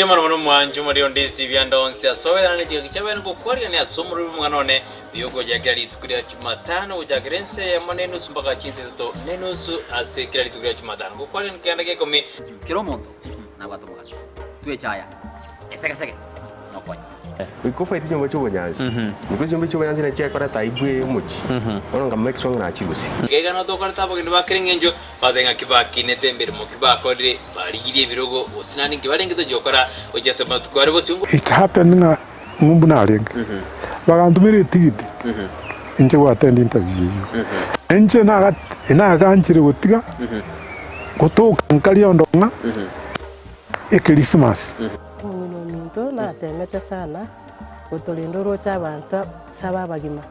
Mbuya mono mono mwanche omorero onde TV ande onsi ase obeerane ne chingaki chiabeene ngokwarigania ase omorero bw'omong'ana one oyo ogochakera rituko ria Jumatano gochakera ense eyemo na enusu mpaka chinsa isato na enusu ase kera rituko ria Jumatano. Ngokwarigania keganda gia ikomi. Kera omonto nabwate omogati, twechaya esegesege nokonya. Goika ofaete chinyomba chi'obonyansi, goika chinyomba chi'obonyansi nachi chiakoreta aibu eye omochie, bono nka make sure ng'a nachirusirie. Iga iga notokorete abageni ba kera engencho, batebe ng'aki bakinete emeremo ki bakorire, barigirie ebirogo, gose naende inki barenge tochia gokora gochia ase amatuko are bosio. It happened ng'a ng'umbu narenge, bagantomera etigiti inche go attend interview eyio. Inche naga naganchire gotiga gotoka nkaria ondo ng'a Ekerisimasi. Omong'ina ominto natemete sana gotorenda oroche abanto ase abe abagima.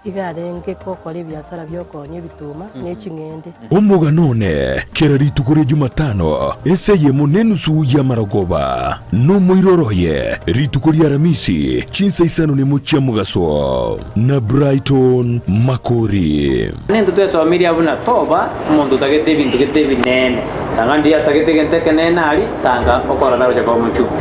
Iga arenge gokora ebiasara bi'okoonia ebituma ne ching'ende. Omogano one kera rituko ria Jumatano ase eyemo nenusu y'amarogoba, nomoiroro oye rituko ria Aramisi chinsa isano nemo chia mogaso, na Brighton Makori. Nintwe twesomirie abwo buna toba omonto otagete ebinto gete ebinene, tanga ndiria atagete egento ekenene aria, tanga okorora tagocha koba omochungu.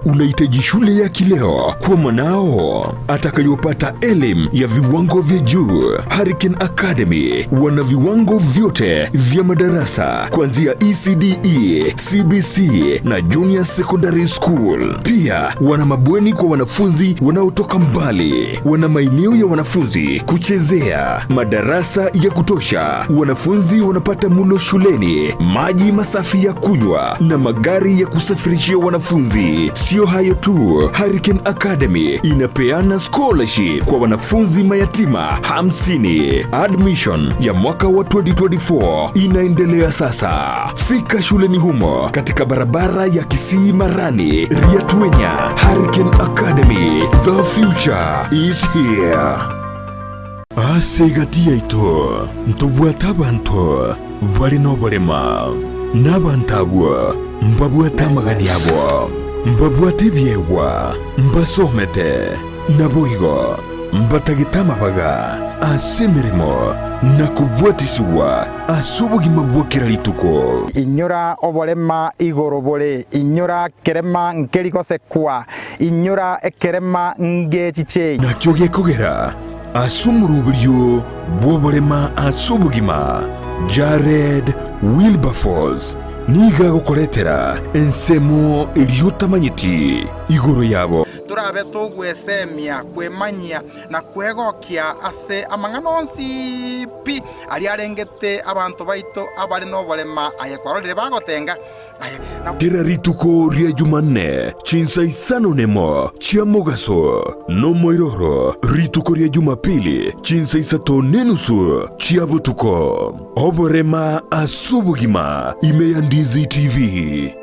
Unahitaji shule ya kileo kwa mwanao atakayopata elimu ya viwango vya juu. Hurricane Academy wana viwango vyote vya madarasa kuanzia ECDE, CBC na Junior Secondary School. Pia wana mabweni kwa wanafunzi wanaotoka mbali, wana maeneo ya wanafunzi kuchezea, madarasa ya kutosha, wanafunzi wanapata mulo shuleni, maji masafi ya kunywa na magari ya kusafirishia wanafunzi. Sio hayo tu, Hurricane Academy inapeana scholarship kwa wanafunzi mayatima 50. Admission ya mwaka wa 2024 inaendelea sasa. Fika shuleni humo katika barabara ya Kisii Marani, Riatuenya. Hurricane Academy, the future is here. Ase egati yaito ntobwate abanto bare noborema, na abanto abwo mbabwate amagani abo, mbabwate ebiegwa, mbasomete, naboigo mbatagete amabaga ase emeremo na kobwatisigwa ase obogima bwa kera rituko. Inyora oborema igoro bore, inyora kerema nkeri gosekwa, inyora ekerema ngechichei. Nakio gekogera ase omoroberio bw'oborema ase obogima, Jared Wilberforce nigo agokoretera ensemo eria otamanyeti igoro yabo. Torabe togwesemia, kwemanyia, na kwegokia ase amang'ana onsi pi aria arengete abanto baito abare noborema, aye kwarorire bagotenga, aye na. Kera rituko ria Jumanne chinsa isano nemo chia mogaso, nomoiroro rituko ria Jumapili chinsa isato nenusu chia botuko. Oborema ase obogima ime ya Ndizi TV.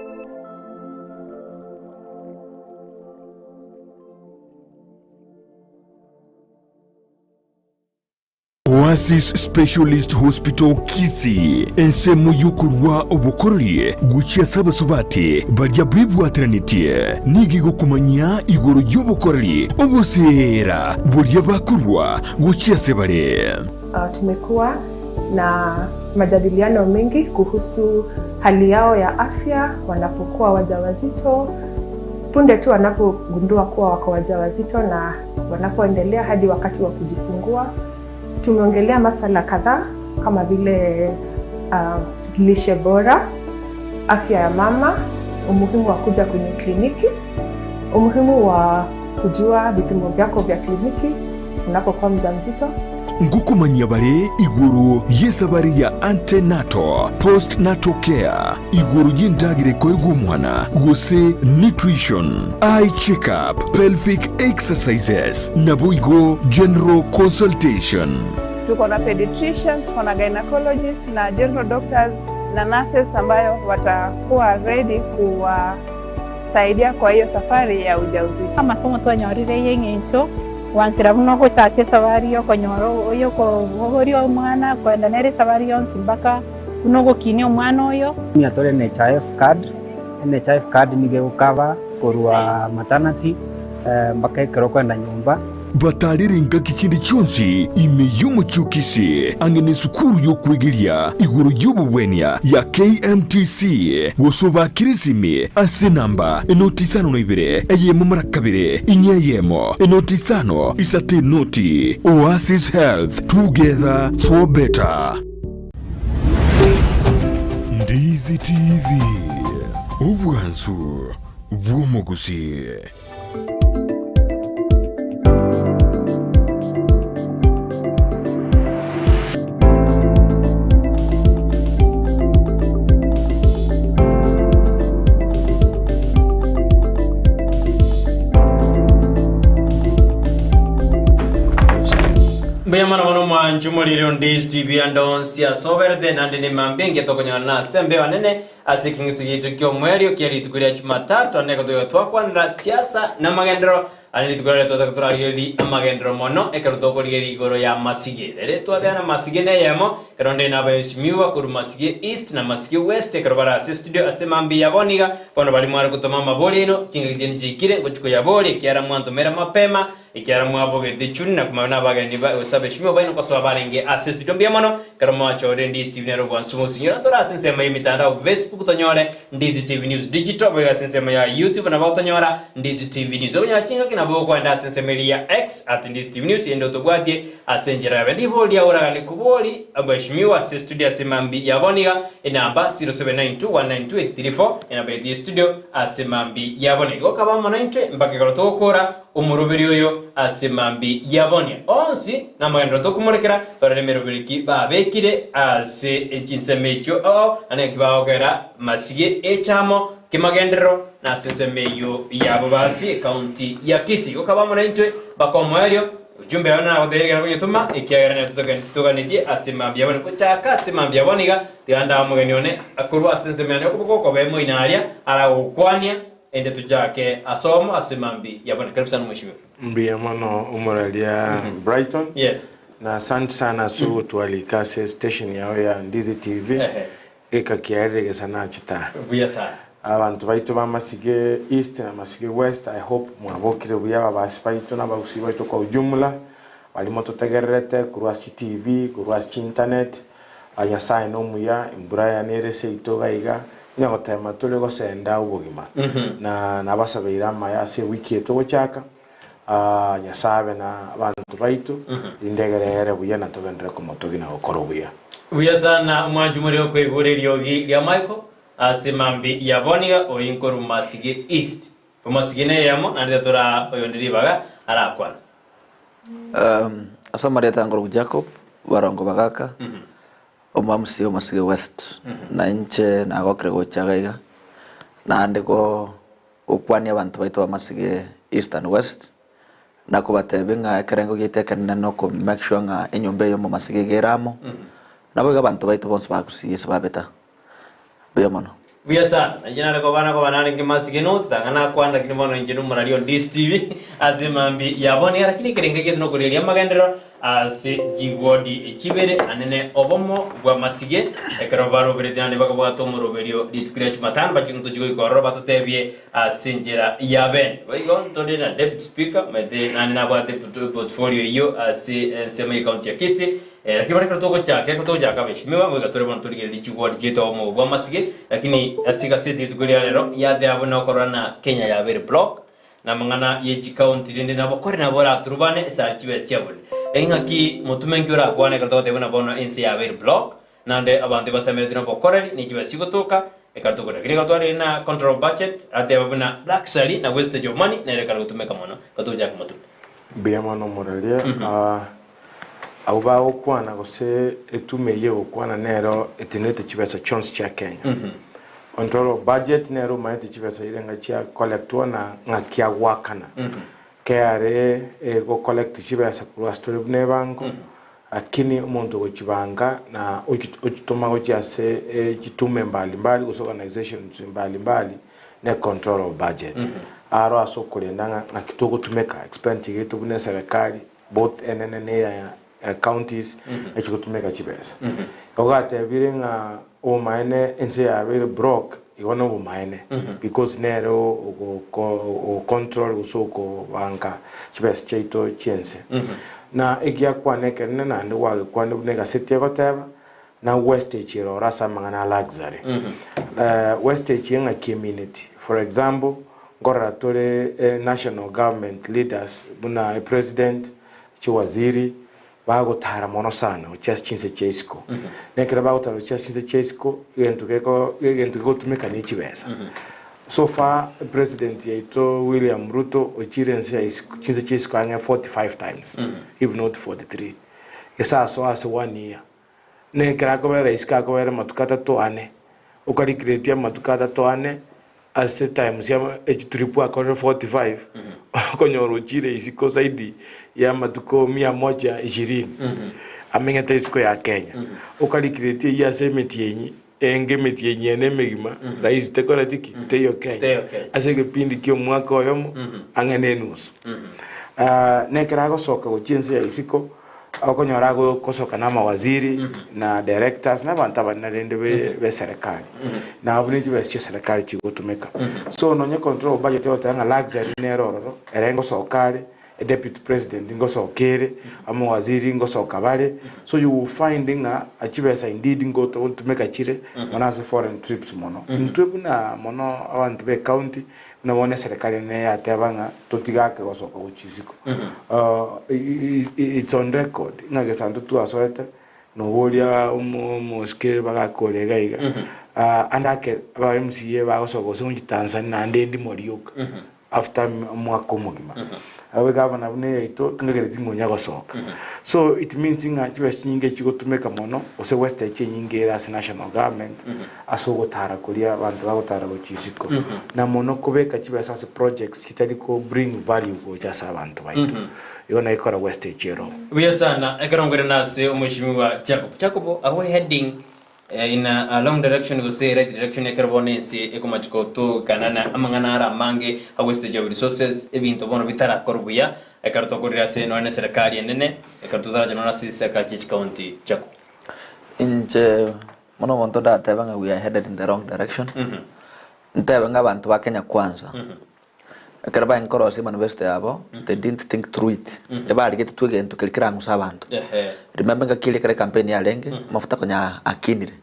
Oasis Specialist Hospital Kisii, ensemo y'okorua obokoreri gochia ase abasubati baria bebwateranetie, nigo egokomanyia igoro y'obokoreri oboseera boria bakorua gochia ase bare. Tumekuwa na majadiliano mengi kuhusu hali yao ya afya wanapokuwa wajawazito, punde tu wanapogundua kuwa wako wajawazito na wanapoendelea hadi wakati wa kujifungua. Tumeongelea masala kadhaa kama vile uh, lishe bora, afya ya mama, umuhimu wa kuja kwenye kliniki, umuhimu wa kujua vipimo vyako vya kliniki unapokuwa mjamzito. Ngokomanyia bare igoro y'esabari ya antenatal, postnatal care, igoro y'endagera ekoegwa omwana, gose nutrition, eye check-up, pelvic exercises, naboigo general consultation. Tuko na pediatrician, tuko na gynecologist na general doctors na nurses ambayo watakuwa ready kuwasaidia kwa hiyo safari ya ujauzito. Amasomo twanyorire y'eng'encho gwansera buna ogochaka esabari y'okonyora y'okobogoria omwana koenda nere esabari yonsi mpaka buna ogokinia omwana oyo. Tore NHIF card, NHIF card nigo egocover. Korwa maternity mpaka ekero okoenda nyomba. Batarire engaki chinde chionsi ime y'omochie o Kisii, ang'e nesukuru y'okwegeria igoro y'obogwenia ya KMTC, gose obakire esimi ase enamba enoti isano na ibere, eyemo mara kabere, inye eyemo, enoti isano, isato enoti. Oasis Health, together for better. Ndizi TV, obwansu bw'omogusii. Mbuya mono mono mwanchu morire onde HTV ande onsi ase oberete nande nemambia engiya tokonyora ase embeo anene Ase ekeng'ese giaito ki'omoerio kia rituko ria Chumatatu, ande nigo twakwanera siasa na amagenderero. Ande rituko riaria twataka torarigererie amagenderero mono ekero tokorigereria igoro ya Masige. Rere twabeana Masige neyemo, ekero nde nabaheshimiwa korwa Masige East na Masige West ekero bare ase estudio ase mambia ya bono iga, bono baria mware gotoma amabori aino, chingaki chiaino chiaikire, ngochia koyaboria ekiagera mwantomera mapema, Ekiagera mwabogete chuni na komanya nabageni ba gose abeshimiwa baino kosoa barenge ase estudio mbuya mono, ekero mwachorire Ndizi TV nere obwansu bwonsi. Inyora tore ase ensemo y'emitandao Facebook tonyore Ndizi TV News Digital, boigo ase ensemo ya YouTube nabo otonyora Ndizi TV News. Okonyora chingaki nabo okoenda ase ensemo eria ya X at Ndizi TV News erinde otobwatie ase enchera yabe. Ribori ria oragani kobori abeshimiwa ase estudio ase mambi ya bono iga enamba 0792192834 enamba yetu y'estudio ase mambi ya bono iga. Okaba amo naintwe mpaka ekero togokora Omoroberi oyo ase mambia y'abonia onsi namagenderero tokomorekera, torore emeroberi ki babekire ase chinsemo echio ao, na naki bagokera masige echamo kemagenderero, na ase ensemo eyio yabo basi ekaunti ya Kisii. Gokaba amo naintwe mpaka omoerio, ujumbe yao nagotebirie ekero konyetoma, ekiagera nere toganetie ase mambia y'abonia. Gochaka ase mambia y'abonia iga, tiga ndae omogeni one korwa ase ensemo yane okoboko okobe moino aria aragokwania. Ende tochake asomo ase mambi ya bono. Karibu sana mheshimiwa. Mbuya mono omoraria Brighton. Yes. Na asante sana ase ogotwalika ase station yao ya Ndizi TV. Ehe. Geka kiarire gesa nachita. Buya sana. Abanto baito ba Masige East na Masige West I hope mwabokire buya ababasi baito na abagusii baito kwa ujumla baria mototegererete korwa ase chitv korwa ase chiinternet Nyasae nomuya, embura ya nere seito iga iga, onye gotema tore gosenda obogima. Na nabasabeire amaya ase ewiki eye togochaka, Nyasae abe na abanto baito, rinde egere ere buya na togenderere komotogia na gokora obuya. Buya sana omwanchi more okoigura eriogi ria Michael ase mambi ya boniga oyi nkorwa Masige East. Omasige neyemo naende tatoraa oyonde ribaga arakwane. Ase amarieta nkorokwa Jacob Barongo Bagaka, omomc o Masige West, na inche nagokire gocha iga iga, naende gokwania abanto baito ba Masige East and West, na kobatebia ng'a ekerengo giaito ekenene na oko make sure ng'a enyomba eye omomasige iga ere amo, naboigo abanto baito bonsi ba Gusii ase babeta. Mbuya mono. Buya sana. Inche nare koba nakoba narenge masige no tanga nakwana lakini bono inche nomoraria o DSTV ase mambi ya bono iga lakini ekerengo giaito nokorigereria amagenderero ase chigodi chibere anene obomo bwa masige ekero barobereti naende bakabwata omoroberio rituko ria jumatano bachie tochie goika ororo batotebie ase enchera ya bene. Boigo ntore na deputy speaker omanyete naende nabwate portfolio eyio ase ensemo ye county ya Kisii Lakini bono ekero togochaka, ekero togochaka abeshimiwa, goika tore bono torigererie chigwori chiaito obomo bw'amasige, lakini ase egaseti rituko ria rero yateba buna okorora na Kenya yabeire block, na amang'ana ye chikaunti rende nabo kore nabo oraturubane esare chibesa chiabune. Lakini ng'aki motume nki orakwane ekero togoteba buna bono ense yabeire block, naende abanto ebasemeretie na obokoreri ne chibesa chigotoka, ekero tokore. Lakini ekero twarire na control of budget, ateba buna luxury na wastage of money nere ekare gotumeka mono, ekero togochaka motume. Mbuya mono omoraria. Abwo bagokwana gose etume eyio egokwana nero etenenete chibesa chionsi chia Kenya. Control of budget nero omanyete chibesa chirenga chia collectwa na ng'aki agoakana. KRA ego collect chibesa korwa ase tore buna ebango, lakini omonto ogochibanga na ochitoma gochia ase chitume mbali mbali gose organizations mbali mbali ne control of budget. Aro ase okorenda ng'a ng'aki togotumeka expenditure yaito buna eserekari both enene na eya counties echi gotumeka chibesa. Igo gatebire ng'a obomaene ense yabeire broke. Igo nobomaene because nere ogocontrol gose okobanka chibesa chiaito chiense. Na egiakwana ekenene naende gwagekwanire buna egaseti egoteba, na wastage ere oro ase amang'ana a luxury. Wastage eng'aki emineti, for example, nkorora tore national government leaders buna epresident, chiwaziri, Bagotara mono sana gochia ase chinse chia isiko. Na ekero bagotara gochia ase chinse chia isiko, egento geko egento gegotumeka ne chibesa. So far, president yaito William Ruto ochire ense ya isiko chinse chia isiko ang'e 45 times, if not 43. Gese asoa ase one year. Na ekero akobera isiko akobera amatuko atato ane, okarikretia amatuko atato ane, Ase times ya echitrip akorire 45 okonyora ochire isiko zaidi ya amatuko mia moja ishirini amenyete isiko ya Kenya okarikireti eyio ase emetienyi enge emetienyi ene emegima rahisi tekoreti ki teiyo Kenya Teiyo Kenya. ase egepindi kia omwaka oyomo ang'e na enusu na ekero agosoka gochia ense ya isiko Okonyora agosoka na amawaziri na directors na abanto abanene rende be serikali. Na abwo ne chibesa chia serikali chigotumeka. So nonye control of budget egoteba ng'a luxury nere ororo, ere ngosoka are, e deputy president ngosoka ere, amawaziri ngosoka bare, so you will find ng'a chibesa indeed ngotumeka chire mono ase foreign trips mono. Intwe buna mono abanto be county, Buna bono eserekari ene yateba ng'a totige ake gosoka gochia isiko. It's on record ng'a gesanto twasoete noboria omosike bagakora iga iga. Ande ake aba MCA bagosoka gose gochia Tanzania naende ndimo rioka after omwaka omogima. Abe gavana buna eyaito tingagereti ng'a onya gosoka. So it means ng'a chibesa chinyinge chigotumeka mono gose wastage enyinge ere ase national government ase ogotara koria abanto bagotara gochia isiko, na mono kobeka chibesa ase projects chitari ko bring value gocha ase abanto baito. Igo naki kora wastage ero. Buya sana ekero nkorenda ase omweshimiwa Jacob. Jacob are we heading in a long direction gose right direction ekero bono ense ekomachi gotokana na amang'ana are amange a wastage of resources ebinto bono bitarakorwa buya ekero tokorire ase nonya ne serikali enene ekero totaracha nonya ase chiserikali chie chicounty Jacob. Inche Bono omonto ndatebe ng'a we are headed in the wrong direction, ntebe ng'a abanto ba Kenya Kwanza, ekero barenge korosia emanifesto yabo, they didn't think through it. Ebarigetie tu egento keria kerang'use abanto. Remember engaki eria ekero ecampaign yarenge, amafuta konya akinire.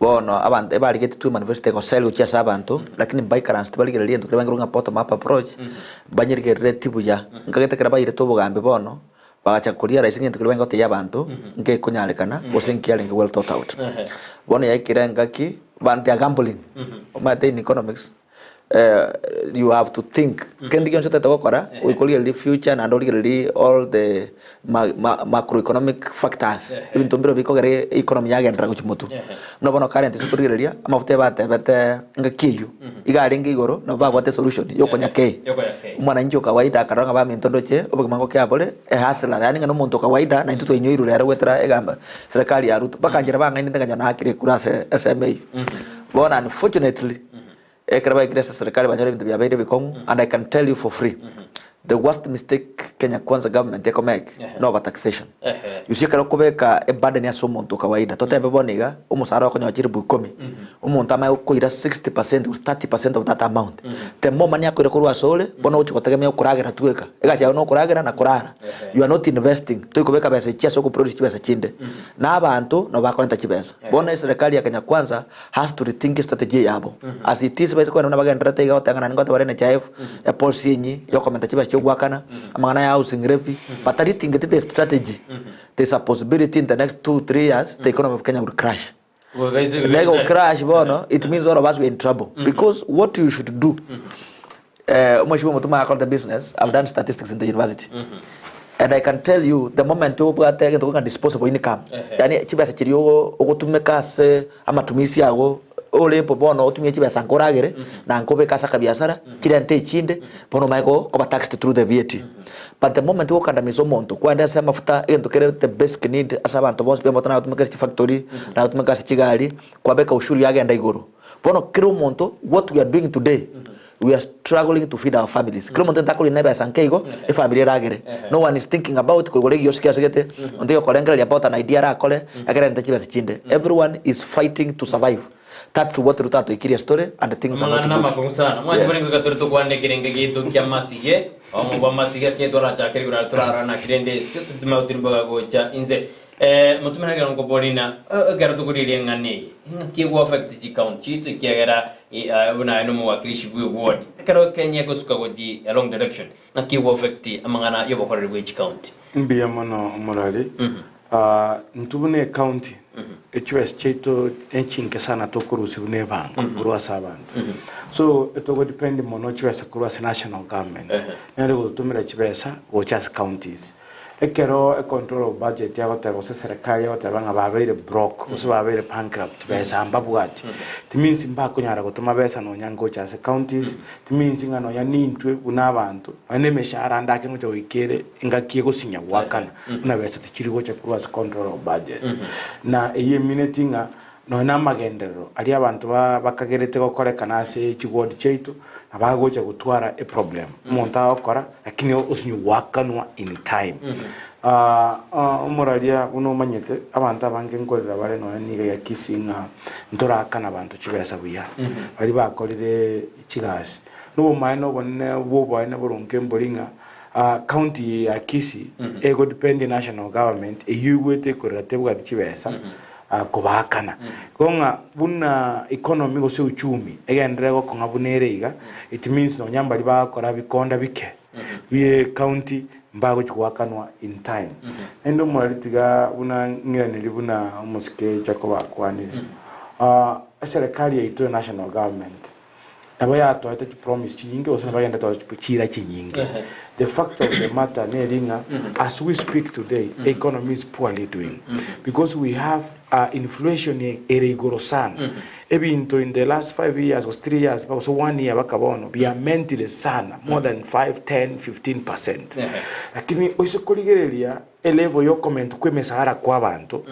Bono abanto ebarigetie tu emanifesto egosell gochia ase abanto, lakini mbaikaranse tibarigereria egento keria barenge korwa ng'a bottom up approach, mbanyerigereretie buya. Nkagete ekero bairete obogambi bono, Bagacha koria rais ngento keria barenge gotebia abanto ngekonyarekana gose nkiarenge well thought out. Bono yaikire engaki they are gambling. Omanyete in economics you have to think kende gionsi otagete gokora goika origererie future naende origererie all the macroeconomic factors ebinto mbire bikogera economy yagenderera gochia motwe. Buna bono current ase torigereria amafuta ebatebete engaki eywo iga arenge igoro nabo babwate esolution yokonya kei. Omwananchi o kawaida akarora ng'a baminto ndoche obogima ngokia bore ehustler yaani ng'a na omonto o kawaida naintwe twainyoirwe rero goetera egamba serikali ya Ruto mpaka nchera bang'ainete ng'a naakire ekura ase ensemo eywo. Bono unfortunately ekero baikire ase serikali banyora ebinto biabeire ebikong'u and I can tell you for free the worst mistake Kenya Kwanza government ekomake no over taxation. You see ekero okobeka eburden ase omonto o kawaida totebe bono iga omosara okonyora chilifu ikomi Omonto amanye gokoira 60% gose 30% of that amount, the more money akoira korwa asore, bono ogochia gotegemea okoragera tweka. Egasi yago nokoragera na korara. You are not investing. Toikobeka besa echi ase ogoproduce chibesa chinde. Na abanto nabo bakorenta chibesa. Bono eserekari ya Kenya Kwanza has to rethink estrategy yabo. As it is baise kogenda buna bagendererete iga goteba ng'a naende ngoteba bare NHIF, epolicy enyi yokomenta chibesa chia ogoakana, amang'ana ya housing levy, batarethingeti the strategy, there is a possibility in the next 2, 3 years, the economy of Kenya will crash. Nego crash bono it means all of us we are in trouble because what you should do eh, omweshimiwa Mutuma akorete business I've done statistics in the university and I can tell you the moment obwate egento kegokana disposable income yaani chibesa chiria ogo- ogotumeka ase amatumisi ago orepo bono otumie chibesa nkoragere na nkobeka ase akabiasara chirente echinde bono omanye ko- koba taxed through the VAT But the moment ogokandamisa omonto kwande ase amafuta egento kere the basic need ase abanto bonsi pi amafuta nagotumeka ase chifactory nagotumeka ase chigari kwabeka ushuru yagenda igoro. Bono kera omonto what we are doing today we are struggling to feed our families. Kera omonto egento akoria na ebesa nke igo efamiri eragere. No one is thinking about koigora egiosi asegete onde okorengereria about an idea arakore ekero arente chibesa chinde. Everyone is fighting to survive. That's what Ruto atoikirie story and things are not Amang'ana good. amakong'u sana. Mwanche Yes. bore ngoika tore tokwane ekerenge giaito kia masige, omo bwa masige tinye twarachakire igoro aria torarora naki rende ase totime gotirimboka gocha inse. Eh, motume ekero nkobori ng'a eh, ekero tokorigereria eng'ana eye, ng'aki ego affect chicounty chiaito ekiagera eh, aye buna aye nomowakilishi bwa eward. Ekero Kenya egosuka gochi a wrong direction, ng'aki ego affect amang'ana ya obokoreri bwe chicounty? Mbuya mono omorari. Intwe buna ecounty, echibesa chiaito nechinke sana tokorusia buna ebango korwa ase abanto. So etogo depend mono chibesa korwa ase national government. Nere gototomera chibesa gocha ase counties. Ekero econtrol of budget egoteba gose eserekari egoteba ng'a babeire broke gose babeire bankrupt besa mbabwati, it means mbakonyara gotoma besa nonya ngocha ase counties, it means ng'a nonya nintwe buna abanto, nonya na emeshahara ande ake ngocha goika ere engaki egosinya goakana buna besa tichiri gocha korwa ase control of budget. Na eyio emineti ng'a nonya na amagenderero aria abanto ba bakagerete gokorekana ase chiward chiaito, nabo agocha gotwara eproblem. Omonto agokora lakini osinywe goakanwa in time. Omoraria buna omanyete, abanto abange nkorera bare nonya niga ya Kisii ng'a ntorakana abanto chibesa buya, baria bakorire chigasi. Nobomaene obonene bw'oboene boronge mbori ng'a county eye ya Kisii ego depend national government eyio igwete ekorera tebwati chibesa kobaakana. Igo ng'a buna economy gose uchumi egenderere gokong'a buna ere iga, it means nonya mbaria bagokora bikonda bike bie county mbagochi goakanwa in time. Naende omorari tiga buna ng'iraneri buna omosike Jacob akwanire, eserekari yaito ya national government nabo yatoete chipromise chinyinge gose nabo yagenderete gotoa chiira chinyinge. The fact of the matter neri ng'a as we speak today, economy is poorly doing because we have inflation ere igoro sana. Ebinto in the last 5 years gose 3 years gose 1 year mpaka bono biamentire sana more than 5, 10, 15%. Lakini oise korigereria elevel ya okomentwa kwa emesahara kwa abanto,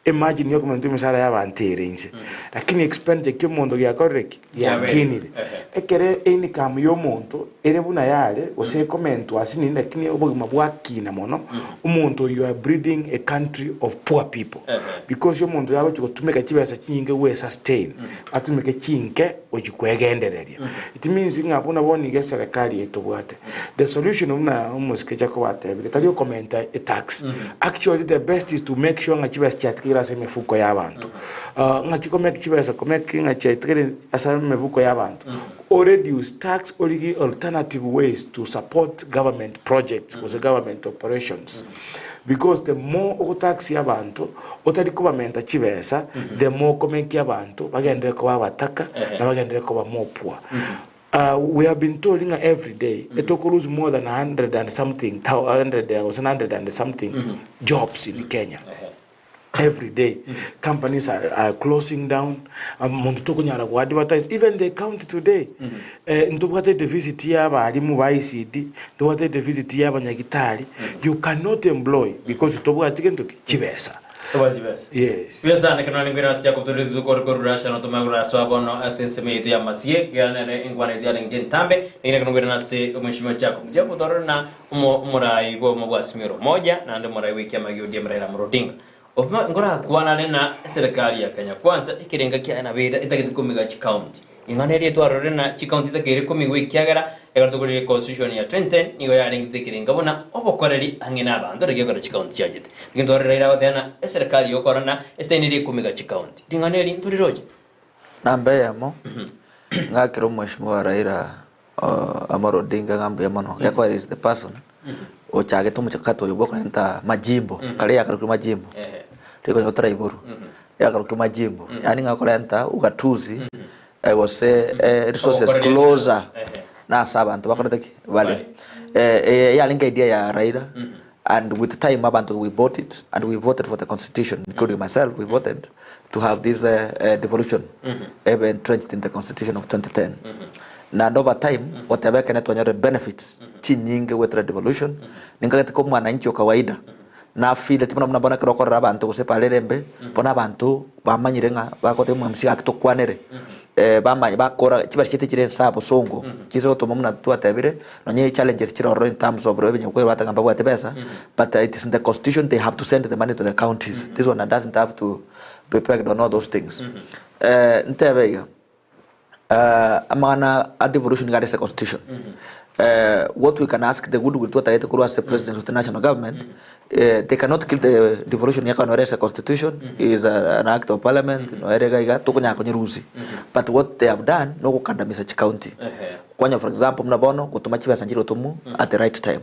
Imagine yokomentwa emesara y'abanto ere inse, lakini expenditure ki omonto giakorire ki? Giakinire. Ekere income y'omonto ere buna yare, gose ekomentwa ase nini lakini obogima bwakina mono, omonto you are breeding a country of poor people. Because omonto yagochia gotumeka chibesa chinyinge gwe sustain, atumeke chinke gochia kwegendereria. It means ng'a buna bono iga eserekari eye tobwate, the solution buna omosike Jacob atebire, tari okomenta etax. Actually the best is to make sure ng'a chibesa chiatigaire ase emefuko ya abanto. Ng'aki komake chibesa komake ng'a chiatigaire ase emefuko ya abanto, o reduce tax origie alternative ways to support government projects gose government operations. Because the more ogotaxia abanto otari kobamenta chibesa, the more okomekia abanto bagenderere koba abataka na bagenderere koba more poor. We have been told ng'a every day etoko lose more than 100 and something thou 100 gose 100 and something jobs in Kenya. Every day companies are, are closing down, omonto tokonyara go advertise even the county today ntobwate deficit ya abalimu ba ICT, ntobwate deficit ya abanyagitari, you cannot employ because tobwati gento ki? Chibesa. Tobwati chibesa. Yes. Buya sana ekero nare nkoirana ase Jacob tore rituko rikorure ase ano tomanye korasoa bono ase ensemo yaito ya masie ekiagera nere enkwana yaito yarenge entambe lakini ekero nkoirana ase omweshimiwa Jacob Jacob torore na omo omorai bw'obomo bwa Azimio la Umoja naende omorai bw'ekiama gia ODM Raila Amolo Odinga Obima nkorakwanane na eserekari ya Kenya Kwanza ekerenga kiaye nabo ere etagete komiga chicounty Ing'ana eria etwarorire na chicounty etakeire komigwa ekiagera ekero tokorire constitution ya 2010 nigo yarengete ekerenga buna obokoreri ang'e na abanto riria ekero chicounty chiachete. Lakini twarorire Raila agoteba na eserekari yokora na esitaini eria ekomiga chicounty. Ring'ana eri ntoriroche? Namba eyemo, ng'akere omweshimiwa Raila Amolo Odinga ng'a mbuya mono, gekoera is the person ochagete omochakato oyo bwa okorenta majimbo, kare yakarokire majimbo, rikonye otaraiborwa, yakarokire majimbo, yaani ng'a okorenta ugatuzi gose resources closer na ase abanto bakorete ki? Bare. Eye yarenge idea ya Raila and with time abanto we bought it and we voted for the constitution including myself we voted to have this devolution ebe entrenched in the constitution of 2010 naende over time goteba ekene twanyorire benefits chinyinge goetera devolution ninkagete ko mwananchi o kawaida na feelete buna bono ekero okorora abanto gose ebara ere embe bono abanto bamanyire ng'a bagoteba omwamisi gaki tokwanere bamanya bakora chibesa chiaito chire nse abosongo chise gotoma buna twatebire nonye challenges chire ororo in terms of revenue kwebwate ng'a mbabwate besa but it is in the constitution they have to send the money to the counties this one doesn't have to. be pegged on all those things. Eh, ntebe iga, eh, amang'ana a devolution iga are ase constitution. Eh, what we can ask the goodwill twatagete korwa ase president of the national government, eh, they cannot kill the devolution yaka nore ase constitution, is a, an act of parliament, noere iga iga, tokonyara konyerusia. But what they have done, nogokandamisa chicounty. Kwanya for example buna bono, gotoma chibesa nchire gotomwa at the right time.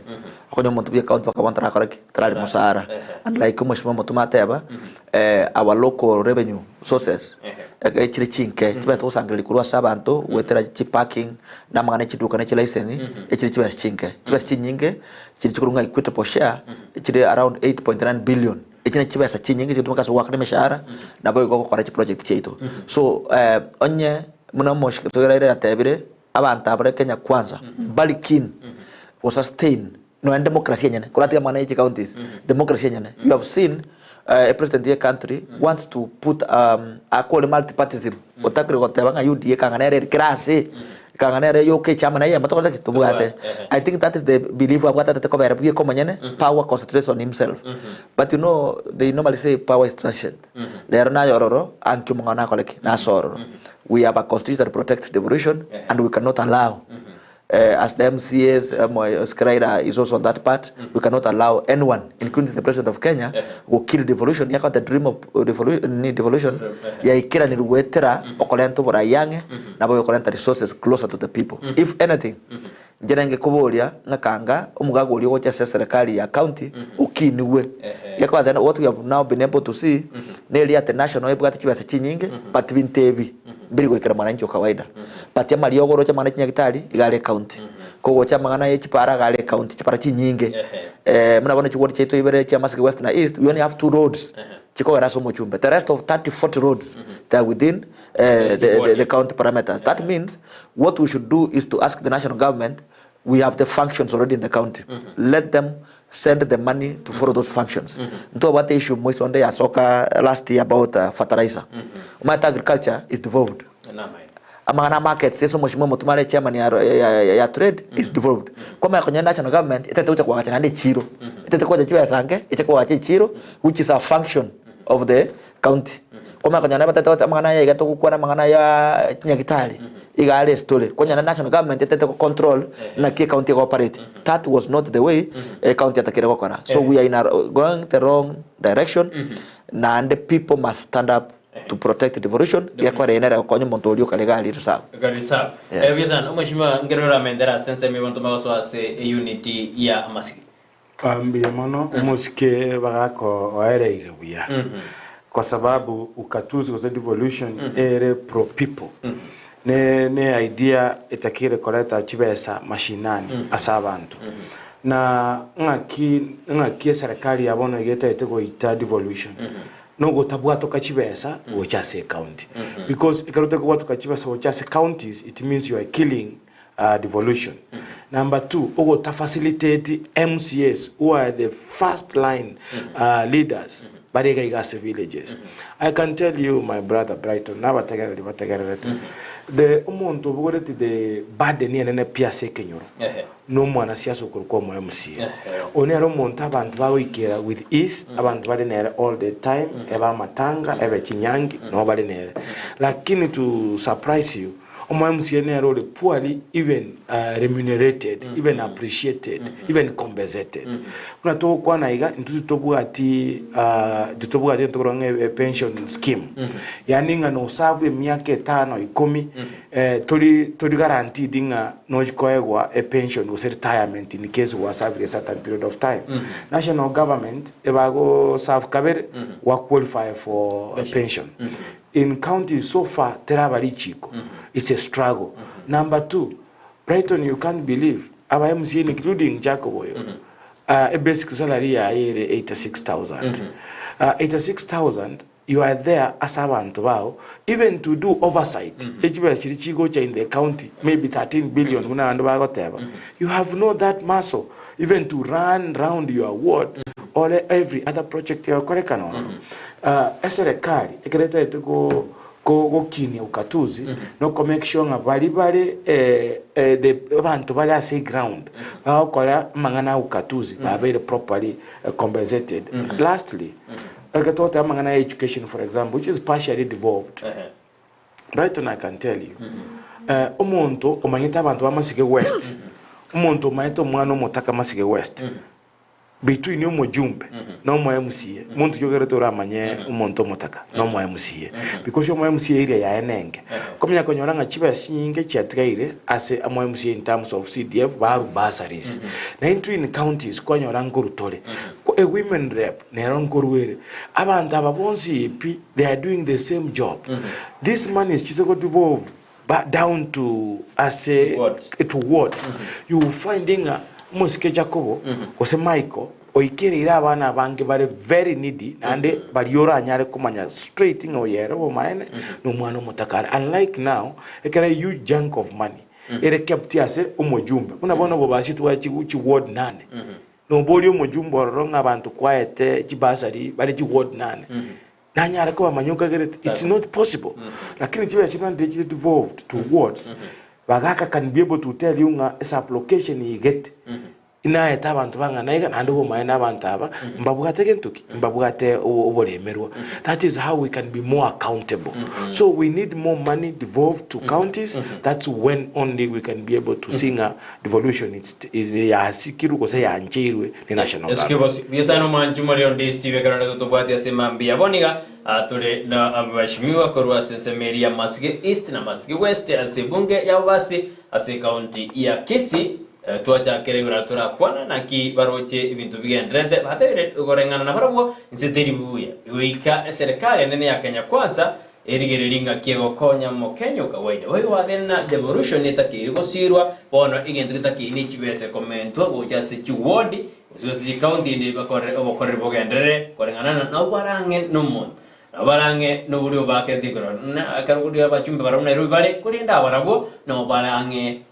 Okonya omonto bwe county mpaka bono tarakora ki? Tarari mosara. And like omweshimiwa Mutuma ateba, eh, our local revenue sources, eke chire chinke, chibesa togosangereria korwa ase abanto, goetera chiparking, na amang'ana ya chiduka na chilicence, echire chibesa chinke. Chibesa chinyinge, chiri chikorwa ng'a equitable share, chire around 8.9 billion. Echi ne chibesa chinyinge chigotumeka ase goakana emeshahara, naboigo gokora chiproject chiaito. So, eh, onye buna omoshi Raila atebire, abanto abare Kenya Kwanza mbari keen go sustain nonya democracy enyene koratiga amang'ana ye chicounties democracy enyene you have seen uh, a president ye country wants to put um, akore multipartyism otakire goteba ng'a UDA kang'a nere ere kera ase kang'a nere yoka echama naye eyemo tokorete ki tobwate I think that is the belief abwate atete kobera bweka omonyene power concentrates on himself but you know they normally say power is transient rero naye ororo anki omong'ana nakore ki nase ororo We have a constitution that protects devolution and we cannot allow as the MCAs, Skraira is also on that part, we cannot allow anyone including the president of Kenya go kill devolution yaka the dream of devolution, ni devolution yaikeranirwe goetera okorenta oborai ang'e nabo okorenta resources closer to the people. If anything, Inche nenge koboria ng'a kanga omogaga oria ogocha ase eserekari ya county okinigwe. Gekogera then what we have now been able to see neri ati national ebwate chibesa chinyinge but binto ebi mbiri goikera mwananchi o kawaida. But amariogo oroche amang'ana chinyagitari iga are ecounty. Kogocha amang'ana ye chipara iga are ecounty chipara chinyinge. Buna bono chiward chiaito ibere chia Masaka West na East we only have two roads chikogera ase omochumbe. The rest of 30, 40 roads they are within the, the, the county parameters. That means what we should do is to ask the national government, we have the functions already in the county. Let them send the money to follow those functions. Ntobwate issue moisonde yasoka last year about fertilizer. Omanyete agriculture is devolved. Amang'ana markets ase omochie mwa are chairman ya, ya, ya, ya trade is devolved. Kwamanya konya national government etete gocha koagacha naende echiro. Etete kogacha chibesa nke eche koagacha echiro which is a function of the county. Kwamanya konya nabatete gote amang'ana aya iga togokwana amang'ana ya chinyagitari iga are estory. Konya na national government etete go control naki ecounty ego operate. That was not the way ecounty etakeire gokora. So we are in a going the wrong direction naende people must stand up to protect devolution gekora eye nere gokonya omonto oria okare iga arie reserve. Gari reserve. Yeah. Buya sana omweshimiwa nkere oramendere ase ensemo ebonto magosoa ase eunit ya amasige. Mbuya mono omosike bagaka oereire buya kwa sababu ukatuzi gose devolution ere pro people ne ne idea etakire koreta chibesa mashinani ase abanto na ng'aki ng'aki eserekari ya bono iga etagete goita devolution nogotabwatoka chibesa gocha ase ecounty because ekero otakobwatoka chibesa gocha ase counties it means you are killing devolution. Number 2, ogota facilitate MCAs who are the first line leaders bare iga iga ase villages. I can tell you my brother Brighton nabategereri bategererete the omonto obogoreti the burden enene pi ase ekenyoro na omwanasiasa okorokwa omo MCA. Oyo nere omonto abanto bagoikera with ease, abanto bare nere all the time, ebe amatanga, ebe chinyangi, noo bare nere. Lakini to surprise you, Omo MCA nere ore poorly even remunerated, even appreciated, even compensated. Buna togokwana iga, intwe titobwati titobwati egento tokorwa ng'a pension scheme. Yaani ng'a noserve emiaka etano ikomi, tori tori guaranteed ng'a nochi koegwa epension gose retirement in case gwasavire a certain period of time. National government ebago serve kabere, gwa qualify for pension. In counties so far teraba richiko it's a struggle number 2 Brighton you can't believe aba MCA including Jacob oyo a basic salary yaye ere 86000 86000 you are there ase abanto bao even to do oversight echibesa chiria chigocha in the county maybe 13 billion buna abanto bagoteba you have no that muscle even to run round your ward or every other project egokorekana ororo. Eserekari ekero etagete go go gokinia ukatuzi na oko make sure ng'a baria bare the abanto bare ase eground bagokora amang'ana a ukatuzi babeire properly compensated. Lastly, Eke togoteba amang'ana ya education for example which is partially devolved. Brighton I can tell you, omonto omanyete abanto ba Masige West, omonto omanyete omwana omotaka Masige West, between omojumbe na omo MCA, monto ki ogerete oramanye omonto omotaka na omo MCA? Because omo MCA area yaye nenge. Okomanya konyora ng'a chibesa chinyinge chiatigaire ase amo MCA in terms of CDF baru bursaries. Na intwe in counties kwanyora nkoru tore. Ko a women rep nero nkoru ere. Abanto aba bonsi pi they are doing the same job. This money is chise go devolve ba down to ase to wards. You will find ng'a omosike Jacobo gose Michael oikereire abana abange bare very needy naende baria oranyare komanya straight ng'a oyo ere obomaene na omwana omotakare. Unlike now ekero a huge chunk of money ere kept ase omojumbe buna bono obobasi twa chi ward nane. Noborie omojumbe ororo ng'a abanto kwaete chibasari bare chiward nane, nanyare kobamanya okagerete? It's not possible. Lakini chibesa chiria naende chire devolved to wards, bagaka can be able to tell you ng'a esublocation igete, inaete abanto bang'ana iga naende obomaene abanto aba mbabwate gento ki? Mbabwate oboremerwa. That is how we can be more accountable. So we need more money devolved to counties, that's when only we can be able to see ng'a Devolution yasikirwe gose yancheirwe ne national Esuke government. bosio. Biasano mwanchi more onde Steve ekero nde totobwati ase mambia. Bono iga tore na abashimiwa korwa ase ensemo eria ya Masige East na Masige West ase ebunge ya Bobasi ase ekaunti ya Kisii. Twachakera igoro torakwana naki baroche ebinto bigendererete batebire koreng'ana nabarabwo inse teri buya goika eserekari enene ya Kenya Kwanza Erigererie ng'aki egokonya Omokenya o kawaida. Boigo gwatebire ng'a devolution etakeire gosirwa, bono egento getakeire ne chibesa ekomentwa gocha ase chiward gose ase chicounty ende bakore obokoreri bogenderere koreng'ana na nabo bare ang'e nomonto. Nabo bare ang'e noboria obakerete igoro na ekero koria abachumbe barabwo Nairobi bare korende abarabwo nabo bare ang'e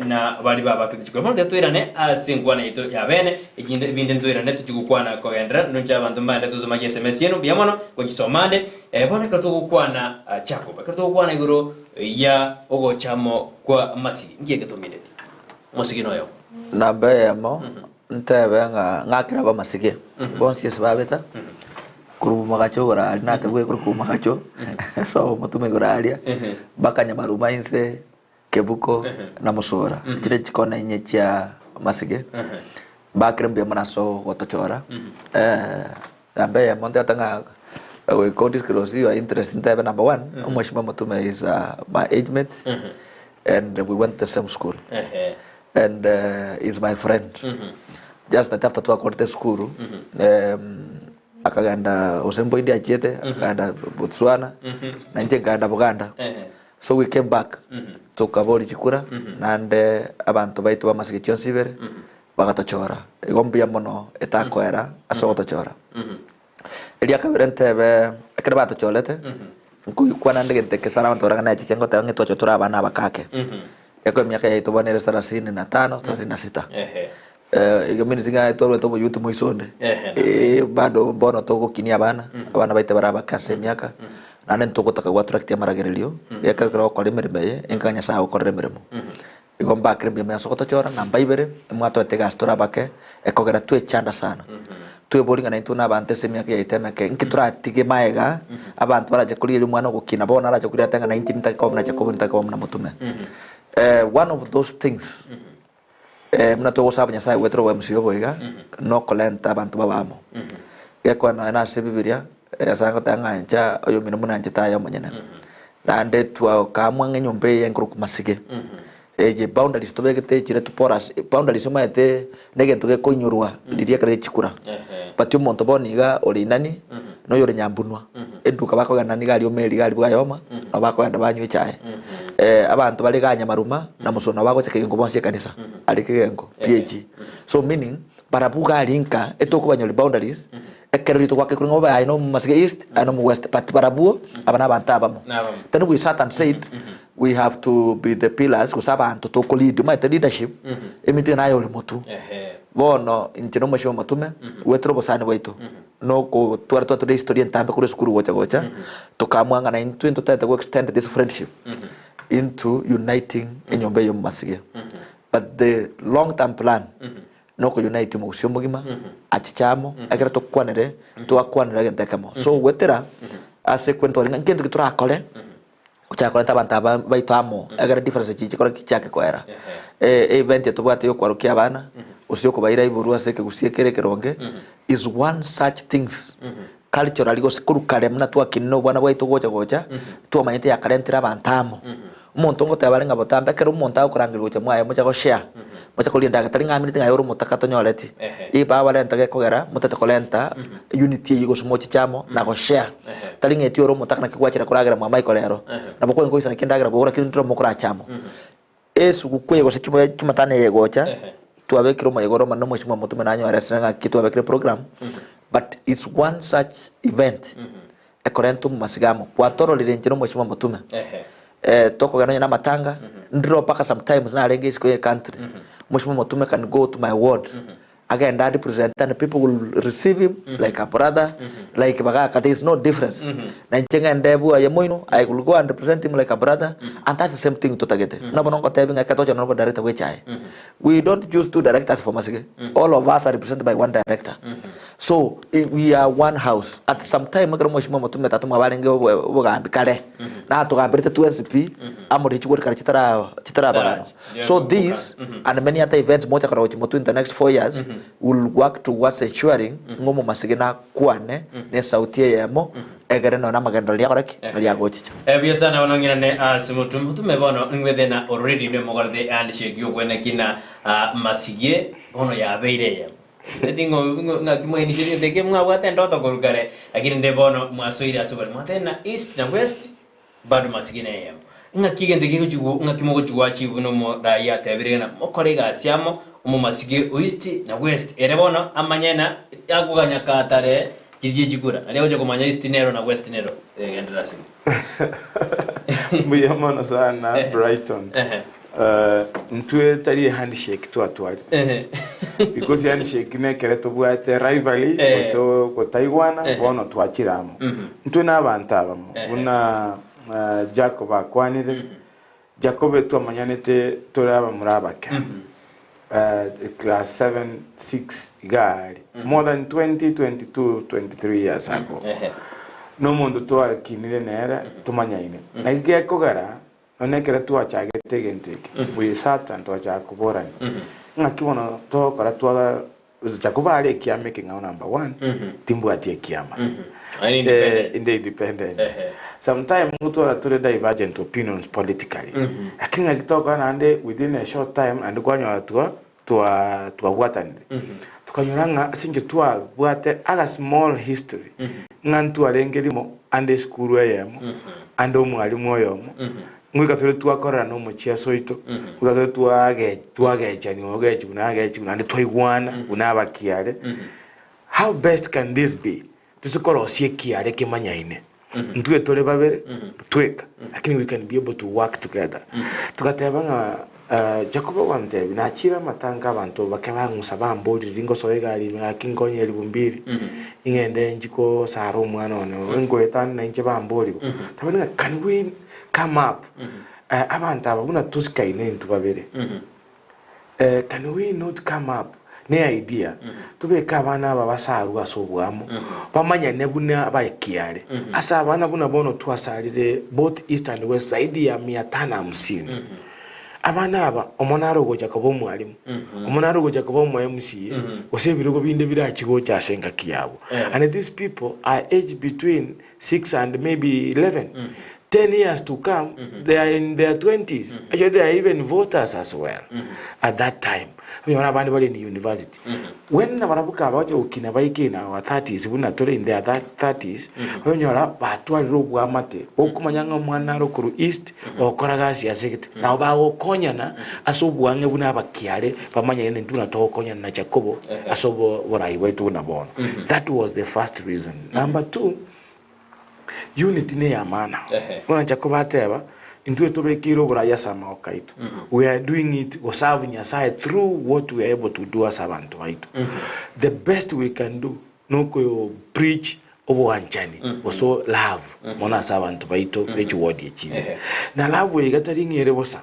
na baria babakerete chikura. Bono tiga toirane ase enkwana yaito ya bene ekinde ebinde ntoirane tochie gokwana kogenderera nonche abanto mbaende totoma chiSMS chiaino mbuya mono gochisoma ande. Bono ekero togokwana Jakobo, ekero togokwana igoro ya ogocha amo kwa Masihi, nki eke tomineti? Omosige noyomo. Namba eyemo, ntebe ng'a ng'akere abamasige bonsi ase babeta, korwa bumagacho igoro aria natebwa korwa bumagacho sobo omotwe igoro aria, mpaka nyamaruma inse, kebuko na mosora, chire chikona inye chia masige, mbakere mbuya mono ase ogotochora. Namba eyemo ntebete ng'a goika o disclose your interest ntebe number one, omweshimiwa Mutume is my age mate and we went the same school and is my friend. Just that after twakorete esukuru akagenda gose mboindi achiete akagenda Botswana na inche nkaenda Buganda. So we came back tokaboria chikura naende abanto baito bamasige chionsi ibere Bagatochora. Igo mbuya mono etakoera ase ogotochora. Eria kabere ntebe, ekero batochorete, nkoigwana nde egento eke sana abanto barabwo nechiche ngoteba ng'a twacha tore abana abake ake. Ekero emiaka yaito bono ere sarasini na tano, sarasini na sita. Igo means ng'a twarwete oboyuti moiso onde. Bado bono togokinia abana, abana baito bare abake ase emiaka, naende ntogotaka goattractia amaragererio, ekero ogokora emeremo eye, enka Nyasaye agokorera emeremo. Igo mbakire mbuya ase ogotochora, namba ibere, mwatoete egasi tore abake, ekogera twechanda sana. Tweborie ng'a naintwe buna abanto ase emiaka yaito emeke, nki toratige magega, abanto barache korigereria omwana ogokina bono arache korigereria ate ng'a nainche nintake koba buna Jakobo, nintake koba buna motume. One of those things, buna togosaba Nyasaye goetera oboemusi obo iga, nokorenta abanto babe amo. Gekogera nonya nase ebibiria, Nyasaye agoteba ng'a inche oyomino buna inche taye omonyene. Naende twakaamua ng'a enyomba eye enkorokwa Masige, eye boundaries tobegete chire to porous, boundaries omanyete na egento gekoinyorwa riria ekero chikura. But omonto bono iga ore inani, na oyore nyambunwa, eduka bakogenda niga aria omeri iga aria bwayoma, nabo bakogenda banywa echae. Abanto bare igaa Nyamaruma, na Mosori nabo bagocha Kegengo bonsi ekanisa, aria Kegengo, PAG. So meaning, Barabwo iga aria nka etokobanyori boundaries, ekero rituko gwakekure ng'a obe aye no Masige East, aye no West, but barabwo aba nabanto abamo. Then we sat and said, we have to be the pillars gose abanto toko lead, omanyete leadership, emiti naye ore motwe. Bono inche na omweshimiwa Motume, goetera obosani bwaito, na okotwara twatware history entambe korwa esukuru gocha gocha, tokaamua ng'a naintwe ntotagete go extend this friendship into uniting enyomba eye omomasige. But the long term plan. na oko unite omogusii omogima, achiche amo, ekero tokwanere, twakwanera egento ekemo. So goetera ase kwentwari ng'a nkento ki torakore, gochaka koreta abanto aba baito amo, ekero difference echi chikore ki chiake koera. Event eye tobwate ya okwarokia abana, gose okobaira iborwa ase ekegusii ekere ekeronge, is one such things culturally gose korwa kare buna twakinire obwana bwaito gocha gocha, twamanyete yakarentire abanto amo. Omonto ngoteba are ng'a botambe ekero omonto agokorangeria gocha mwaye mocha go share, mocha koria endagera tari ng'a amineti ng'a aye ore omotaka tonyoreti. Ribaga barenta gekogera motete korenta unity eyio gose mochiche amo na go share. Tari ng'a eti ore omotaka naki gwachera koragera mwa Michael rero, nabo kwarenge koisana ki endagera bogora lakini ndire mokorache amo. Esuguku eye gose Jumatano eye egocha, twabekire omoyega ore omonene omweshimiwa Mutume nanyore ase ng'aki twabekire program, but it's one such event ekorenta omomasiga amo. Gwatororire inche na omweshimiwa Mutume, tokogenda onye na amatanga, ndire mpaka sometimes narenge isiko ye country, omweshimiwa Mutume can go to my ward, agende a represent and people will receive him like a brother, like bagaka, there is no difference. Na inche ng'ende bwaye moino, I will go and represent him like a brother, and that's the same thing totagete. Buna bono ngotebi ng'a ekero togochana nobo director bwe echae, we don't choose two directors for Masige, all of us are represented by one director. So, we are one house. At some time ekero mweshimiwa Mutume tata mwabo arenge obogambi kare, natogamberete twensi pi, amo riria chigori kare chitara chitarabaganwa. So this and many other events mocha kora gochia motwe in the next 4 years will work towards ensuring ng'a omomasige nakwane na esauti eyemo egere nonya amagenderero riakora ki? Riagochicha. Buya sana bono ng'irane ase motwe motume bono ng'wethe na already inwe mogorete handshake y'okweneki na masigie bono yabeire eyemo. Eti ng'o ng'o ng'aki mwainicherie gete eke mwabwate endoto korwa kare lakini nde bono mwasoire ase obore mwatebire na east na west bado masigie neyemo. Ng'aki egento eke gegochigwa ng'aki mogochigwa achieve buna omoraia atebire ng'a mokore egasi amo omomasigie o east na west ere bono amanye na akoganya katare chiria chie chikura naria agocha komanya east nero na west nero genderera ase Mbuya mono sana Brighton. Intwe tari ehandshake twatwarire. Because ehandshake nekere tobwate rivalry gose gotaigwana bono twachire amo. Intwe na abanto abamo buna Jacob akwanire, Jacob twamanyanete tore abamura abake class 7, 6 iga aria more than 20, 22, 23 years ago. Nomonto twakinire nere tomanyaine. Naki gekogera Nonya ekero twachagete egento eke, we sat and twachaka koborania, ng'aki bono togokora twa Jakobo are ekiama ekeng'ao number one, timbwati ekiama. Aye independent. Inde independent. Sometime ngotwara tore divergent opinions politically, lakini ng'aki togokora naende within a short time naende kwanyora twa twa twabwatanire. Tokanyora ng'a ase eng'encho twabwate aga small history, ng'a ntwarenge rimo ande esukuru eyemo, ande omwalimu oyomo, ngoika tore twakorera na omochiaso oito, ngoika tore twage twagechaniwa ogechigwa na agechigwa naende twaigwana buna abakiare. How best can this be? Tose korosia ekiare kemanyaine, ntwe tore babere tweka, lakini we can be able to work together. Togateba ng'a Jakobo ogontebia, Nachire amatanka abanto bake bang'usa bamborire ngosoe egari ime gaki nkonye elifu mbili, ing'ende nchi kosara omwana one ngoetane nainche bamborigwe. Taba ng'a can we come up abanto aba buna tosikaine intwe babere, Can we not come up ne idea tobeke abana aba basarwe ase oboamo bamanyane buna abakiare ase abana buna bono twasarire both east and west zaidi ya mia tano hamsini abana aba omo nare ogocha koba omwalimu omo nare ogocha koba omo MCA gose ebirogo binde birachi gocha ase engaki yabo and these people are aged between 6 and maybe 11 10 years to come they are in their 20s actually they are even voters as well at that time onyore abande bare in university when nabarabwo kabagocha gokina baike in our 30s buna tore in their 30s onyora batwarire obwamate okomanya ng'a omwana nare okorwa east ogokora gasi ase egete nabo bagokonyana ase obwang'e buna abakiare bamanyane intwe buna togokonyana na Jakobo ase oborai bwaito buna bono that was the first reason Number two, unity ne ya maana. Bono Jakobo ateba, intwe tobekeire oborai ase amagoko aito. We are doing it goserve Nyasaye through what we are able to do ase abanto baito. The best we can do nokoyo preach obwanchani gose love mono ase abanto baito be chiward echi ime. Na love eye iga tari ng'a ere bosa.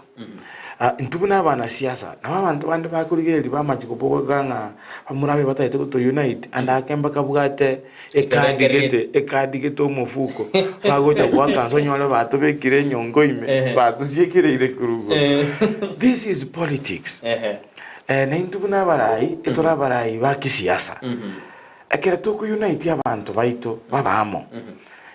Ah, intwe buna abanasiasa, nabo abanto bande bakorigereria bamache koboga ng'a bamura abe batagete goto unite, ande ake mbakabwate ekadi gete, ekadi gete omofuko, bagocha goaka nse onyore batobekire enyongo ime, batosiekereire korwa igoro. This is politics. Eh, na intwe buna abarai, etore abarai ba kisiasa. Ekero toko unite abanto baito babe amo,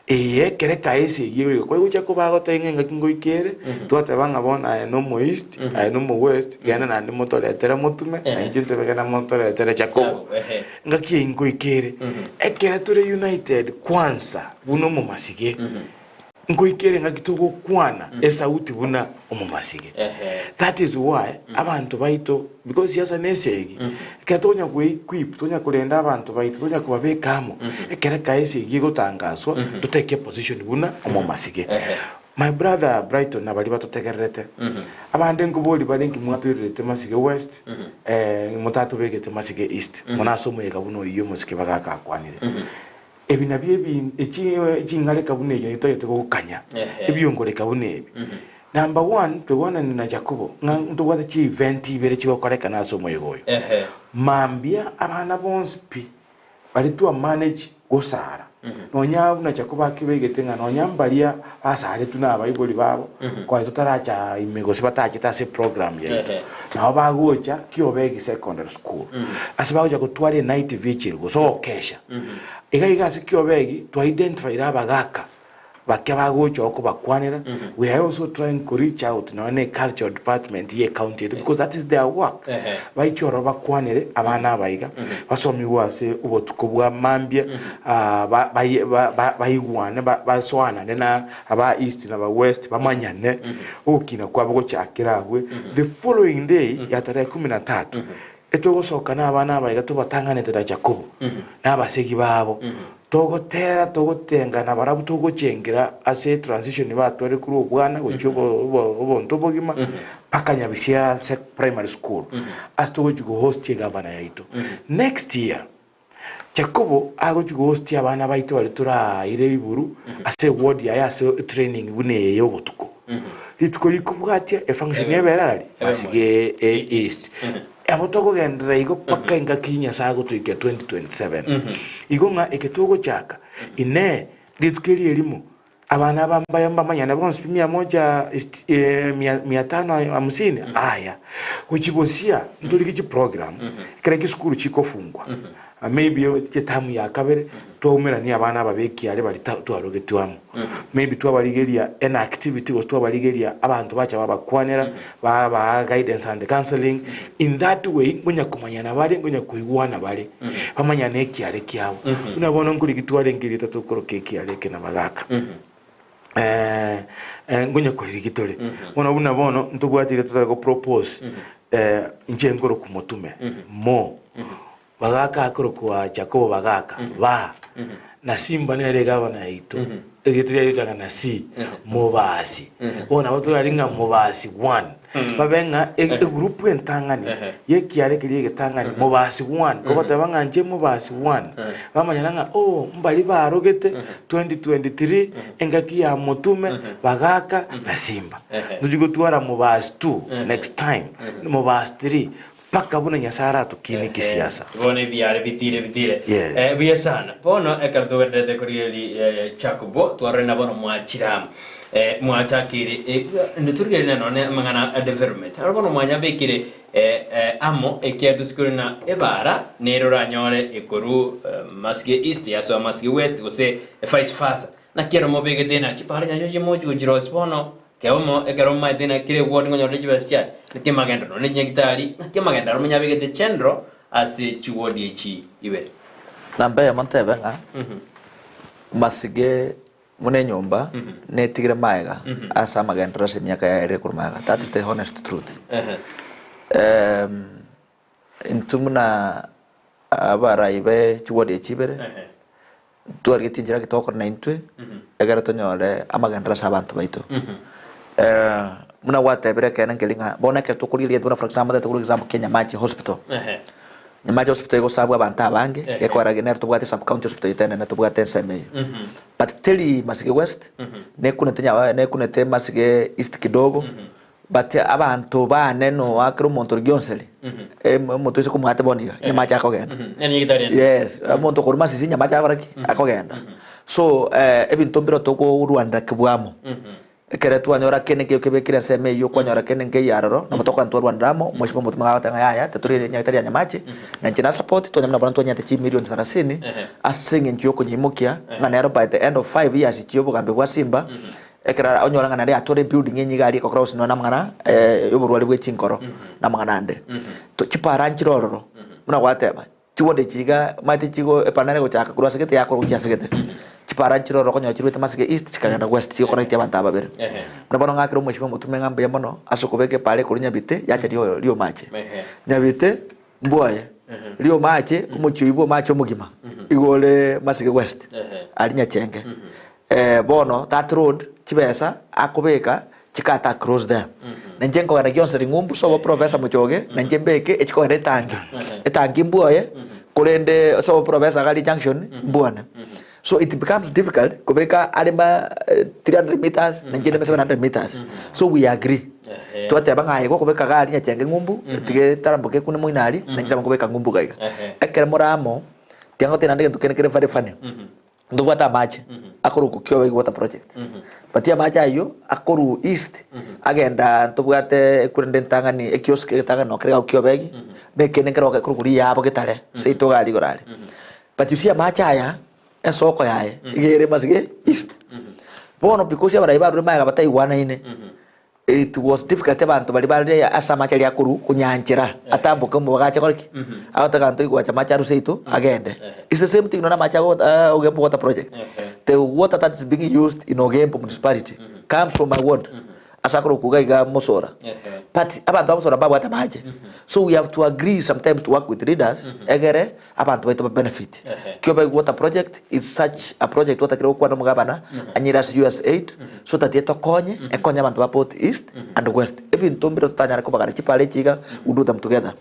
eye ekero ekaesi eyio egoika kwaigochia kobagotebia ng'a engaki ngoika ere, twateba ng'a bono aye na omo east, aye na omo west, genda naende motoretere motume, na inche ntebe genda motoretere Jakobo. Engaki eyio ngoika ere. Ekero tore united kwansa buna omomasige, Nkoika ere engaki togokwana esauti buna omomasige. That is why abanto baito because siasa ne esegi, ekero tokonya kwe equip, tokonya korenda abanto baito, tokonya kobabeka amo, ekero ekae esegi egotangaswa, totake position buna omomasige. My brother Brighton na baria batotegererete, abande nkoboria bare nki mwatoirerete Masige West, motatobegete Masige East, mono ase omoyega buna oyio omosike bagaka akwanire. Ebi nabio ebi ching'areka buna ebi toyete gokanya, ebiongoreka buna ebi. Number one, tweigwanane na Jakobo ng'a ntobwate chi-event ibere chigokorekana ase omoyega oyo. Mambia abana bonsi pi baria twa manage gosara, nonya buna Jakobo akebegete ng'a nonya mbaria basaretwe na abaibori babo, konya totaracha ime gose batachete ase eprogram yaito, nabo bagocha Kiobegi Secondary School, ase bagocha gotwara enight vigil gose ogokesha. Iga iga ase Kiobegi twa identifyire abagaka bakia bagocha oo kobakwanera, we are also trying ko reach out nonya ne cultural department ye ecounty yaito because that is their work. Baiche ororo bakwanere abana aba iga, basomigwe ase obotuko bwa mambia, baigwane basoanane na aba east na aba west bamanyane, ogokina kwabo gochakere abwe. The following day ya tarehe kumi na tatu, etogosoka na abana aba iga tobatang'anete na Jakobo na abasegi babo, togotera togotenga na barabwo togochengera ase etransition batwarire korwa obwana gochia obonto obogima mpaka Nyabisia Primary School ase togochia gohost egavana yaito. Next year Jakobo agochia gohostia abana baito baria toraire riburu ase eward yaye ase etraining buna eye ya obotuko. Rituko rikobwatia efunction ebe ere arari Masige East. Abo tokogenderera igo mpaka engaki Nyasae agotoikia 2027. Igo ng'a eke togochaka, inee, rituko eri erimo Abana aba mbaye mbamanyane bonsi pi mia moja mia tano hamsini aya gochia bosia ntorige chiprogram ekero chisukuru chikofungwa maybe chitamu ya kabere twaumerania abana aba ba ekiare baria twarogetwe amo maybe twabarigeria an activity gose twabarigeria abanto bacha babakwanera babaa guidance and counselling in that way nkonya komanyana bare nkonya koigwana bare bamanyane ekiare kiabo. Buna bono nkorigia twarenge erieta tokoroka ekiare eke na bagaka. Nkonya koririgia tore. Bono buna bono ntobwate erieta totari go propose inche nkorokwa motume mo. Bagaka akorokwa Jakobo bagaka ba na Simba nere egavana yaito erieta riaye rigochaka na C Mobasi bono nabo torari ng'a Mobasi one babe ng'a egroup entang'ani yekiare keria egetang'ani Mobasi one gogoteba ng'a inche Mobasi one bamanyana ng'a oh mbari barogete 2023 engaki ya Motume bagaka na Simba ntochi gotwara Mobasi two next time Mobasi three Mpaka buna Nyasae aratokinie kisiasa. Bono ebiare bitire bitire. Yes. Buya sana. Bono ekero togendererete korigereria Jakobo, twarorire na bono mwachire amo. Mwachakire torigereria nonye amang'ana a development. Aro bono mwanyabekire amo ekiagera tosikore na ebara nere oranyore ekorwa Masige East yasoa Masige West gose vice versa. Naki ero mobegete ng'a chibara nachio chimochi gochirosia bono Keomo ekero omaete ng'a kera eward nkonyorere chibesa chiaye, naki amagendo nonya ne chinyagitari, naki amagendo aro monyabegete chenro ase chiward echi ibere. Namba eyemo ntebe ng'a masige buna enyomba netigire maega ase amagenderero ase emiaka yaye ere korwa maega, that is the honest truth. Intwe buna abarai be chiward echi ibere, ntwarigetie enchera ki togokora naintwe, ekero tonyore amagenderero ase abanto baito. Buna gwatebire ekeene nkeri ng'a bono ekero tokorigereria buna for example totagete korwa example kia Nyamache hospital, Nyamache hospital egosabwa abanto abange, gekogera nero tobwate sub county hospital yaito enene tobwate ensemo eyio. But teri Masige West, nekunete Masige East kidogo. But abanto bane noakera omonto oria gionseri, omonto oise komwate bono iga, nyamache akogenda. Yes, omonto okorwa masisi nyamache agokora ki? Akogenda. So ebinto mbire tokorwanera kebwamo, ekere twanyora kende nkeiyo kebekire ensemo eywo, kwanyora kende nkeiyo aroro, nabo tokogenda twarwanera amo, omosibwa omotume agagoteba ng'a yaya titori nyagetari ya nyamache, na inche na support, twanyora buna bono twanyete chimilioni sarasini, ase eng'encho ya okonyeimokia, ng'a nero by the end of 5 years chia obogambi bwa Simba, Ekero onyore ng'a naende yatwara ebuilding enye iga aria egokora gose nonya namang'ana yoborwari bwe chinkoro, na amang'ana ande. To chipara nchire ororo, buna gwateba, chiward echi iga omanyete chigo epara nere egochaka korwa ase gete yakora gochia ase gete. Chipara nchire ororo okonyora chiruete masige east chikagenda west chigoconnect abanto aba babere. Buna bono ng'akere omweshimiwa omotume ng'a mbuya mono ase okobeka epara ekorwa Nyabite yacha rio Riomache. Nyabite mbwoye, Riomache, omochie oyio bw'omache omogima, igo ore Masige West, aria Nyachenge. Bono that road chibesa akobeka chikata across there. Na inche nkogenda gionsi ring'umbu sobo Professor Muchoge, na inche mbeke echikogenda etangi. Etangi mbwoye, korende sobo Professor iga aria junction, mbwane. So it becomes difficult kobeka are ma 300 meters na inche ndeme 700 meters. So we agree. Twateba ng'a aye gokobeka iga aria Nyachenge ng'umbu, tiga etaramboke ekune moino aria, na inche nabo nkobeka ng'umbu iga iga. Ekero more amo, tiga ngotebie naende egento kende kere very funny. Ntobwate amache akorokwa Kiobegi Water Project, but amache ayio akorwa east agenda ntobwate ekurende entang'ani ekiosk egetang'ani noo kere iga Kiobegi, na ekende nkere gekorokwa Riyabo Getare, seito iga aria igoro aria. But you see amache aya ensoko yaye iga ere Masige East. Bono because abarai barure magega bataigwanaine, it was difficult abanto baria bare ase amache aria akorwa konyanchera atamboke omobaga ache kore ki? Agoteba abanto oigwache amache arwe seito agende. It's the same thing nonya amache ago Ogembo water project. The water that is being used in Ogembo municipality comes from my ward. Ase akorokwa iga iga Mosora. But abanto ba Mosora mbabwate amache. So we have to agree sometimes to work with leaders egere abanto baito ba benefit. Kiobegi water project is such a project twatakire gokwana omogabana anyire ase USAID so that etokonye ekonye abanto ba both east and west. Ebinto mbire totanyare kobagana chipara echi iga we do them together.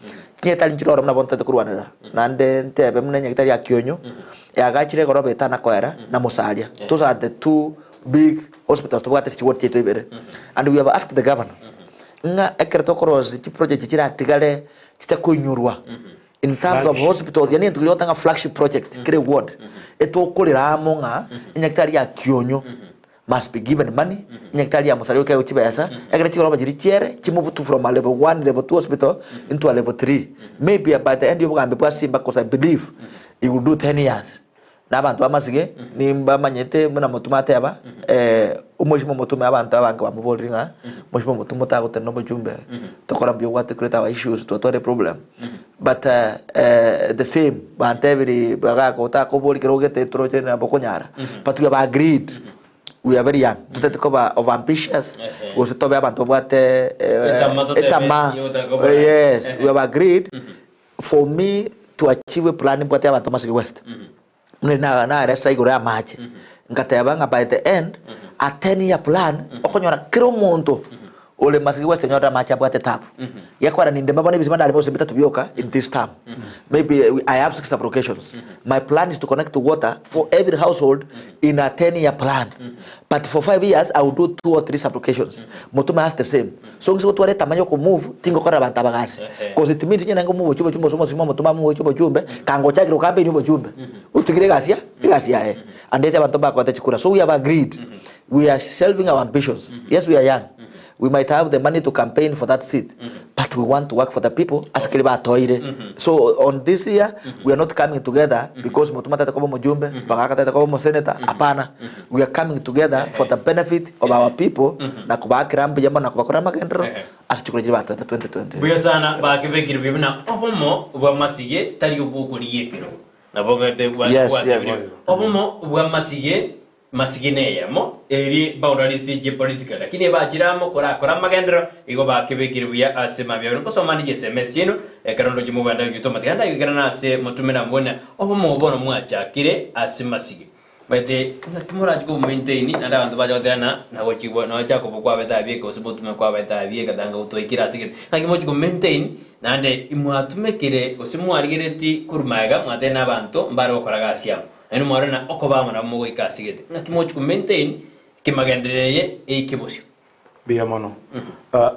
Chinyagitari nchire oro buna bono totagete korwanera naende ntebe buna enyagitari ya Kionyo yagachire egoroba etana koera na Musalia. Those are the two big hospitals tobwate ase chiward chiaito ibere. And we have asked the governor ng'a ekero tokorosia chiproject chiratigare chicha koinyorwa In terms of hospitals, yaani egento keria ogotanga flagship project kere ward, etokorera amo ng'a enyagitari ya Kionyo must be given money, enyagitari ya Musalia goika ewe chibesa, ekero chigoroba chiria chiere, chimove to from a level one, level two hospital into a level three. Maybe by the end ya obogambi bwa Simba cause I believe he will do 10 years. Na abanto b'amasige nimbamanyete buna Omotume ateba, Omochie Omotume abanto abange bamoborire ng'a, Omochie Omotume otagotenena omochumbe, tokora mbuya obwate create our issues, twatwara eproblem. But the same bantebiri bagaka otakoboria kero ogete toroche nabo okonyara, but we have agreed, we are very young, totagete koba over ambitious, gose tobe abanto babwate Etama totebe, etama, igo otakobora. yes, we have agreed. For me to achieve a plan mbwate abanto Masige West, buna riria naresa igoro y'amache, ngateba ng'a by the end, a 10 year plan, okonyora kera omonto ore Masige West onyorire amache abwate tap. Gekogera nindeme bono ebisima ndareme gose bitato bioka in this term. Maybe I have six sub-locations. My plan is to connect water for every household in a 10 year plan. But for 5 years I will do two or three sub-locations. Motome has the same. So ng'ise gotwara etama y'okomove, tingokorera abanto aba gasi. Cause it means onye nenge omove obochumbe obochumbe ase omosimo omotome amove obochumbe, kangochakire gocampaign obochumbe, otigire egasi ya egasi yaye. And yet abanto mbakoete chikura. So we have agreed, we are shelving our ambitions. Yes we are young, we might have the money to campaign for that seat, but we want to work for the people ase keria batoeire. So on this year, we are not coming together because motome atagete koba omojumbe, bagaka atagete koba omosenator, hapana. We are coming together for the benefit of our people na kobaakera mbuya mono na kobakorera amagenderero ase chikura chiria batoete 2020. Mbuya sana bakebekire buya buna obomo bw'amasige tari obw'okorigia ekerogo. Nabo gete Yes, gwatebire. yes. Obomo bw'amasige masige neyemo eri boundaries chie political lakini ebachire amo korakora amagenderero igo bakebekire buya ase mambia abere. Nkosoma ndi chiSMS chiaino ekero ndoche mogenda gochitoma tiga ndaigerana ase motume na mbwene obomo obo bono mwachakire ase masige. Omanyete ng'aki morache kobomaintain, naende abanto bache goteba ng'a nagochigwa nonya Jakobo kwabete abieka gose motume kwabete abieka tanga gotwaikire ase egento. Ng'aki mochi komaintain, naende imwatumekire gose mwarigeretie korwa magega mwatebire na abanto mbare gokora gasi amo. Naende mwarora ng'a okoba amo nabo mogoika ase egento. Ng'aki mochi komaintain kemagenderero eye eike bosio. Mbuya mono.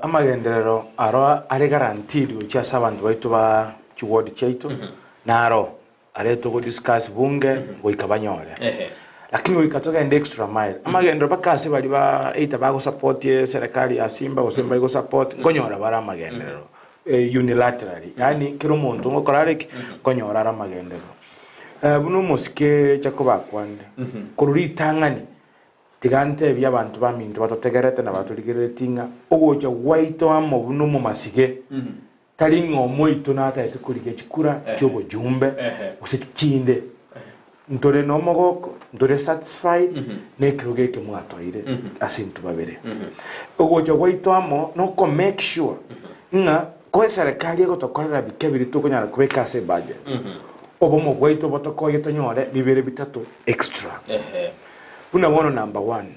Amagenderero aro are guaranteed gochia ase abanto baito ba chiward chiaito, naro are togo discuss bunge goika banyore. Lakini goika togende extra mile. Amagenderero mpaka ase baria ba either bago support eserekari ya Simba gose mbari go support, nkonyora bare amagenderero unilaterally. Yaani kera omonto ngokora are ki? Nkonyora are amagenderero. Buna omosike Jacob akwanire, korwa ritang'ani Tiga ntebie abanto baminto batotegerete na batorigereretie ng'a ogocha gwaito amo buna omomasige tari ng'a omoito natagete korigia chikura chi'obojumbe gose chinde. Ntore nomogoko, ntore satisfied nekerogo eke mwatoire ase intwe babere. Ogocha gwaito amo noko make sure ng'a ko eserekari egotokorera bike biria tokonyara kobeka ase ebudget, obomo bwaito botokoye tonyore bibere bitato extra. Buna bono number one,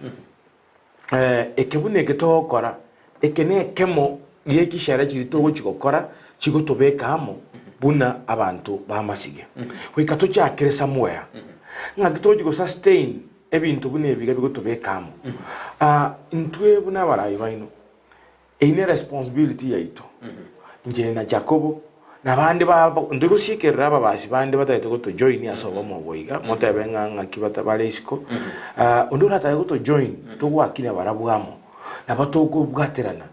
eke buna eke togokora, eke na ekemo gie chishere chiria togochi gokora chigotobeka amo buna abanto b'amasige. Goika tochakere somewhere, ng'aki togochi go sustain ebinto buna ebi iga bigotobeka amo. Intwe buna abarai baino, Eyio neresponsibility yaito, inche na Jakobo, na abande babo, ntoigosiekerera ababasi bande batagete gotojoin ase obomo obo iga, motebe ng'a ng'aki bata bare isiko. Ah, onde oratake gotojoin, togwakina barabwo amo, nabo tokobwaterana.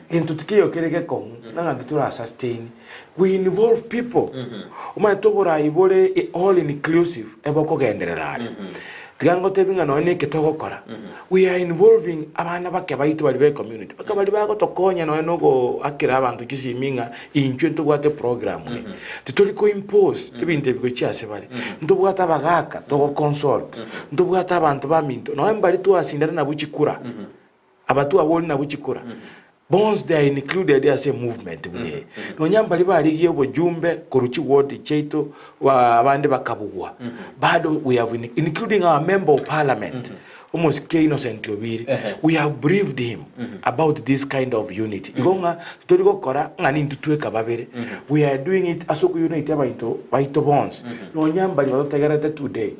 Egento tikeiyo kere gekong'u, ng'a ng'aki tora sustain, we involve people. Omanyete oborai bore all inclusive, ebokogenderera are. Tiga ngotebi ng'a nonya neke togokora, we are involving abana bake baito baria be community, mpaka baria bagotokonya nonya na ogoakera abanto chisimi ng'a intwe ntobwate program eye. Titori ko impose ebinto ebi gochia ase bare. Ntobwate abagaka togo consult, ntobwate abanto baminto, nonya mbaria twasindana nabwo chikura, Abatwabori nabwo chikura bonsi they are included ase emovement buna eye. Nonya mbaria barigia obojumbe korwa chiward chiaito abande bakabugwa bado we have including our member of parliament omosike Innocent Obiri we have briefed him about this kind of unity. Igo ng'a titori gokora ng'a nintwe tweka babere we are doing it ase okounite abainto baito bonsi nonya mbaria batotegererete today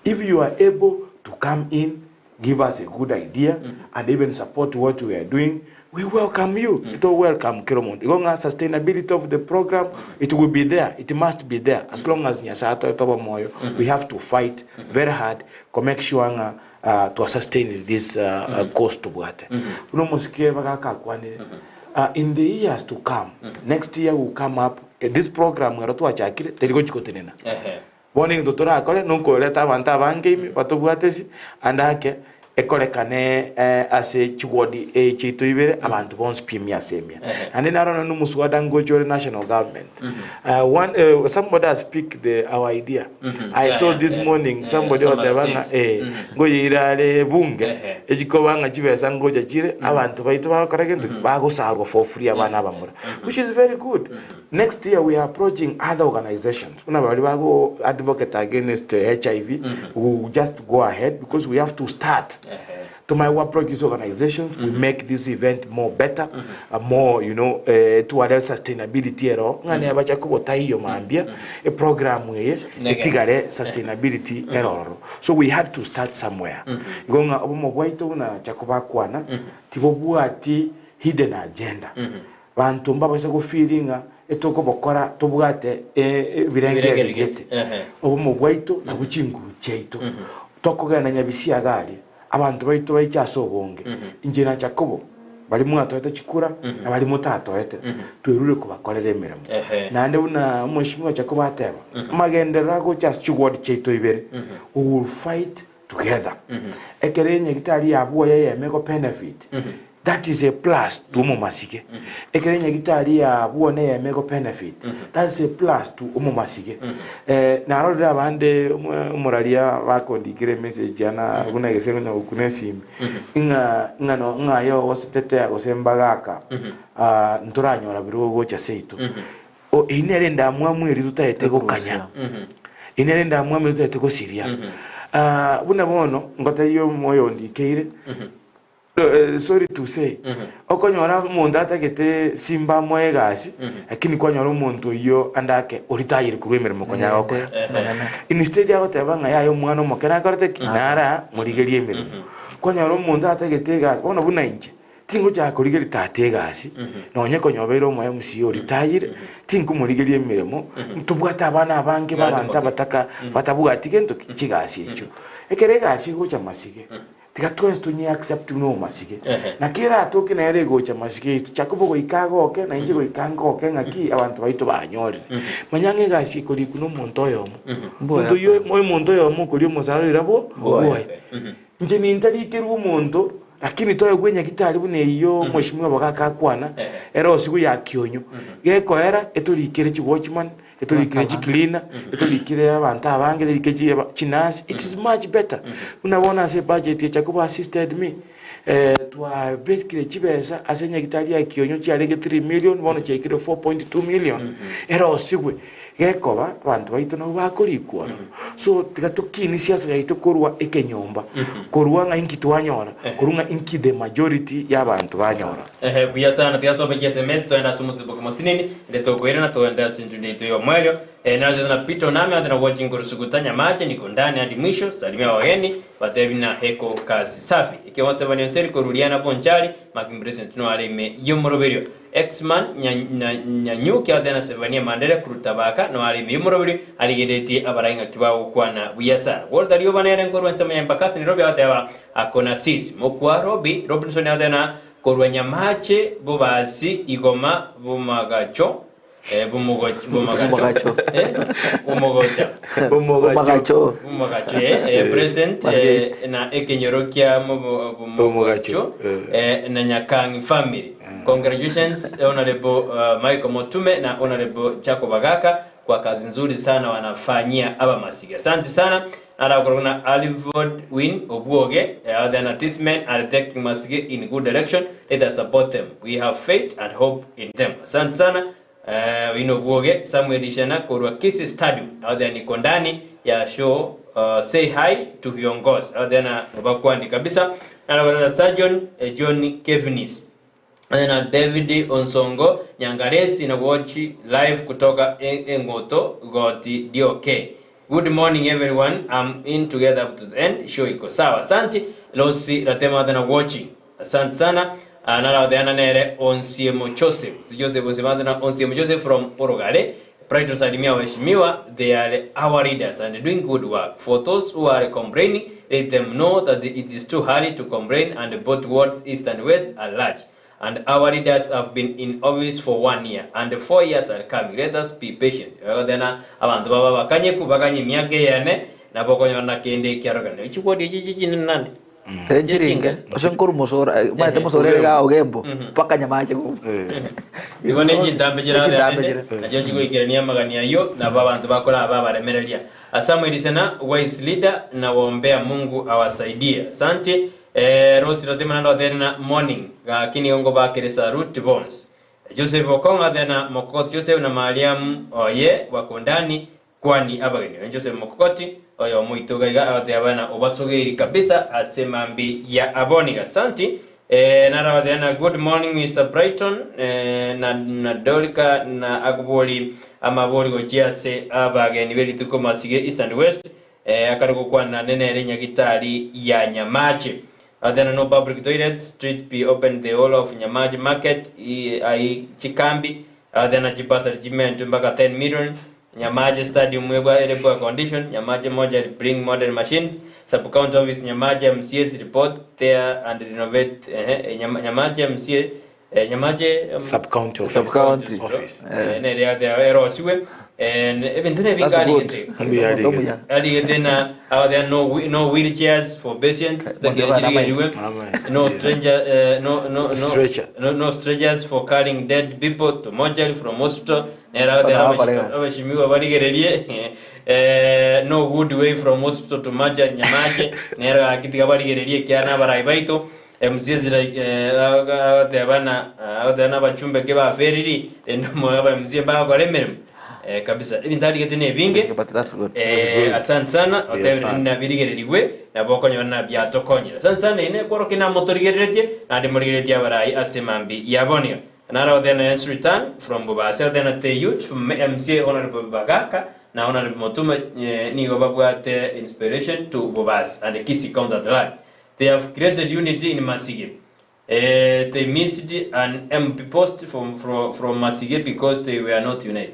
if you are able to come in give us a good idea and even support what we are doing, we welcome you. It will welcome kera omonto. Igo ng'a sustainability of the program, it will be there, it must be there as long as Nyasaye atoete obomoyo, we have to fight very hard ko make sure ng'a uh, twa sustain this uh, uh, course tobwate. Buna omosike bagaka akwanire, uh, in the years to come, next year will come up, eh, this program ero twachakire, teri gochi gotenena. Bono egento torakore nokoreta abanto abange ime batobwate ase ande ake ekorekane ase chiward chiaito ibere abanto bonsi pi emia ase emia. Naende naro nonye nomosuada ngocha ore national government. One somebody has picked the our idea. I saw this morning somebody ogoteba ng'a eh ngoyeire are ebunge echikoba ng'a chibesa ngocha chire abanto baito bagokora gento ki? Bagosarwa for free abana abamura which is very good. Next year we are approaching other organizations buna baria bago advocate against HIV we will just go ahead because we have to start tomanye go approach these organizations we make this event more better more you know etware sustainability ero ng'a neba bacha kogotaiyo mambia eprogram eye etigare sustainability ere ororo so we had to start somewhere igo ng'a obomo bwaito buna chakobakwana tibobwati hidden agenda Banto mbabaisa gofeeli ng'a etokobokora tobwate ebirengererio gete. Obomo bwaito nabwo chinguru chiaito. Tokogenda nyabisia aria, abanto baito baiche ase obonge. Inche na Jakobo, baria mwatoete chikura na baria motatoete, twerure kobakorera emeremo. Naende buna omweshimiwa Jakobo ateba, amagenderero agocha ase chiward chiaito ibere, we will fight together. Ekero enyagitari yabwoye eyemo ego benefit, that is a plus to omomasige. Ekero enyagitari yabwone eyemo ego benefit, that is a plus to omomasige. Eh, narorire abande omo- omoraria bakondikera emessage ana buna gese konya gokuna esimi, ng'a ng'a no ng'a aye ogosetetea gose mbagaka, ah, ntoranyora birogo gocha seito. O, eyio nere endamwamu eria totaete gokanya, eyio nere endamwamu eria totaete gosiria. Ah, buna bono ngotebie omoyo ondikeire, eh, sorry to say, okonyora omonto atagete simba amoe egasi, lakini kwanyora omonto oyio ande ake oritayire korwa emeremo konyara gokora. Instead agoteba ng'a yaya omwana omoke nakorete ki? Nara morigerie emeremo. Kwanyora omonto atagete egasi, bono buna inche. Tingochaka korigeria tata egasi, nonye konya obeire omo MC oritayire, tinkomorigeria emeremo, ntobwate abana abange b'abanto abataka batabwati gento ki? Chigasi echio. Ekero egasi egocha masige, tiga twensi tonye accept buna omomasige. Naki eratoke nere egocha masige ase Jakobo goika agoke, na inche goika ngoke ng'aki abanto baito banyorire. Manya ng'a egasi ekorikwa nomonto oyomo. Omonto oyio, omonto oyomo okoria omosara oira bwo? Bwoye. Inche nintarikerwe omonto, lakini toegwe enyagitari buna eyio Mheshimiwa Bagaka akwana, ere osigwe ya kionyo. Gekoera, etorikere chiwatchman, etorikere chicleaner, etorikere abanto abange, etorikere chi chinurse, it is much better. Buna bono ase ebudget echa koba assisted me, twabekire chibesa ase enyagitari ya kionyo chiarenge 3 million, bono chiaikire 4.2 million, ere osigwe. Gekoba, abanto baito nabwo bakorikwa ororo. So tiga tokinie siasa yaito korwa ekenyomba, korwa ng'a inki twanyora, korwa ng'a inki the majority y'abanto banyora. Ehe, buya sana, tiga nsome chiSMS toende ase omotuboki mosinini, ere tokoirana toende ase enchuni yaito y'omoerio. Eh, narachete na Peter Oname ate na watching Nkorusuguta Nyamache niko ndani hadi mwisho, salimia wageni, batebi na heko kasi safi. Ekeonsebani onseri koruriana Bonchari, Makimbresident noare ime y'omoroberio. Xman Nyanyuki agoteena Sevania Mandere kuruta Baka noare ime y'omoroberi arigereretie abarai ng'aki bagokwana buya sana. Walter Rioba nere nkorwa ensemo ya Embakasi Nairobi agoteba akona sis. Mokwa Robi Robinson agoteena korwa Nyamache Bobasi Igoma Bomagacho Bomagacho Bomogocha Bomagacho. Bomagacho present na ekenyoro kia Bomogacho na Nyakang'i family. Congratulations Honorable Michael Motume na Honorable Jacob Agaka kwa kazi nzuri sana wanafanyia Abamasige. Asante sana. Narakorwa na Alivod Win Obwoge, then these men are taking Masige in good direction, let us support them. We have faith and hope in them. Asante sana Win Obwoge, Samuel Ishana korwa Kisii Stadium, then niko ndani ya show say hi to viongozi, then obakwani kabisa. Narakorwa na Surgeon John Kevinis. Na David Onsongo Nyangaresi na watch live kutoka Eng'oto Goti DOK. Good morning everyone I'm in together up to the end show iko sawa asanti Losi Ratema na watching asante sana naraoteana nere Onsiemo Joseph si Joseph Onsiemo na Onsiemo Joseph from Orogare Brighton salimia waheshimiwa they are our leaders and doing good work for those who are complaining let them know that it is too early to complain and both wards east and west are large and our leaders have been in office for one year and 4 years are coming let us be patient Thena abanto baba bakanyeku bakanye emiaka eyene nabo okonyora kende ekiarogana chigwodi echi chichinene nande Tenchiringe, ase nkorwa mosora, omanyete mosora ere iga ogembo, mpaka nyamache goko. Igo ne chintambe chire Chintambe abene, chire. nachio chigoikerania amagani ayio, nabo abanto bakoraba abaremereria. Samuel Isena, wise leader, na wombea Mungu awasaidie. Asante. Eh, Rose Ratema naende otebire na morning, gaki nigo ngobakere salute bonsi. Joseph Okong'o otebire na Mokogoti Joseph na Mariamu oye Wakondani, Kwani abageni baye Joseph Mokogoti, oyomo oito iga iga agoteba na obasogeiri kabisa ase mambi ya aboni. Asanti. Eh, naro agoteba na good morning Mister Brighton eh, na, na Dorika na akobori amabori gochia ase abageni be rituko Masige East and West eh, akare gokwana nane nere nyagitari ya Nyamache. Agoteba no public toilets street be open the whole of Nyamache market i, ai chikambi agoteba na chibasari chimentwe mpaka 10 million Nyamache Stadium ebwa ere poor condition, Nyamache Mortuary bring modern machines, Sub County Office Nyamache MCAs report there and renovate ehe Nyamache MCA eh, Nyamache um, Sub County Office. Sub County. Office. Eh, nere yate erosiwe eh, ebinto nebinge That's good. arigete Mbuya arigete. Omuya. arigete na agotea no, whe- no wheelchairs for patients Amen. Amen. no stranger eh, no no no Stretcher. no, no strangers for carrying dead people to mortuary from hospital nere agotea Bana bakore gasi. abashimiwa barigererie eh, no good way from hospital to mortuary Nyamache nere gaki tiga barigererie ekiagera abarai baito MCAs like eh, agoteba na agoteba na abachumbe ke baferiri rende omoyo aba MCA mbagokora emeremo eh, kabisa ebinto arigete na ebinge But that's good. Eh, asante sana Yes, otebire sana. nabirigererigwe nabo okonyora nabiatokonyire asante sana ine kworokia namotorigereretie naende morigereretie abarai ase mambi yabonia naro otena yes return from Bobasi otena the youth from MCA Honorable Bagaka na Honorable Motuma eh, nigo babwate inspiration to Bobasi and Kisii County at large they have created unity in Masige. Eh, they missed an MP post from, from, from Masige because they were not united.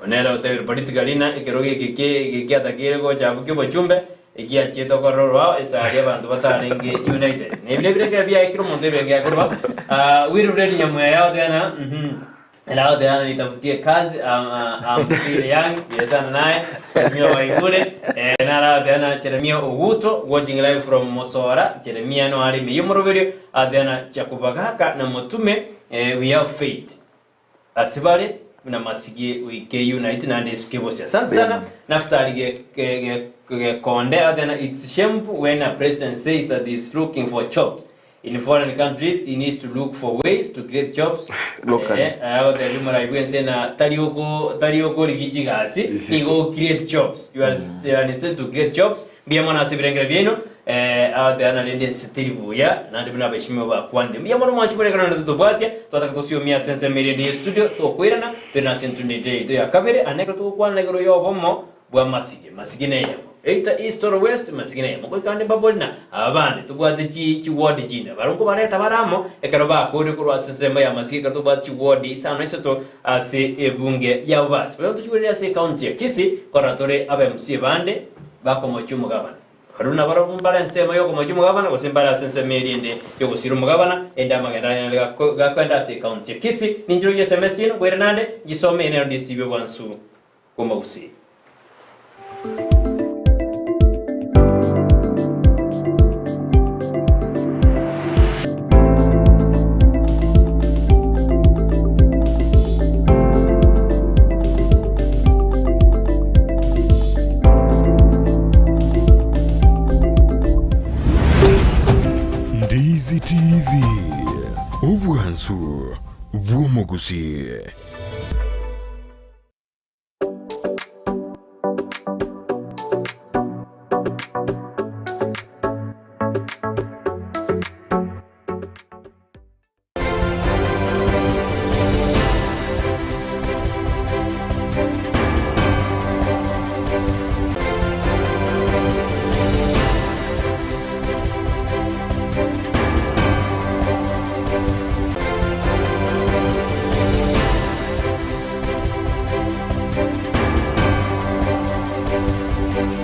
Onere otebire politically na ekerogo eke kie giatakeire gocha abwo kiobochumbe egiachiete okorora orwao esari abanto batarenge united. Na ebire bire ekero biaikire omonto ebenge akorwa ah, Wilfred Nyamweya otena mhm Ere agoteba nitafutie kazi I'm, I'm still young buya sana naye Jeremia Waigure eh, naro agoteba na Jeremia Oguto watching live from Mosora Jeremia no are ime y'omoroberio agoteba na Jakubagaka na Motume eh, we have faith ase bare buna masigie oike unite naende esuke bosio asante sana Naftali Ge- Ge- Ge- Gekonde agoteba na it's shameful when a president says that he is looking for jobs In foreign countries he needs to look for ways to create jobs Locally. Eh, agotebia omorai bwense na tari oko tari okorigi chigasi nigo o create jobs you are, you are instead to create jobs mbuya mono ase ebirengero biaino eh, agoteba na rende ense teri buya naende buna abaheshimiwa bakwanire mbuya mono mwanchi bore ekero naende totobwatia twataka tosiomie ase ensemo eria ende ye studio tokoirana toirane ase entunda yaito ya kabere ande ekero togokwana igoro ya obomo bwa masige, masige neyemo. Either east or west, masige neyemo. Goika ande mbabori na aba bande tobwate chi chiward chinde. Baria nkobareta bare amo ekero bakorire korwa ase ensemo ya masige ekero tobwate chiward isano na isato ase ebunge ya Bobasi. Boigo tochigwerere ase ecounty ya Kisii korora tore aba MCA bande bakomochia omogabana. Barabwo nabarabwo mbare ensemo y'okomochia omogabana gose mbare ase ensemo eria ende y'ogosiira omogabana, ende amagendo aya nare gakoenda ase ecounty ya Kisii. Ninche roche SMS ino, bwere nande, nchisome eye nero ndisitibie obwansu. bw'omogusii. Ndizi TV, obwansu bw'omogusii.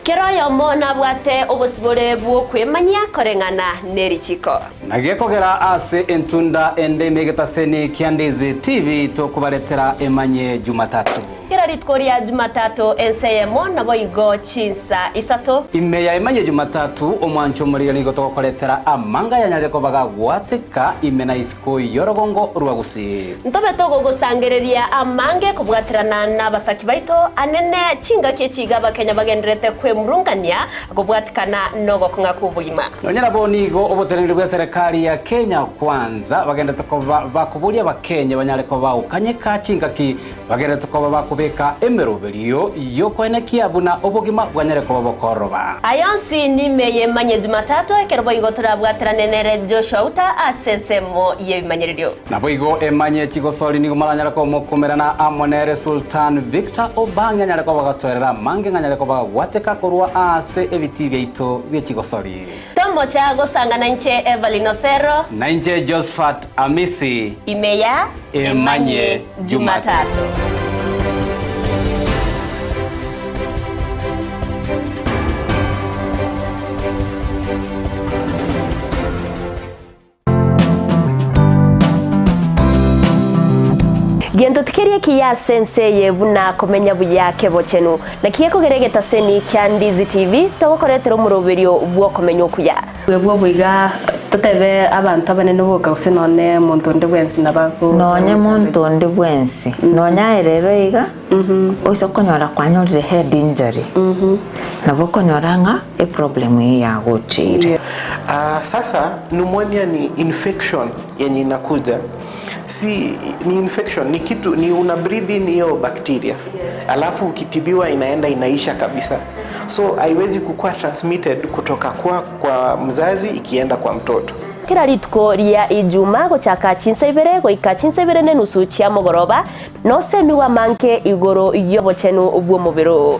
Kera oyomo nabwate obosibore bw'okwemanyia koreng'ana nerichiko. Na gekogera ase entunda ende ime egetaseni kia Ndizi TV tokobaretera emanye Jumatatu. Kera rituko ria Jumatatu ense eyemo naboigo chinsa isato. Ime ya emanye Jumatatu omwancho omorire nigo togokoretera amanga yanyarire koba gagwateka ime na isiko y'orogongo rwa Gusii. Ntobe togogosangereria amange kobwaterana nabasaki baito anene chingaki echi iga abakenya bagendererete kwemurungania kobwatikana nogokong'a kw'obogima. Nonya nabo nigo oboteneneri bwa eserekari ya Kenya Kwanza bagenderete koba bakoboria abakenya banyare koba bagokanyeka chingaki bagenderete koba bakobeka emeroberio y'okoenekia buna obogima bwanyare koba bokooroba. Aya onsi nime y'emanye Jumatatu ekero boigo torabwaterane nere Joshua Uta ase ensemo y'ebimanyererio. Naboigo emanye chigosori nigo moranyare komokumerana amo nere Sultan Victor Obang'e anyare koba gatoerera amange ng'anyare koba gagwateka korwa aase ebitii biaito bie chigosori. Tomocha gosangana inche Evelyn Osero. Na inche Josphat Amisi. Ime ya Emanye Jumatatu. Gento tikeri ekiya ase ense eye buna komenya buya kebochenu. Naki gekogera egetaseni kia Ndizi TV togokoretera omoroberio bw'okomenya okuya. Bwebwo boiga totebe abanto abanene boka gose nonye monto onde bwensi nabo Nonye monto onde bwensi, nonye aye rero iga, oise okonyora kwanyorire head injury, nabo okonyora ng'a eproblem eyio yagocheire. Ah, sasa pneumonia ni infection yenye inakuja si ni infection ni kitu ni una breathe in hiyo bacteria alafu ukitibiwa inaenda inaisha kabisa so haiwezi kukua transmitted kutoka kwa, kwa mzazi ikienda kwa mtoto Kera rituko ria Ijuma gochaka chinsa ibere goika chinsa ibere nenusu chia mogoroba, nosemigwe amange igoro y'obochenu bw'omobere oo.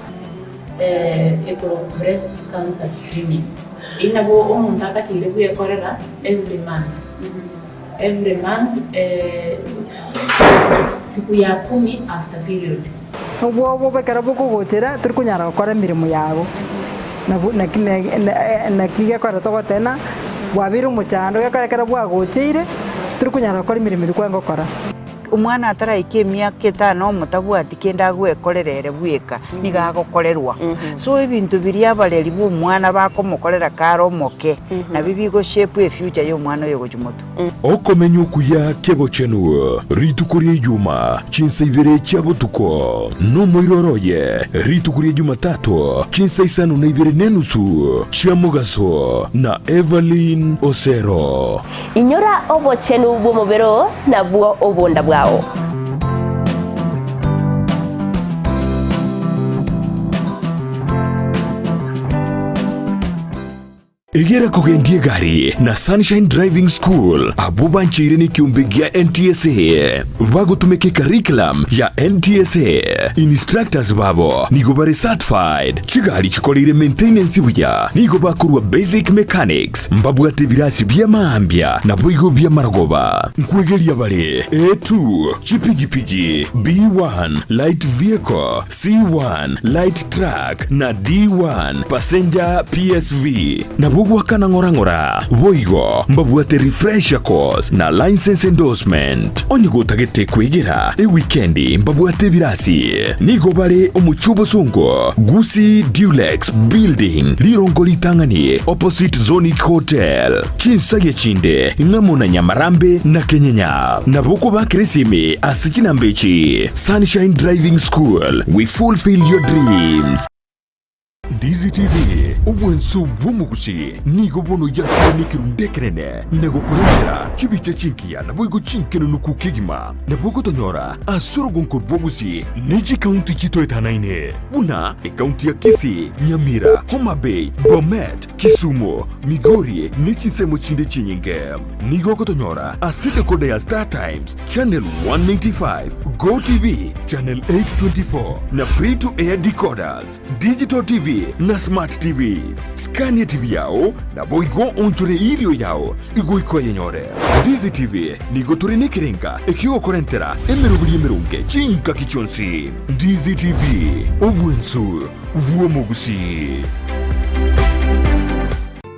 Ekorokwa breast cancer screening. Eyio nabo omonto atakeire bwekorera every month. Every month siku ya kumi after period. Obwoba obo ekero bokogochera tori konyara gokora emeremo yago, nabo naki naki gekogera togoteba ng'a bwabeire omochando gekogera ekero bwagocheire tori konyara gokora emeremo eria kwarenge gokora. Omwana ataraika emiaka etano omotabwati kende agwekorera ere bweka, nigo agokorerwa. So ebinto biria abareri ba omwana bakomokorera kare omoke, nabio bigo shape efuture ya omwana oyo gochia motwe. Okomenya okuya kebochenu rituko ria Ijuma chinsa ibere chia botuko, nomoiroro oye rituko ria Jumatatu chinsa isano na ibere nenusu chia mogaso na Evelyn Osero. Inyora obochenu bw'omobere oo, nabwo obonda bwao. Egera kogendia egari na Sunshine Driving School abwo bancheire nekiombe gia NTSA bagotumeka ecurriculum ya NTSA. Instructors babo nigo bare certified, chigari chikoreire maintenance buya, nigo bakorwa basic mechanics, mbabwate ebirasi bia maambia naboigo bi'amarogoba. Nkwegeria bare A2, chipigipigi, B1, light vehicle, C1, light truck, na D1, passenger PSV. Nabwo goakana ng'ora ng'ora. Boigo mbabwate refresher course na licence endorsement. Onye gotagete kwegera ewikendi mbabwate ebirasi. Nigo bare omochie obosongo, Gusii Dulux Building, rirongo ritang'ani opposite Zonic Hotel. Chinsagia chinde ng'amo na Nyamarambe na Kenyenya. Nabo okobakera esimi ase chinamba echi, Sunshine Driving School, we fulfill your dreams. Ndizi TV, obwanso bw'omogusi, nigo bono yakire nekerundu ekenene na gokorentera chibicha chingiya naboigo chinkenunuku kegima. Nabo ogotonyora ase orogonko rw'ogusi ne chikaunti chitoetanaine buna ekaunti ya Kisii, Nyamira, Homa Bay, Bomet, Kisumu, Migori ne chinsemo chinde chinyinge. Nigo ogotonyora ase decoder ya Star Times, Channel 195, Go TV, Channel 824 na Free to Air decoders, Digital TV na Smart TVs. Skania TV yao naboigo onchore erio yao igoika oyenyore. Ndizi TV nigo tore nekerenga ekiogokorentera emeroberi emeronge chingaki chionsi. Ndizi TV, obwensu bw'omogusii.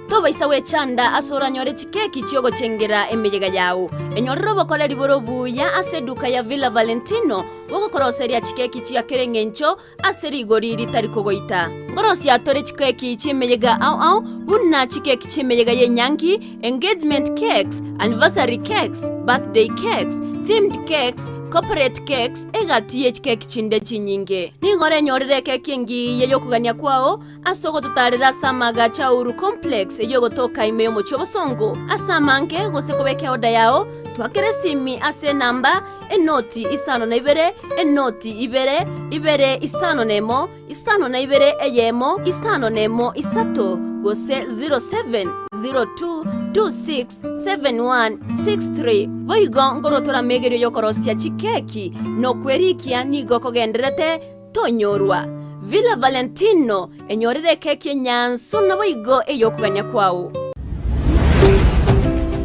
Tobaisa gwechanda ase oranyore chikeki chi'ogochengera emeyega yao. Enyorere obokoreri bore obuya ase eduka ya Villa Valentino bogokoroseria chikeki chia kera engencho ase rigori ritari kogoita. Nkorosia tore chikeki chi'emeyega ao ao buna chikeki chi'emeyega y'enyangi, engagement cakes, anniversary cakes, birthday cakes, themed cakes, corporate cakes, egati ye chikeki chinde chinyinge. Nigo orenyorere ekeki engiya y'okogania kwao Ase ogototaarera ase amaagacho a Uhuru Complex eyio egotoka ime y'omochie obosongo. Ase amange gose kobeka eoda yao, twakera esimi ase enamba, enoti isano na ibere, enoti ibere, ibere isano na emo, isano na ibere eyemo, isano na emo isato, gose 0702267163. Boigo nkorotora amegerio y'okorosia chikeki na okwerikia nigo kogendererete Tonyorwa. Villa Valentino, enyorere ekeki enyansu naboigo ey'okogania kwao.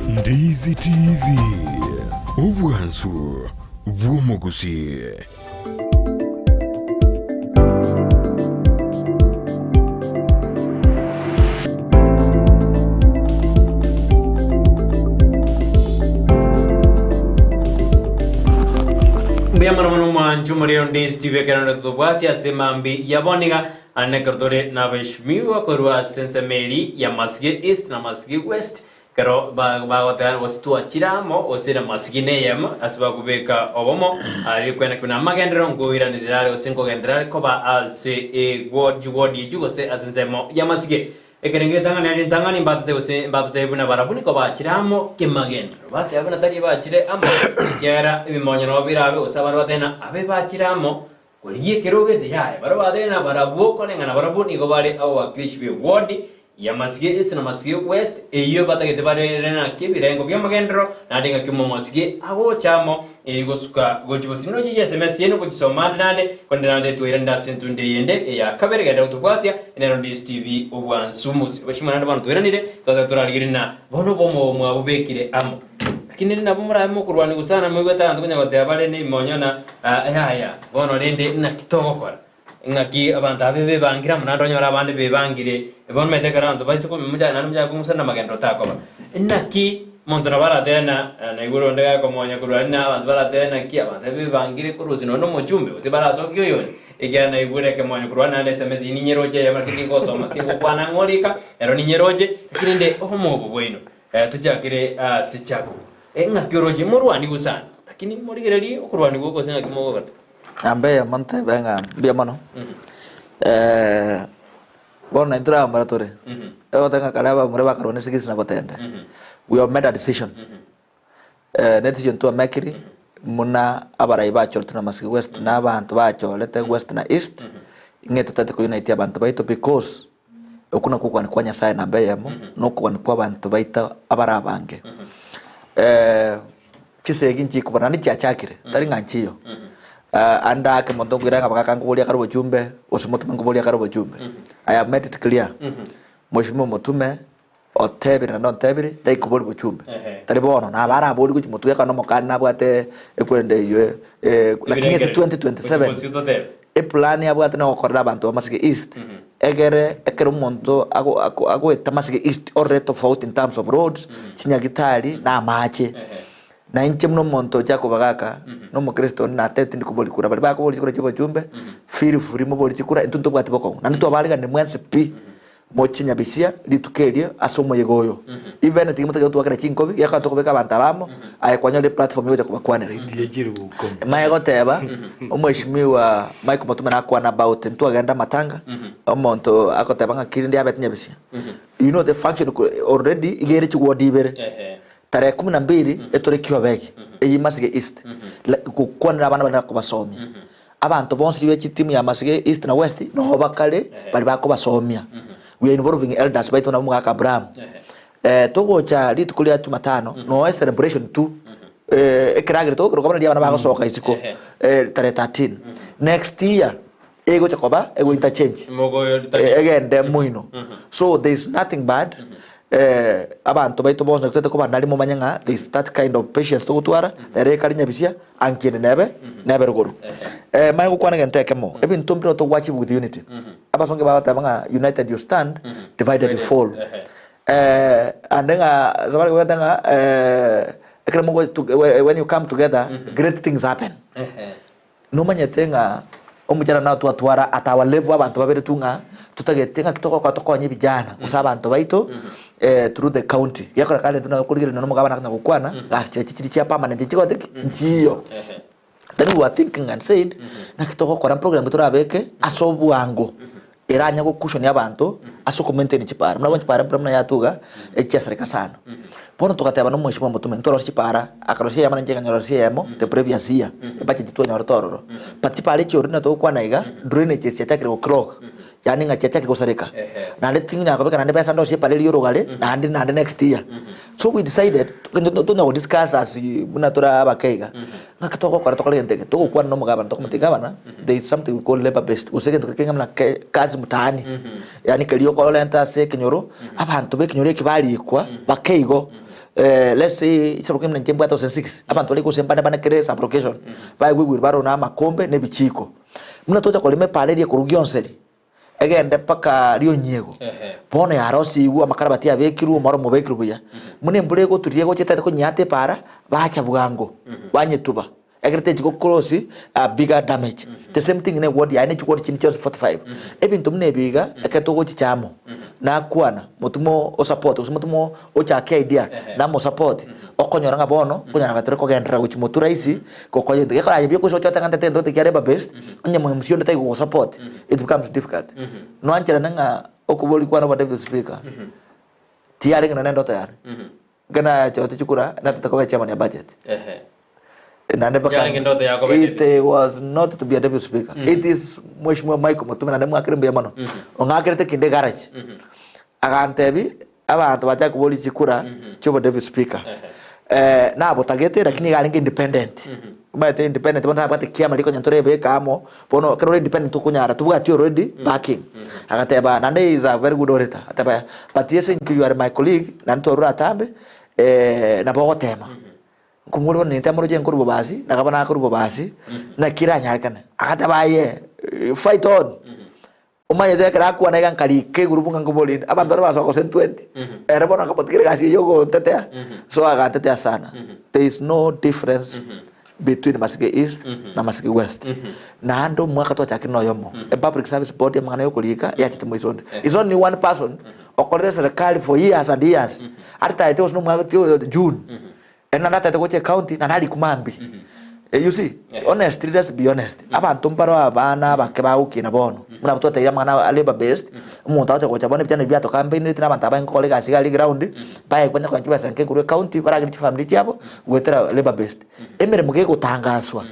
Ndizi TV, obwansu bw'omogusii. Mbuya mono mono mwanche omorero Ndizi TV ekero nde totobwati ase mambi ya bono iga ande ekero tore nabaheshimiwa korwa ase ensemo eri ya Masige East na Masige West ekero bagoteba gose twachire amo gose na Masige neyemo ase bakobeka obomo aria kwene buna amagenderero nkoiranerera are gose nkogenderera are koba ase eward ward echio gose ase ensemo ya Masige. Ekerengo getang'ani aria ntang'ani mbatete gose mbatotebie buna barabwo niko bachire amo kemagenderero. Bateba buna tari bachire amo, ekiagera ebimonyo nabo birabe, gose abande batebe ng'a abe bachire amo korigia ekerogo gete. Yaya, barabwo batebe ng'a barabwo koreng'ana barabwo nigo bare abawakilishi b'ewodi ya Masige East na Masige West, eyio batagete barere naki ebirengo bi'amagenderero, naende ng'aki omomasige agocha amo Eri gosuka gochia bosio nochie chi'SMS chiaino gochisoma ande nande, korende naende twairanire ase entunde eyende eya kabere genda gotobwatia nero Ndizi TV obwansu mosio. Bashimwe naende bono twairanire twataka torarigererie na bono obomo mwabobekire amo. Lakini rende nabo morabe mokorwania gosana moigwete abanto konya goteba bare nebimonyo na yaya bono rende naki togokora? Ng'aki abanto aba bebangire amo naende onyore abande bebangire, bono omanyete ekero abanto baise komochaka naende mochake kong'usana amagenderero takoba. Naki monto nabo aratebe na naigure onde gakomonya korwa aria na abanto baratebe naki abanto aba bebangire korwa gose nonye na omochumbe gose barasokie oyonde, ekiagera naigure ekemonyo korwa aria naende esemesi eyio ninyeroche eyemo naki tingosoma tingokwana ang'e orika, ero ninyeroche, lakini rende obomo obo bwaino tochakire ase chako, ng'aki oroche morwani gose ande, lakini morigererie okorwanigwa oko gose ng'aki mogokora. Namba eyemo ntebe ng'a mbuya mono, bono naintwe tore abamura tore, egoteba ng'a kare abamura bakarwana esigisi na gotenda, we have made a decision, na edecision twamekiri buna abarai bachoretwe na Masigi West na abanto bachorete West na East, ng'a totagete ko unite abanto baito because okwo nakwo okogania kwa Nyasaye namba eyemo, na okogania kwa abanto baito abare abange. Chisegi nchikoba naende chiachakire, tari ng'a nchiyo. Ande ake monto nkoira ng'a bagaka nkoboria akare obochumbe, gose motome nkoboria akare obochumbe. I have made it clear, Mweshimiwa Omotume otebire naende ontebire, taikoboria bochumbe. Tari bono, nabo araborie gochia motwe ekero nomokani nabwate ekwende eywo lakini ase 2027, eplan abwate nogokorera abanto ba Masige East, egere ekero omonto ago- ako- agoeta Masige East orore tofauti in terms of roads, chinyagitari, na amache. Na inche buna omonto ocha kobagaka, na omokristo onde natebete tindi koboria kura, baria bakoboria chikura chia obochumbe, feel free moborie chikura, intwe ntobwati bokong'u. Naende twabaariganire mwensi pi, moche nyabisia rituko erio ase omoyega oyo. Even tiga motagete gotwakera chinkobi, gekogera tokobeka abanto aba amo, aye kwanyorire eplatform yogocha kobakwanera. Manye goteba, omweshimiwa Mike Motuma nakwana about ntwagenda amatanga, omonto agoteba ng'a kiri ndiabete nyabisia. You know the function already iga ere chiward ibere. Tarehe kumi na mbili etore Kiobegi, eyio Masige East, gokwanera abana baria na kobasomia. Abanto bonsi be chitimu ya Masige East na West noho bakare baria bakobasomia. We are involving elders baito nabo omogaka Abraham. Togocha rituko ria Jumatano noho ecelebration tu ekeragero togokeroka buna riria abana bagosoka isiko tarehe 13. Next year egocha koba ego interchange egende moino. So there is nothing bad abanto baito bonsi naki toete kobanari momanye ng'a there is that kind of patience togotwara ere ekare nyabisia ankiende nebe nebe rogoro. Manye gokwana egento ekemo, ebinto mbire togo achieve with unity. Abasongo bagoteba ng'a united you stand, divided you fall. Ande ng'a ase bare kobwata ng'a ekero mogo when you come together great things happen. Nomanyete ng'a omochando nao twatwara at our level abanto babere tu ng'a totagete ng'aki togokora tokonye vijana gose abanto baito through the county. Gekora kare intwe nabo korigereria nonya omogabana akonya gokwana, gasi chiria chichiri chia permanent nchigoteti ki? Nchiyo. Then we were thinking and said, naki togokora program torabeke ase obwango eranye gokushoni abanto ase okomaintain chipara. Buna bono chipara mpura buna yatuga, echiasareka sana. Bono togateba na omweshimiwa omotume, ntorosie chipara, akarosia eyemo nainche nkanyorosia eyemo the previous year, ebudget twanyorete ororo. But chipara echi already togokwana iga, drainages chiachakire go clog, yaani ng'a chiachakire gosareka. Naende ting'onyara kobeka naende besa ndosie epara eria ya orogare, naende naende next year. So we decided, tonya go discuss as buna tore abake iga, ng'aki togokora tokore egento eke, togokwana na omogabana tokomotebia gavana, there is something we call labour based, gose egento keria keng'a buna kazi mtaani, yaani keria okorenta ase ekenyoro, abanto ba ekenyoro eke barikwa bake igo, let's say sub location inche mbwate gose six, abanto bare gose mbane bane kere sub location, baigwe baroo na amakombe na ebichiko. Buna tocha korema epara eria ekorwa Gionseri, egende mpaka rionyiego. Bono yarosigwe, amakarabati abekirwe, omoro obekirwe buya. Buna embura egoturia egocha etagete konyiata epara, bacha bwango, banyetuba, ekero techi go cause a bigger damage. The same thing ne eward yaye ne chiward chinde chionsi 45. Ebinto buna ebi iga, ekero togochicha amo, nakwana, motimo o support gose motimo ochake idea, namo support, okonyora ng'a bono, okonyora ng'a tore kogenderera gochia motwe rahisi, gokonya egento. Gekora aye buya okoisa ochote ng'a ntete ntote kia labour based, onye mc onde tari gogosupport, it becomes difficult. Noancherane ng'a okoboria kwane oba deputy speaker, tiyarenge nonye endoto yane. Ekero nachote chikura, natete koba echairman ya budget. Naende mpaka Yarenge endoto yako koba it deputy. was not to be a deputy speaker. It is Mheshimiwa Michael Mutuma naende mwakere mbuya mono. Ong'akerete kinde garage. Agantebi abanto bachake koboria chikura chia obo deputy speaker. Nabotagete lakini iga arenge independent. Omanyete independent bono tabwate kiama riria konya torebeka amo, bono ekero ore independent tokonyara tobwati already backing. Agateba naende he is a very good orator, agateba but ase eng'encho you are my colleague naende twarure atambe, nabo ogotema. Nkomorwa bono ninte amoroche nkorwa bobasi, na gabana akorwa bobasi, naki eranyarekane? Agateba aye, fight on. Omanyete ekero akwana iga nkarika egurupu ng'a nkoborende, abanto baria basoa gose 20, ere bono akamotigera egasi eyio ogontetea, so agantetea sana. There is no difference between Masige East na Masige West. Naende omwaka twachakire na oyomo, e public service board amang'ana ya okorika yachete moiso onde. Is only one person okorire serikali for years and years, aritaete gose na omwaka ti oyo June, Ere naende ataete gocha ecounty naende arikwe mambia. You see, honestly let's be honest, abanto mbaro abana abake bagokina bono, buna abwo twateire amang'ana a labour based, omonto agocha gocha bono ebichani biato campaignereti na abanto abange gokora egasi iga aria ground, baye banya konya chibesa nke korwa ecounty baragere chifamiri chiabo goetera labour based. Emeremo gegotangaswa,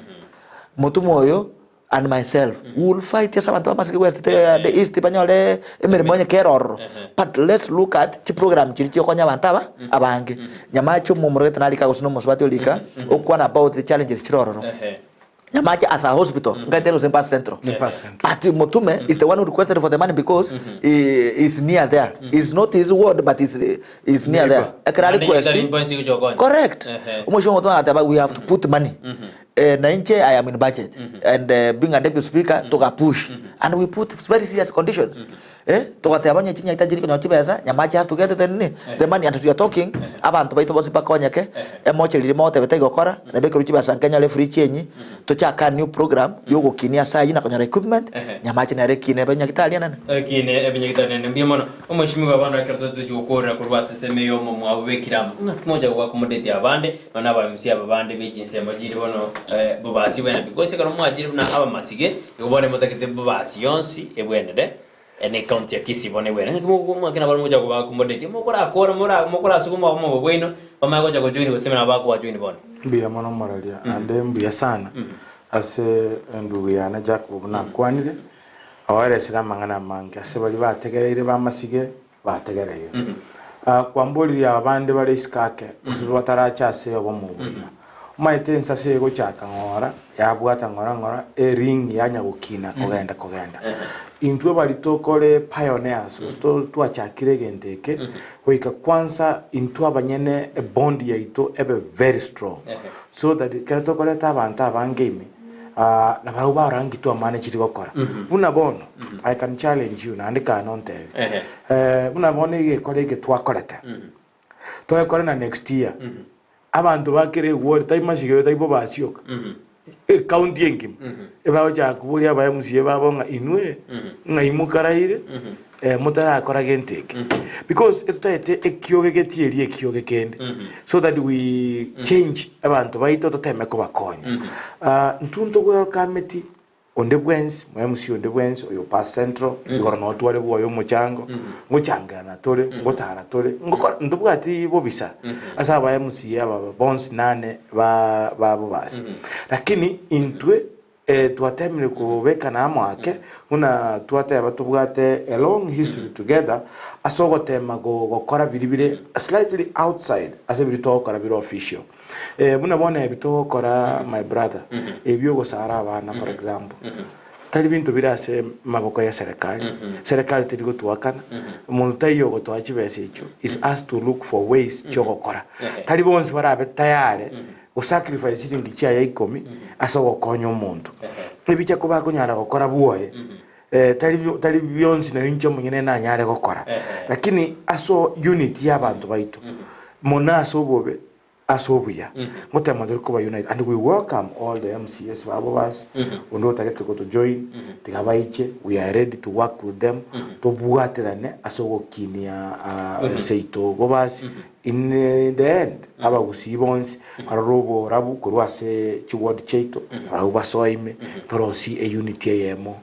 motumo oyo and myself we will fight ase abanto ba Masiki West the East banyore emeremo onye kere ororo but let's look at chiprogram chiria chigokonya abanto aba abange. Nyamache omomura gete narika gose na omosubati orika okwana about the challenges chire ororo. Nyamache as a hospital nkaete gose Mpasi Central but Motume is the one who requested for the money because he is near there is not his ward but is is near there ekero a request correct omochie omotume agateba we have to put money Na inche I am in budget and being a deputy speaker toga push and we put very serious conditions eh, togateba onye chinyaita nchiri konyora chibesa Nyamache has to get the nini the money and we are talking abanto baito bonsi bakonyeke emocheri riria mogotebete igokora nabekerwe chibesa nkenyore efridge enyi tochake a new program yogokinia ase ayio na konyora equipment Nyamache nere ekine ebe nyagitari enene. Ekine ebe nyagitari enene mbuya mono. Omweshimiwa bono ekero totochi gokorera korwa ase ensemo eye omomwabo bekire amo ng'aki mocha goa accommodate abande Nonya nabamisia aba bande be chinsemo chire bono bobasi bwene because ekero mwachire buna abamasige igo bono motagete bobasi yonsi ebwenere ne ecounty ya Kisii bono ebwenere ng'aki mwakina baria mogocha koba accommodate mokorakora mora mokorasuguma obomo bwaino bamanye gocha gojoin gose nabo bakobajoin bono. Mbuya mono moraria ande mbuya sana ase endugu yane Jacob buna akwanire, oeresire amang'ana amange ase baria bategereire bamasige bategereire. Kwamboririe aba bande bare isiko ake, gose batarache ase obomo obo iga. Omanyete ensase egochaka ng'ora, yabwata ng'ora ng'ora, ering yanya gokina kogenda kogenda. Intwe bari tokore pioneers, gose twachakire egento eke, goika kwanza intwe abanyene ebond yaito ebe very strong, so that ekero tokoreta abanto abange ime, na barabwo barora nki twamane chiri gokora. Buna bono, I can challenge you naende kare nontebie, buna bono egekora eke twakorete, togekore na next year, abanto ba kera eward tari masiga tari bobasioka, ecounty engima, ebagochaka koboria aba MCA babo ng'a inwe, ng'ai mokaraire, motarakora gento eke. Because etotaete ekioge getierie ekioge kende, so that we change abanto baito toteme kobakonya. Intwe ntogwekameti onde bwensi, mo MC onde bwensi, oyo Pass Central, igoro noo tware bwoye omochango, ngochangerana tore, ngotara tore, ngokora ntobwati bobisa ase aba MCA aba bonsi nane ba ba bobasi. Lakini intwe Twatemire kobekana amo ake, buna twateba tobwate a long history together ase ogotema gokora biria bire slightly outside ase biria togokora bire official. Buna bono ebi togokora my brother, ebi ogosara abana for example, tari binto bire ase amaboko ya serikali, serikali teri gotuakana, omonto taiyo ogotoa chibesa echio, is us to look for ways chiogokora. Tari bonsi barabe tayare Gosacrifice chiringi chiaye ikomi ase ogokonya omonto. Ebicha koba akonyara gokora bwoye, tari tari bionsi nayo inche omonyene nanyare gokora. Lakini ase unity ya abanto baito, mono ase obobe, ase obuya, ngotema tore koba unite and we welcome all the MCAs babo basi, onde otagete goto join, tiga baiche, we are ready to work with them, tobwaterane ase ogokinia seito bobasi. In the end, abagusii bonsi barore oborabu korwa ase chiward chiaito, barabwo basoe ime, torosie eunity eyemo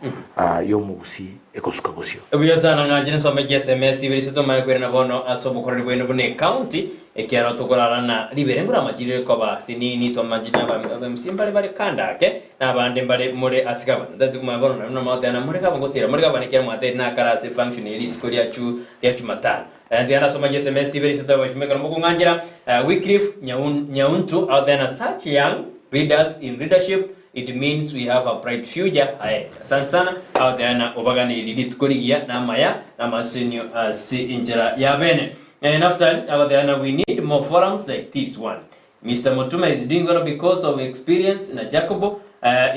y'omogusii egosuka bosio. Buya sana ng'anchire nsome chiSMS ibere ise tomanye koirana bono ase obokoreri bwaino buna ecounty ekiagera tokorarana ribere ngoro amachirire koba sinini twamachire aba MC mbare bare kando ake na abande mbare more ase gavana ntagete komanya bono nari buna more gavana gose more gavana ekiagera mwatebire nakare ase function eye rituko ria chu ria chumatano Tiga nasoma chiSMS ibere isato abashumba ekero mokong'anchera. Wycliffe Nyauntu out there na such young leaders in leadership it means we have a bright future ahead. Asante sana out there na obaganeirie rituko rigiya na amaya na amasenio ase enchera ya bene. Naftali agoteba na we need more forums like this one. Mister Mutuma is doing well because of experience na Jacobo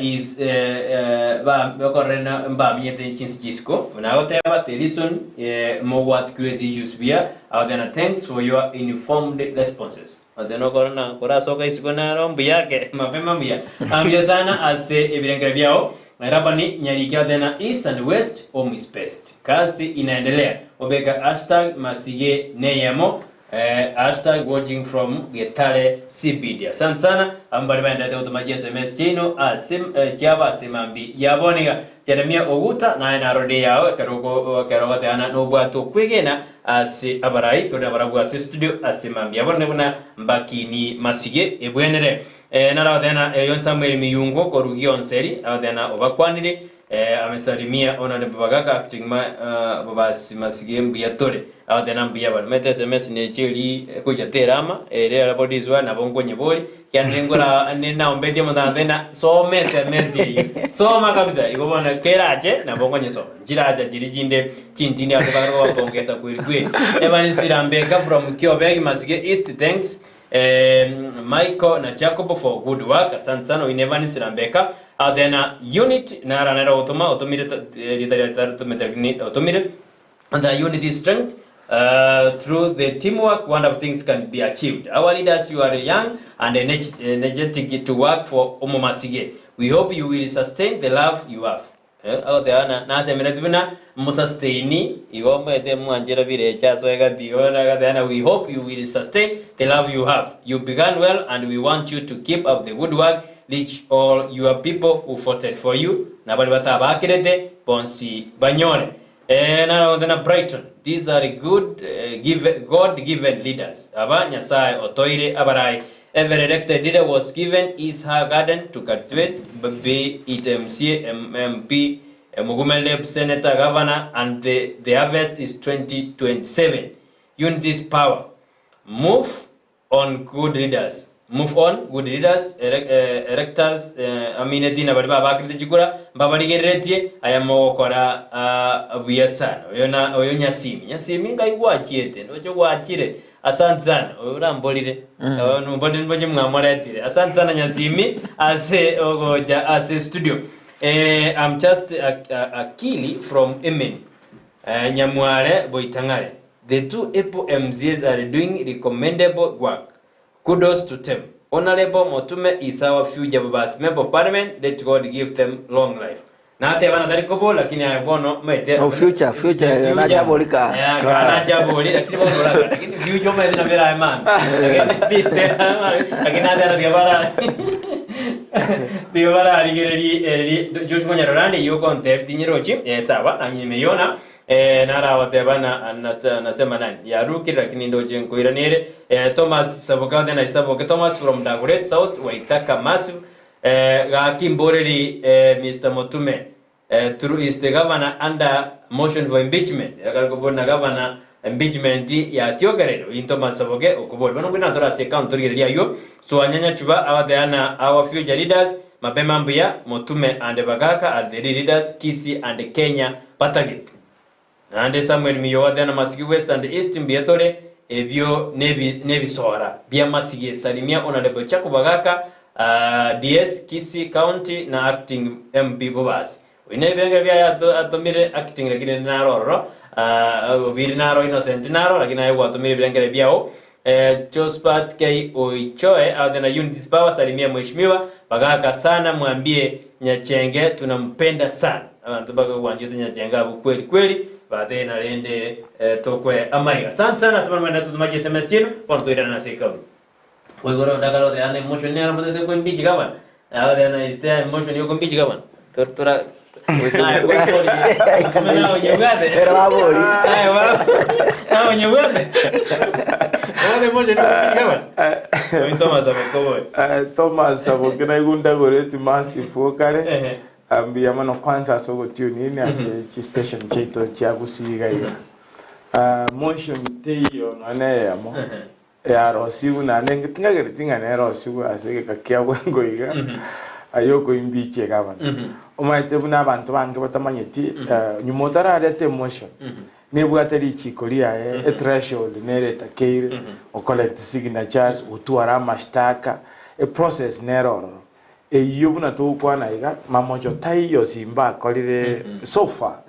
is ba bakorerena mbamenyete chinsi chisiko buna agoteba the reason mogwat create issues buya agoteba na thanks for your informed responses agoteba nokora na korasoka isiko naro mbuya ake mapema mbuya mbuya sana ase ebirengero biao Rabani Nyariki agoteba na east and west home is best kasi inaendelea obeka hashtag masige neyemo Hashtag watching from Getare CBD. Asante sana abwo baria baenderete gotoma chi sms chiaino ase chiabo ase mambi ya bono iga. Jeremia Oguta naye narorire eyao ekero oko ekero ogoteana nobwate okwegena ase abarai tore nabarabwo ase studio ase mambi ya bono buna mbakini masige ebwenere. Naragoteana oyo Samuel Miyungo korwa Gionseri agoteana obakwanire Amesalimia Honourable Bagaka acting ma bobasi masige mbuya tore agoteba mbuya bare omanyete sms nechi eri ekoicha terama ere ere bodiswa nabo nkonyebori kiagera ngora naombetie omonto agantebia ng'a soma sms eywo soma kabisa igo bono kerache nabo nkonyesoma nchiracha chiria chinde chintindi ase bare kobapongesa kweri kweri Evans Rambeka from Kiobegi Masige East thanks Michael na Jacob for good work asante sana oine Evans Rambeka Then unit nara nere ogotoma otomire erieta riaye taritomete lakini otomire the unity is strength through the teamwork wonderful things can be achieved our leaders you are young and energetic to work for omomasige we hope you will sustain the love you have Agoteba ng'a nasemeretie buna mosustaini, igo omanyete mwanchera birecha ase egati igo bono agoteba ng'a we hope you will sustain the love you have. You began well and we want you to keep up the good work, reach all your people who voted for you, na baria batabakerete bonsi banyore. Naro agoteba ng'a Brighton, these are good give God given leaders, aba Nyasaye otoire abarai Every elected leader was given his her garden to cultivate, be it MCA, MP, Mugume Rep, Senator, Governor, and the the harvest is 2027. Unity is power. Move on good leaders. Move on good leaders, electors, amineti na baria babakerete chikura, mbabarigereretie aya mogokora buya sana. Oyo na oyo Nyasimi. Nyasimi ngai gwachiete, ndoche gwachire. Asante sana oyo oramborire nomborire mboche mwamoretire asante sana Nyasimi ase ogocha ase studio eh, I'm just Akili from Emeni eh, Nyamware Boitang'are the two Apple MCAs are doing recommendable work kudos to them Honourable Motume is our future Babas member of parliament let God give them long life Nateba natari koboria lakini aye bono omanyete Oh, future, future, nachabori ka. Eh, ka nachabori lakini bono oraka lakini future omanyete nabo erae mambia lakini lakini nateba tiga bara tiga bararigererie eri Joshua Nyarorande eywo okontebia tinyerochi eh sawa nanyimeyona eh naragoteba na nasema nani yarukire lakini ndoche nkoiranere eh Thomas Saboke oteba Saboke Thomas from Dagoretti South Waithaka Massive Gaki mboreri Mister Motume through is the governor under motion for impeachment ekare kobori na governor impeachment yatiokereire oyio Thomas Saboke okobori bono mbwena tore ase county torigereria ayio Swanya Nyachuba agoteana na our future leaders mapema mbuya Motume and Bagaka are the real leaders Kisii and Kenya batagete Naende Samuel Miyo ogoteana Masigi West and East mbuya tore, ebio nebisora bia Masigi Salimia Honourable Chaku Bagaka DS Kisii County na Acting MP Bobasi. Oyio nebirengero biaye atomire acting lakini naro ororo Obiri naro Innocent naro lakini aye gwatomire ebirengero biao Josphat K Oichoe agoteana Unity is power Salimia Mheshimiwa Bagaka sana mwambie Nyachenge tunampenda sana. Abanto bakagwanchete Nyachenge abwo kweli kweli batebire na rende tokwe amaiga. Asante sana ase barabwo totoma chi sms chiaino bono toirane ase ekabu. Oigoro ndakare goteba na emotion nero motete koimpeach gavana. Agoteba na is there emotion yo koimpeach gavana? Tor tora naye bwabori naye onyebwate. Ere babori. Naye naye onyebwate. Obwate emotion yo koimpeach gavana? Oyo Thomas Abokobori. Thomas Saboke naigwe ndagoreti massive okare mbuya mono kwanza ase ogotune in ase chistation chiaito chia Gusii iga iga. Motion teiyo nonya na eyemo yarosiwu naende tingagereti ng'a nerosiwu ase egeka kia bwango iga aye okoimbichia egavana. Omanyete buna abanto bange batamanyeti nyuma otarareta emotion. Nebwate richiko riaye, ethreshold nere etakeire, ocollect signatures, gotwara amashtaka, eprocess nere ororo. Eyio buna togokwana iga, mamocho taiyo Simba akorire so far,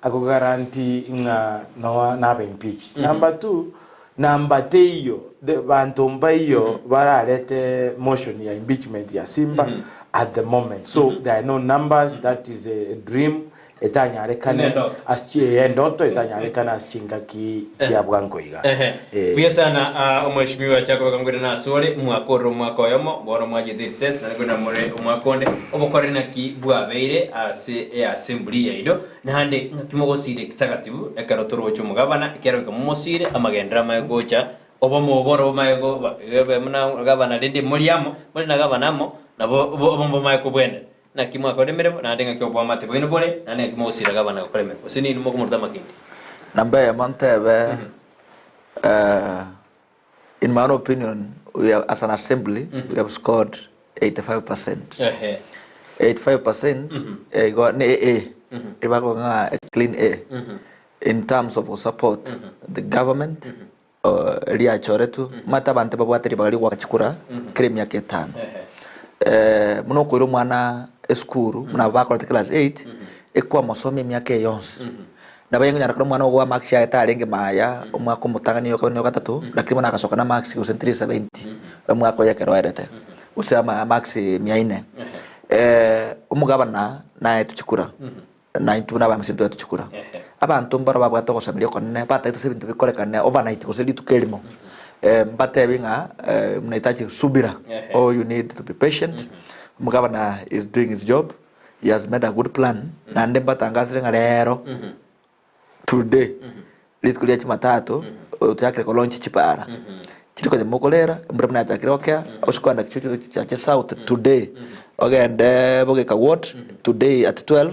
akoguarantee ng'a noa nabe impeached. Number two, number teiyo, the banto mbaiyo bararete motion ya impeachment ya Simba at the moment. So there are no numbers, that is a dream etanyarekane Endoto. ase chi eh, endoto etanyarekane ase chingaki chia bwango iga. Ehe. Eh. Buya sana ah, omweshimiwa Jacob Kangwire nasore omwaka ore omwaka oyomo bono mwachete recess naende kwenda more omwaka onde obokore naki bwabeire ase eassembly yaino naende ng'aki mogosira ekisagatibu ekero toroche omogabana ekero goika momosire amagenderero amaye gocha obomo oboro bomaye go ba ebe buna gabana rende mori amo more na gabana amo nabo obo obomo bomaye kobwenera Naki mwakora emeremo, naende ng'aki oboamate bwaino bore, naende ng'aki mogosiira gavana gokora emeremo, gose ninwe mokomoruta amakindi? Namba eyemo ntebe in my own opinion we are, as an assembly we have scored 85 percent. Ehe. 85 percent igo ne A ebakoga ng'a a clean A in terms of support the government riachoretwe, omanyete abanto babwate ribaga ri'ogoaka chikura kera emiaka etano. Buna okoira omwana esukuru, buna aba bakorete class eight, ekwamosomia emiaka eye yonsi. Nabo enkonyara kore omwana ogo amarks aye tarenge maya, omwaka omotang'ani oyo okabere na ogatato, lakini bono agasoka na amarks gose 370, omwaka oyo ekero oerete, gose ama amarks mia inne. Omogabana naetwe chikura. Na intwe buna abamisa intwe tochikura. Abanto mbaro babwate ogosemeria okonene, batagete ase ebinto bikorekane overnight gose rituko erimo. Mbatebi ng'a mnahitaji subira or you need to be patient. Omogabana is doing his job, he has made a good plan, naende mbatangasire ng'a rero, today, Rituko ria Jumatatu tochakire ko launch chipara chiri konya mokorera embura buna yachakire gokea ase kogenda Chache South today ogende Bogeka ward today at 12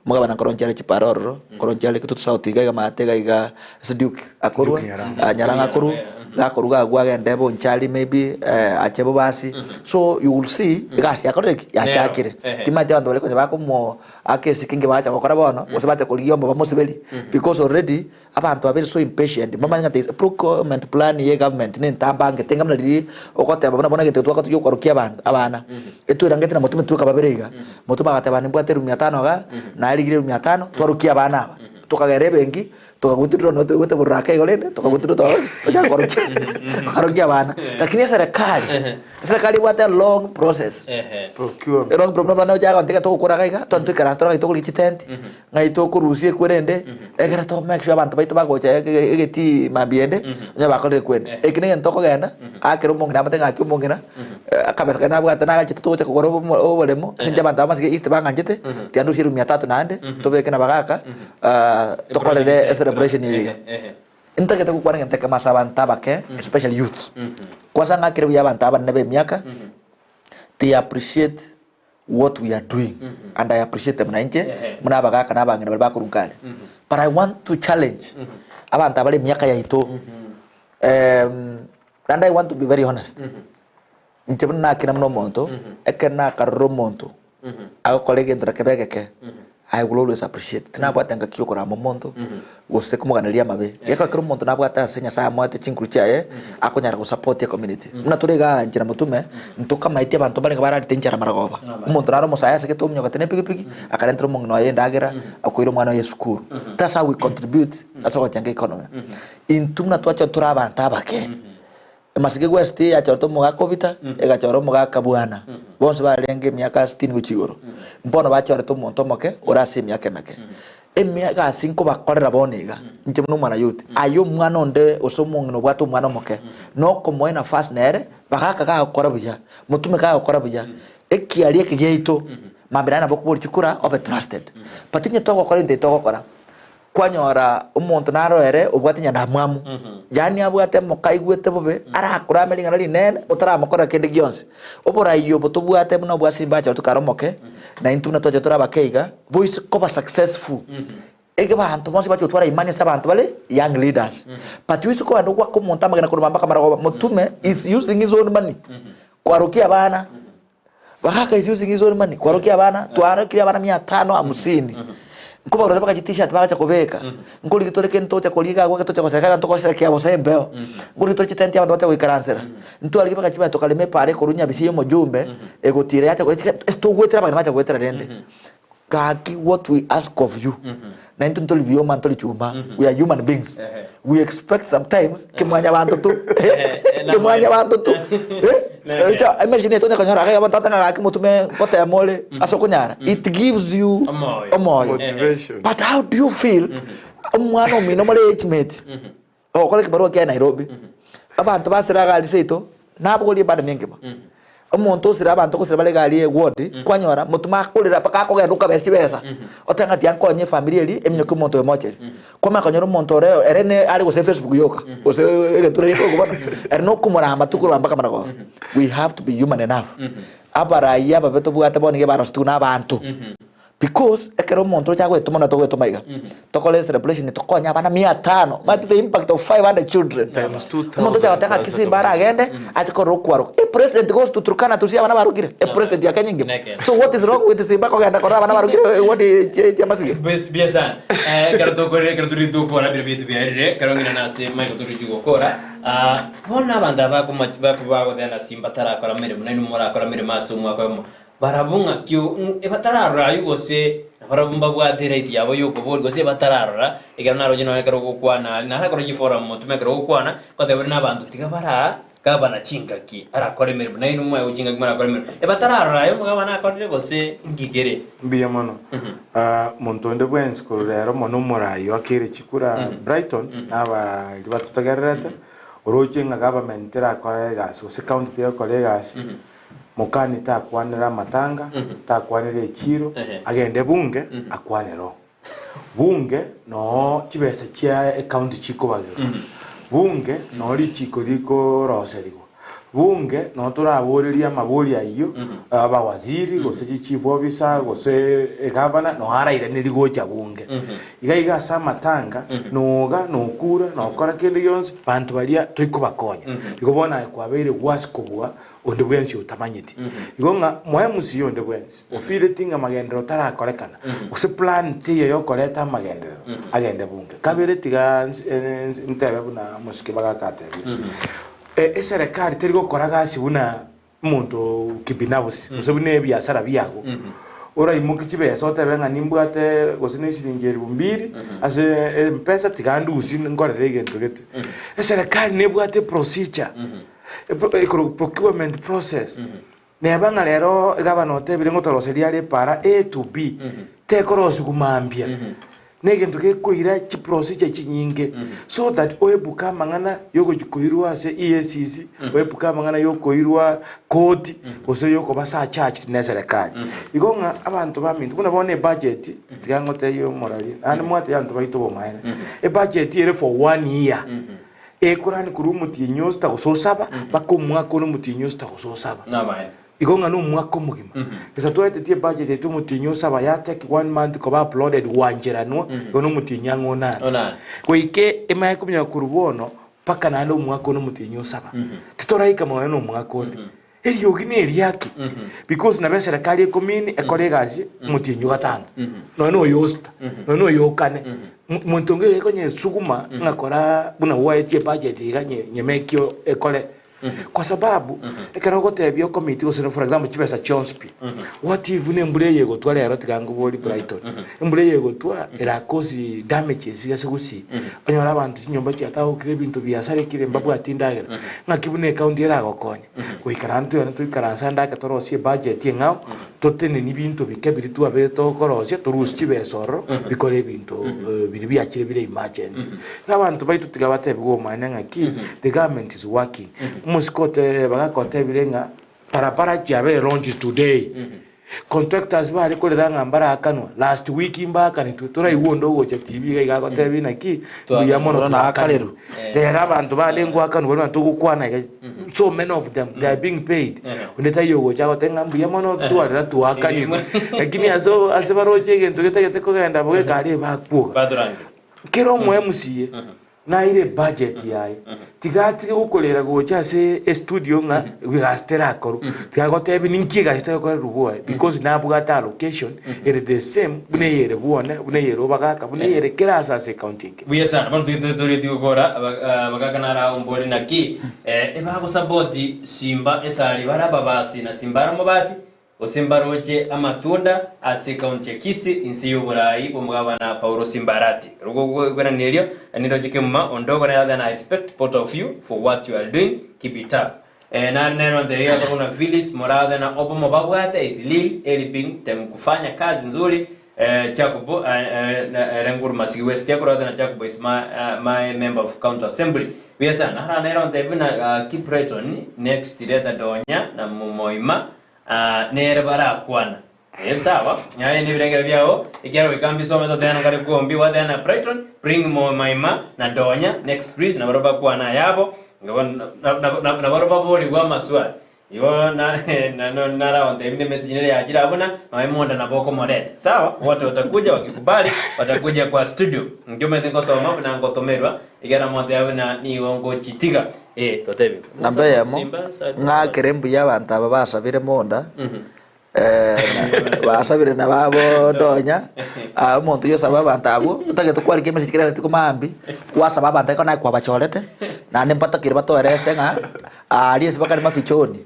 omogabana nkoronchia are chipara ororo nkoronchia are Kitutu South iga iga maate iga iga ase Duke akorwa Nyarang'a akorwa gakorwa iga agwo agende Bonchari maybe ache Bobasi so you will see egasi yakorire ki yachakire timanyeti abanto baria konya bakomo Ake esike inki bagacha gokora bono, gose bacha korigia omo bamosiberi, because already abanto aba bari so impatient, mbamanye ng'a there is a procurement plan ye government ne entambe tenga buna riria ogoteba buna bono egento twakotwa giokorukia abanto abana, etwerangeti na motome tweka babere iga, motome agateba nimbwate elfu mia tano igaa, naye rigiria elfu mia tano, twarukia abana aba, tokagenda ebenki, tokagoturwa no toigwete bororo ake igo rende, tokagoturwa tochaka korukia korukia abana. Lakini eserekari, eserekari ebwate a long process. A long pro buna ochaka gontebia togokora iga iga, twani toikaranse tore ng'ai tokorigia chitenti, ng'ai tokorusia ekwerende, ekero to make sure abanto baito bagocha ege egetii mambia ende, onye bakorire ekwende. Eki na egento tokogenda, akere omong'ina amate ng'aki omong'ina, akabesa karia nabwate nagachete togocha kogora obomo oboremo, ase eng'encho abanto aba Masige East bang'anchete, tiga ndusie elfu mia tatu naende, tobeke na abagaka, tokorere ecelebration eye iga. Ntagete gokwana egento ekemo ase abanto abake, especially youths. Kwanza ng'akere buya abanto abanene ba emiaka, they appreciate what we are doing and I appreciate them na inche buna abagaka na abang'ina baria bakorwa nkare. But I want to challenge abanto abare emiaka yaito, naende I want to be very honest, inche buna nakina buna omonto, ekero nakarora omonto agokora egento na kebe egeke, I will always appreciate. Tinabwate engaki yokorama omonto, gose komoganeria amabe. Gekogera kera omonto nabwate ase Nyasaye amoete chinguru chiaye, akonyara gosupport ecommunity. Buna tore igaa inche na motume, ntokamaeti abanto mbarenge bararete enchara marogoba. Omonto nare omosae asegete ominyogete na epikipiki, akarentera omong'ina oye endagera, okoira omwana oye esukuru. That's how we contribute ase ogochenga economy. Intwe buna twachora tore abanto abake. Emasike West yachorete omogaka Obita, egachora omogaka Bwana, bonsi barenge emiaka sitini gochia igoro. Mbono bachorete omonto omoke ore ase emiaka emeke. Emia egasi nkobakorera bono iga, inche buna omwana youth, aye omwana onde gose omong'ina obwate omwana omoke, nokomoa enafasi nere, bagaka gagokora buya, motume gagokora buya, ekiaria eke giaito, mambia naye nabo okoboria chikura obe trusted. But onye togokora ebinto ebi togokora, Kwanyora omonto naro ere obwate nyandamwamu, yaani abwate moka aigwete bobe, arakorame ring'ana rinene otaramokorera kende gionsi. Oborai obo tobwate buna obwa Simba achorete kare omoke, na intwe buna twachorete tore abake iga, boise koba successful. Ege banto bonsi bache gotwara imani ase abanto bare young leaders. But oise kogenda goaka omonto amagena korwa mpaka marogoba, motume is using his own money kwarokia abana. Bagaka is using his own money kwarokia abana, twarokirie abana mia tano hamsini. Nkobaroria mpaka chi-t-shirt bagacha kobeka, nkorigia tore kende togocha koria iga agwo ekero togocha goseka iga ntogosherekea bosa embeo, nkorigia tore chitenti abanto bacha goikaransera, ntwarigia mpaka chibesa tokarema epaara ekorwa Nyabisia ya omojumbe, egotira yacha go ase togwetera abageni bacha goetera rende, gaki what we ask of you, na intwe ntori bioma ntori chuma, we are human beings, we expect sometimes kemwanyabanto tu kemwanyabanto tu emachine eye tonya konyora iga tata ng'a gaki motome ngotema ore ase okonyara it gives you omoyo but how do you feel omwana omino more age mate ogokora ekebarua kia Nairobi abanto basire iga aria seito nabogorie ebandani engima Omonto osire abanto gosira bare egari y'eward, kwanyora motuma akorera mpaka akogenda okabea chibesa, oteba ng'a tiga nkonye efamiri eria eminyoke omonto oyo mocheri. Kwamanya konyora omonto ore ere ne are gose facebook yoka, gose egetura geke bono, ere na okomorama tu korwa mpaka maragoba. We have to be human enough. Abarai ababe tobwate bono nigo barositigwe na abanto. Because ekero omonto ocha goetoma na togoetoma iga, tokore ecelebration tokonye abana mia tano, omanyete the impact of 500 children. Times 2000 Omonto ocha goteba ng'a Kisii mbare agende, ache korora okwaroka. E president goes to Turkana to see abana barokire, e president ya Kenya engima. So what is wrong with Simba kogenda korora abana barokire eward chia Masige? Buya sana. Ekero tokorire ekero turi tokora bire binto biarire, ekero ng'ina nase Michael torichi gokora, ah, bono abanto aba bakoma bagoteba na Simba tarakora meremo, nainwe morakora meremo ase omwaka oyomo. Barabwo ng'aki ebatararora ayio gose nabarabwo mbabwate eright yabo y'okoboria gose ebatararora, ekero naroche nonya ekero ogokwana aria narakore chiforum motome ekero ogokwana, ngoteba ore nabanto tiga bara gavana chingaki arakore emeremo nainwe mwaegwa chingaki morakore emeremo, ebatararora aye omogavana akorire gose nki kere? Mbuya mono. Monto onde bwensi korwa rero mono omorai oakeire chikura Brighton na abaria batotegererete, oroche ng'a government terakora egasi gose county terakora egasi, Mokani takwanera amatanga, takwanera echiiro, agende bunge akwanere oo. Bunge noo chibesa chia ecounty chikobagerwa, bunge noo richiko rikoroserigwa, bunge noo toraborerie amabori ayio abawaziri gose chichief officer gose egavana noo arairanerie gocha bunge. Iga iga ase amatanga noga nokura nokora kende gionsi banto baria toikobakonya. Igo bono aye kwabeire gwasi kobua onde bwensi otamanyeti. Igo ng'a moe mosiyo onde bwensi ofireti ng'a magenderero tarakorekana, gose plan teiyo yokoreta amagenderero, agende bunge. Kabere tiga ntebe buna omosike bagaka atebire, eserekari teri gokora gasi buna omonto kibinafsi gose buna ebiasara biago. Oraimokie chibesa otebe ng'a nimbwate gose ne eshiringi elifu mbili ase mpesa tiga ndusie nkorere egento gete. Eserekari nebwate eprocedure. Ekorokwa procurement process. Neba ng'a rero egavana otebire ngotoroseria are epara A to B, tekorosigwa mambia. Negento gekoira chiprocedure chinyinge so that oepuke amang'ana yogochia koirwa ase EACC, oepuke amang'ana yokoirwa koti, gose yokoba surcharged ne eserekari. Igo ng'a abanto baminto buna bono ebudget, tiga ngotebie omoraria, naende mwatebia abanto baito obomaene, ebudget ere for one year. Ekorani korwa omotienyi o sita gose o saba mpaka omwaka one omotienyi o sita gose o saba. Igo ng'a nomwaka omogima. Gesa twaetetie ebudget yaito omotienyi o saba ya take one month koba uploaded gwancheranwa igo nomotienyi ang'e onane. Goika emanye kominyoka korwa bono mpaka naende omwaka one omotienyi o saba. Titoraika nonya na omwaka onde. Eriogi neriaki because nabo eserekari ekomini ekore egasi omotienyi o gatano nonya na oyo o sita nonya na oyo o kane monto onge ekonyesuguma ng'a kora buna gwaetie ebudget iga nyemeki ekore kwa sababu ekero ogotebia ekomiti gose for example chibesa chionsi pi what if buna embura eye egotwa rero tiga nkobori Brighton embura eye egotwa era cause damages ase gusii onyore abanto chinyomba chiatagokire ebinto biasarekire mbabwati endagera ng'aki buna ecounty eragokonye. Goikera ntwe toikaranse ande ake torosie ebudget eng'ao, totenenie binto bike biria twabeire tokorosia, torusie chibesa ororo, bikore ebinto biria biachire bire emergency. Iga abanto baito tiga batebigwe omanyene ng'aki, the government is working. Omosike ote bagaka otebire ng'a barabara chiabeire launched today. Contractors bare korera ng'a mbarakanwa, last week mbakanetwe, toraigwe onde ogocha TV iga iga agotebia naki mbuya mono twakanirwe. Rero abanto bande ngwakanwa bari buna togokwana iga, so many of them they are being paid. Onde taiyo ogocha agoteba ng'a mbuya mono twarera twakanirwe. Lakini ase ase baroche egento getagete kogenda bo gekare bakwoga. Kera omo MCA. Naire ebudget yaye, tiga atige gokorera gocha ase estudio ng'a egasi terakorwa, tiga agotebi ninki egasi etagokorerwa bwoye because nabwate allocation ere the same buna eyere bwone, buna eyere obagaka, buna eyere kera ase ase ecounty enke. Buya sana, bono togetie gokora abagaka naro ombori naki ebagosapoti Simba esari bare ababasi na Simba are omobasi Gose mbaroche amatunda ase ekaunti ya Kisii inse y'oboraai bw'omogabana Paulo Simbarati. Ekero ogoikerania erio, niroche kemuma onde okorera then I expect pot of you for what you are doing, keep it up. Eh, nare nero ntebi iga buna Phyllis Murathe na obomo babwate is lil helping them kufanya kazi nzuri eh, Jacob eh, eh, ere nguru Masigi West akorwate na Jacob is my, uh, my member of county assembly. Buya sana. Nara nero ntebi buna uh, keep right on next leta Donya na Mumoima Aa, nere barakwana. Ee, sawa, nyaye nebirengero biao, ekiagera goika mbisome totena kare kwombi gwatena Brighton, bring more maima na Donya next please, nabarobwo bakwane ayabo, nabarobwo baborigwe amaswali. Igo naragontebie buna emessage nere yachire abwo buna nonya monda nabo okomoreta. Sawa, wote watakuja wakikubali, watakuja kwa studio. Inki omanyete nkosoma buna ngotomerwa, ekiagera moteba buna nigo ngochitiga. Eh, totebie. Namba eyemo, ng'akere mbuya abanto aba basabire monda, basabire na babo donya, ah, omonto oyio osaba abanto abwo, otagete kwarika emessage kera rituko maambia, gwasaba abanto ekero naye kwabachorete, naende mbatakire batoerese ng'a aria ase bakare mafichoni,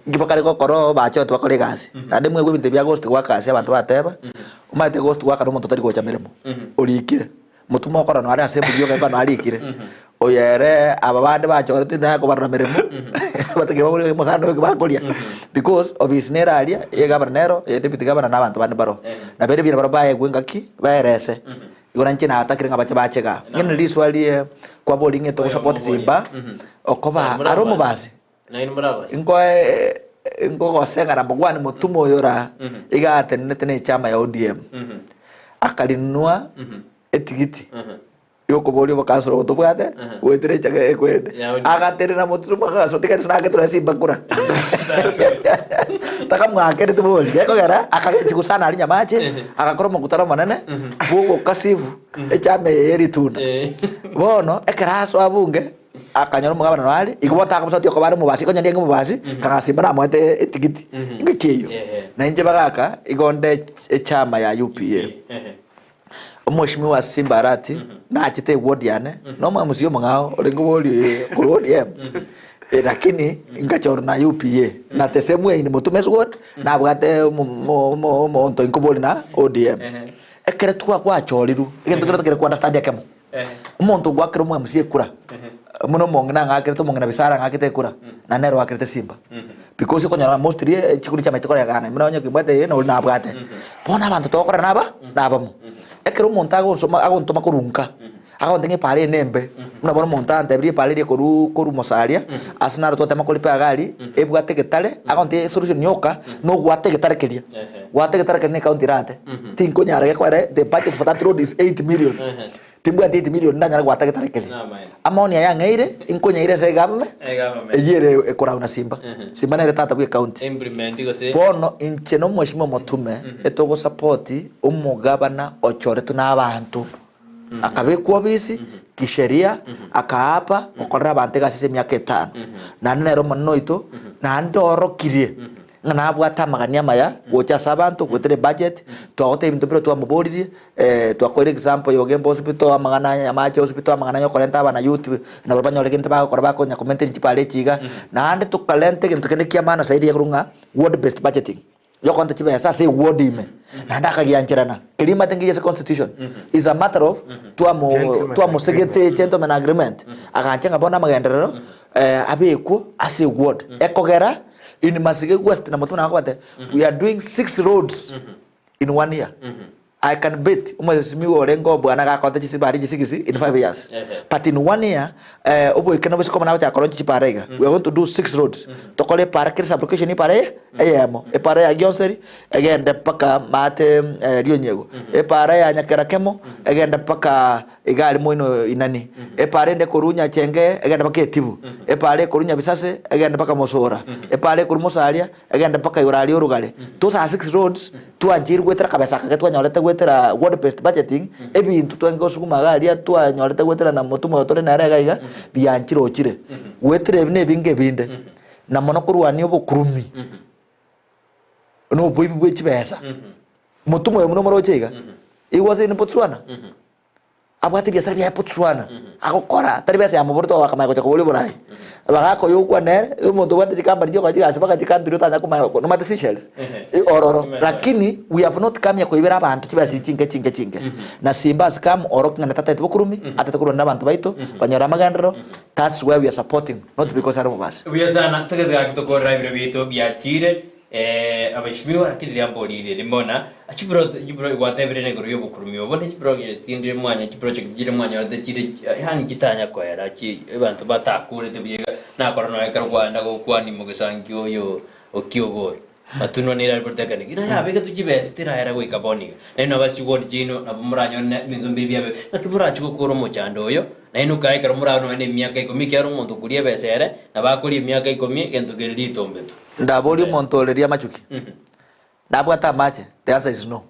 nki bakare gokora oo bachorete bakore egasi. Naende mwaigwa ebinto bia ghost workers abanto bateba, omanyete ghost worker na omonto otari gocha meremo, orikire. Motume okora noare ase emburi yoka ekero narikire, oyo ere aba bande bachoretwe intanya kobarora meremo, batakire babore omosani oyo bakoria, because ofisi nere aria, eye gavana nero, eye deputy gavana na abanto bande mbaro. Nabo ere buya nabarabwo baegwe engaki, baerese, igo nainche natakire ng'a bache bache igaa. Ng'ina riswali riria kwaboria ng'a togosupport Simba, okoba are omobasi, Nkoe nkogoseng'ana mbokwane motume oyo ora iga atenenete ne echama ya ODM akarinwa etigiti yokoboria obokansoro obo tobwate goetera echaga ekwende agatenena motume agasoa tiga nagetore simba kura takamwakerete bori gekogera akagechigwa sana aria nyamache agakora omokutano omonene bwogokasifu echama eye yeritunda bono ekero asoa bunge Akanyora omogabana noyo are, igo bono takamosatia okoba are omobasi, konya ndienge omobasi, kagasimba namoete etigiti engaki eyio. Na inche bagaka, igo nde echama ya UPA. Omweshimiwa Simba Arati nachete eward yane, na omwamusi omong'ao orenge oborie korwa ODM, lakini ngachorwa na UPA, na the same way in Mutume's ward, nabwate omo- omo- omonto inkoboria na ODM. Ekero twachorirwe, egento kere tokere ko understand ekemo. Omonto ogwakera omwamusi ekura, buna omong'ina ang'akerete omong'ina Bisara ang'akete ekura, na nere oakerete simba. Because okonyora mostly chikura chiamaete koregana, buna onye kebwate eye na oria nabwate. Bono abanto togokorana naba nabamo. Ekero omonto agonsoma agontoma korwa nka, agontebia ng'a epaara eye nembe, buna bono omonto antebirie epaara eria korwa korwa Mosaria, ase naro twatema koripa egari, ebwate egetare, agontebia esolution yoka, nogwata egetare keria. Gwata egetare keria na ecounty erate, tinkonyara gekoera the budget for that road is 8 million. Timbwati 8 million ndanyare gwata egetare keria. Amaoni aya ang'eire, inkonyaire ase egovernment, eyio ere ekorauna Simba. Simba nere tata bwe ecounty. Bono inche na omweshimiwa Omotume, etogosupport omogabana ochoretwe na abanto. Akabekwa obisi kisheria, akaapa gokorera abanto egasi ase emiaka etano. Naende nere omonene oito, naende oorokirie ng'a nabwate amagani amaya gocha ase abanto, goetera ebudget, twagoteba ebinto mbire twamoboririe, twakoire example ya Ogembo hospital, amang'ana aya amache hospital, amang'ana ya okorenta abana youth nabo banyore gento bagokora bakonya ko maintain chipara echi iga. Naende tokarenta egento kende kia maana zaidi ekorwa ng'a ward based budgeting. Yokonta chibesa ase eward ime naende akagiancherana keria omanyete nkiya ase constitution is a matter of twamo Gentleman twamosegete gentleman agreement agancha ng'a bono amagenderero abekwo ase eward ekogera in Masige West na Motuma nagokobate we are doing six roads in one year I can bet omosesimiwa orenge obwana gakonta chisibari chisigisi in 5 years but in one year eh, oboikeno bose komana gochaka koroncha chipara iga we are going to do six roads tokore epara kera sublocation epara eye eyemo epara ya Gionseri egende mpaka maate eh, Rionyego epara ya Nyakerakemo. egende mpaka iga aria moino inani. Epaara ende ekorwa Nyachenge egende mpaka Etibu. Epaara ekorwa Nyabisase egende mpaka Mosora. Epaara ekorwa Mosaria egende mpaka igoro aria Orugare. Those are six roads twancheirwe goetera akabesa akake twanyorete goetera ward based budgeting, ebinto twenge gosuguma iga aria twanyorete goetera na motumo oyo tore nere iga iga, bianchire ochire. Goetera ebi na ebinge ebinde. Na mono korwania obokurumi. Na oboibi bwe chibesa. Motumo oyo buna omoroche iga, he was in Botswana. Abwate ebiasara biaye Botswana, agokora, tari besa yamoborete oo akamanya gocha koboria oborai. Bagaka oyo okwana ere, omonto obwate chikambani chiokora chigasi mpaka chikantiri otanya komanya nomanyete Seychelles, ororo. Lakini we have not come here koibera abanto chibesa chiria chinke chinke chinke. Na Simba has come orokia ng'a tatagete bokurumi, atagete korwana na abanto baito, banyore amagenderero, that's why we are supporting, not because are omobasi. Buya sana, togete gaki tokorera ebiro biaito biachire. Eh, abaheshimiwa, lakini riria mborire rimona, chibro chibro gwatebire na igoro y'obokurumi obo, ne chiproject ndire mwanya chiproject chire mwanyorete chire yaani chitanya koera chi abanto batakurete buya iga, nakora nonya ekero kwaenda gokwania mogesangi oyo okiogoro, matunwa nere are polytechnic, ng'a yabegetwe chibesa teraera goika bono iga. Nainwe aba chigodi chiaino nabo moranyore na ebinto mbire biabe, naki morachie gokora omochando oyo, nainwe kae ekero morabe nonya na emiaka ikomi ekiagera omonto okoria ebesa ere, nabo akoria emiaka ikomi egento kere ritombe tu. Ndaborie omonto ore riamachuki, nabwate amache? The answer is no.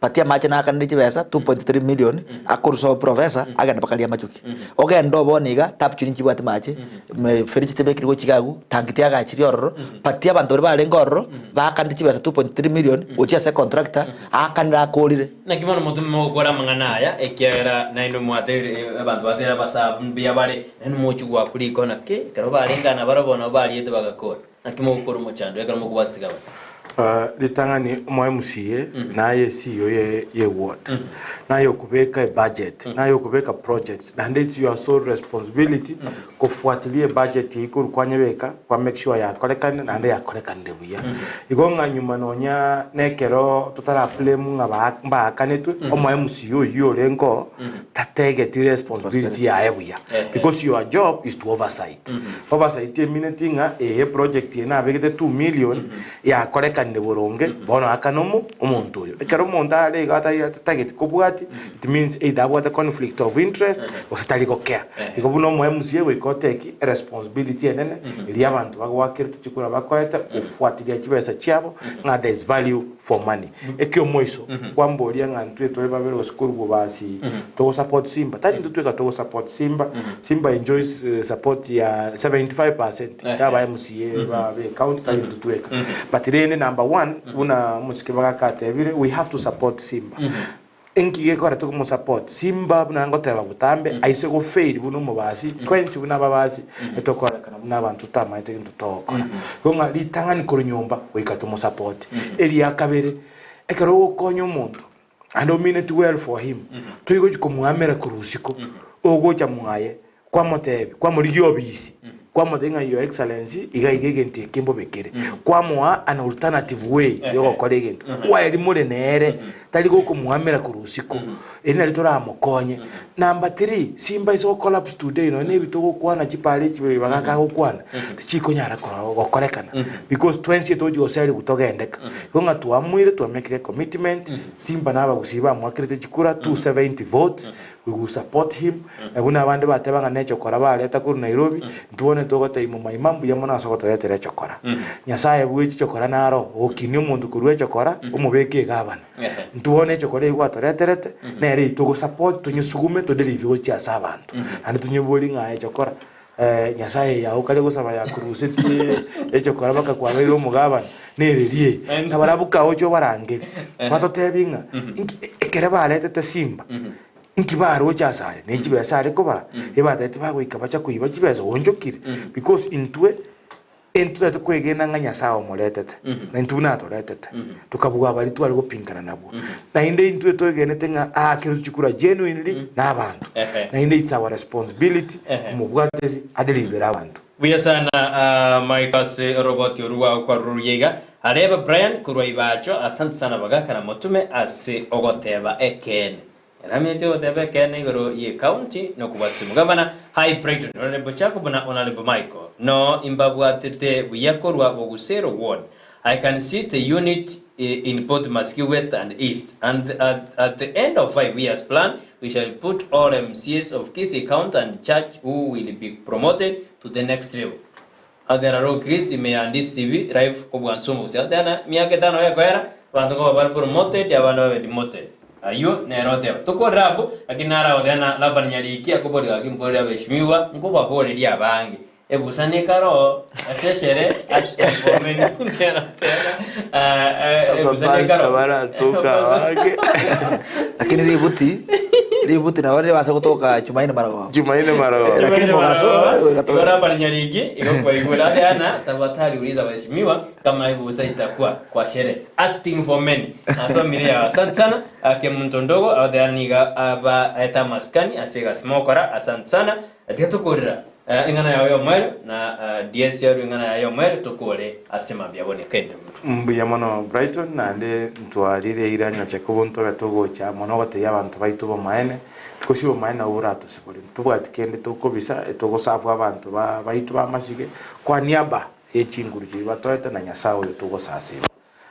But amache naakanire chibesa 2.3 million akorusa oprofessor agende mpaka riamachuki. Ogende obone iga tap chiria nchibwate mache, fereji tebekiri gochia iga agwo, tanki tiagachirie ororo, but abanto baria barenge ororo baakanire chibesa 2.3 million gochia ase econtractor aakanire akorire. Naki bono motome mogokora amang'ana aya, ekiagera nainwe mwatebirie abanto bateire abasabu mbuya bare, nainwe mochie goakwa rikona ki? Ekero barenge aa nabarabwo nabo bariete bagakora. Naki mogokora omochando ekero mokobwatisiga abana? Ritang'ani omo MCA naye CEO ye ye ward naye okobeka ebudget naye okobeka projects naende it's your sole responsibility kofuatilia ebudget eyio korwa kwanyebeka kwa make sure yakorekanire naende yakorekanire buya. Igo ng'a nyuma nonya nekero totara blame ng'a ba mbaakanetwe omo MCA oyio orenge oo tategeti responsibility yaye buya because your job is to oversight. Oversight emineti ng'a ee project eye nabegete 2 million yakorekanire boronge bono akana omo omonto oyo. Ekero omonto are iga atari atageti kobwati it means either abwate conflict of interest gose tari gokea. Igo buna omo MCA goika oteki eresponsibility enene eria abanto bagoakerete chikura bakoete gofuatilia chibesa chiabo ng'a there is value for money. Ekiomoiso, kwamboria ng'a ntwe tore babere gose korwa bobasi togo support Simba. Tari intwe tweka togo support Simba. Simba enjoys support ya 75% ya aba MCA ba be county tari intwe tweka. But rende number one buna omosike bagaka atebire we have to support Simba. Inki gekogera tokomosupport Simba buna ngoteba botambe aise go fail buna omobasi twensi buna ababasi etokorekana buna abanto totamanyete gento togokora. Igo ng'a ritang'ani korwa nyomba goika tomosupport. Eria kabere ekero ogokonya omonto and omineti well for him toigochi komoamera korwa isiko ogocha mwaye Kwamotebia, kwamorigia obisi, kwamotebia ng'a Your Excellency iga iga egento eke mbobe kere. Kwamoa an alternative way yogokora egento. Kwaeri more nere, tari gokomoamera korwa isiko. Eri nario toramokonye. Number three, simba ase gocollapse today nonya na ebi togokwana chipara echi bagaka agokwana, tichikonyara korora gokorekana because twensi etogochi goseriwa togendeka. Igo ng'a twamuire twamekire ecommitment, simba na abagusii bamoakerete chikura 270 votes, We will support him, na buna abande bateba ng'a nechokora bareta korwa Nairobi, intwe bono ntogotebia momaima mbuya mono ase ogotoretera echokora. Nyasaye bwe chichokora naro ogokinia omonto korwa echokora omobeke egabana. Intwe bono echokora eyio gwatoreterete, nere eyio togosupport tonyesugume todelive gochia ase abanto. Naende tonyeborie ng'a aye chokora, Nyasaye yao kare gosaba yakorusetie echokora mpaka kwabeire omogabana, nereri eye. Nabarabwo kaoche obarangeri, batotebi ng'a inki ekere baretete simba, inki baroche asare, ne chibesa are kobaa, ebatebeti bagoika bacha koiba chibesa oonchokire, because intwe Intwe kwegena ng'a Nyasae omoretete, na intwe buna atoretete, tokabua baria tware gopingana nabwo. Naende intwe twegenete ng'a aakerwe chikura genuinely na abanto. Naende it's our responsibility komobwatesi adelivere abanto. Buya sana ah, Mike ase oroboti oru rwao kwarururia iga. Areba Brian korwa Ibacho, asante sana bagaka na motume ase ogoteba ekeene. Erameti ogoteba ekeene igoro ye county nokobwatisia omogabana Hi Brighton Honourable Jacob na Honourable Michael no imbabwatete buya korwa Bogusero ward. I can sit a unit in both Masiki West and East and at, at the end of 5 years plan we shall put all MCAs of Kisii County and judge who will be promoted to the next level. Athera ro Chris ime ya Ndisi TV live obwansumo gose athera miaka etano ekoera abanto nkoba bare promoted abande babe demoted. Ayio nere oteba. Tokorera abwo lakini naro agotebi Laban Nyariki akoboria gaki mborere abeshimiwa nkobaboreria abange. Ebusa nekaro ase eshere ase ebomeni nere oteba ebusa nekaro. Abapastor baratoka abange. Lakini ributi ributi nabo ribase gotoka Jumanne marogoba. Jumanne marogoba. Lakini mogaso Igo Laban Nyariki igo kwaigwera ateana tafadhali uliza waheshimiwa kama ebusa itakuwa kwa sherehe asking for many asomire ya asante sana ake muntu ndogo ateana niga aba eta maskani asega smokora asante sana atika tukurira ing'ana yawe yomwere na DS yaru ing'ana yawe yomwere tukure asema byabone kende Mbuya mono Brighton naende ntwarire ira nyache kobonto togocha mono gotebia abanto baitu bomaene tikosi bomaene nabo boratosibore tobwati kende tokobisa etogosafu abanto ba baitu bamasige kwa niaba yechinguru chiri batoete na Nyasaye oyo togosasima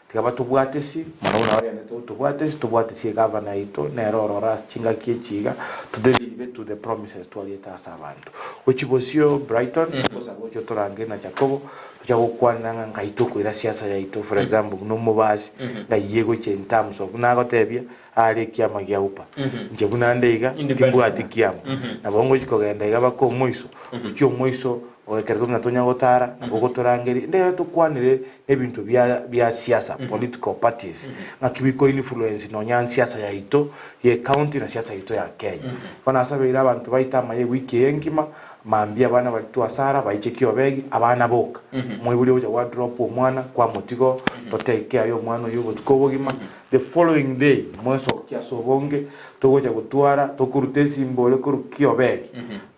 tiga batobwatesi mono buna bagendete gotobwatesi tobwatesi egavana yaito nero orora ase chingaki echiga todelive to the promises twariete ase abanto gochibosio Brighton gosaba gochia torange na Jacobo tocha gokwanera ng'a ngai tokoira siasa yaito for example buna omobasi ngai egochia in terms of nagotebia are ekiama gia UPA inche buna nde iga timbwati kiama nabo ngochi kogenda iga baka omoiso gochia omoiso ekero buna tonya gotara nabo gotorangeria ndere tokwanire ebinto bia bia siasa political parties ng'aki biko influence nonya siasa yaito ye county na siasa yaito ya Kenya. Bono asabeire abanto baito amaye ewiki eye engima mambia abana bari twasara baiche kiobegi abana boka moibori ogocha gwa drop omwana kwa motigo totake care ya omwana oyo obotuko obogima the following day mwesokia ase obonge togocha gotwara tokoruta esimbore koru kiobegi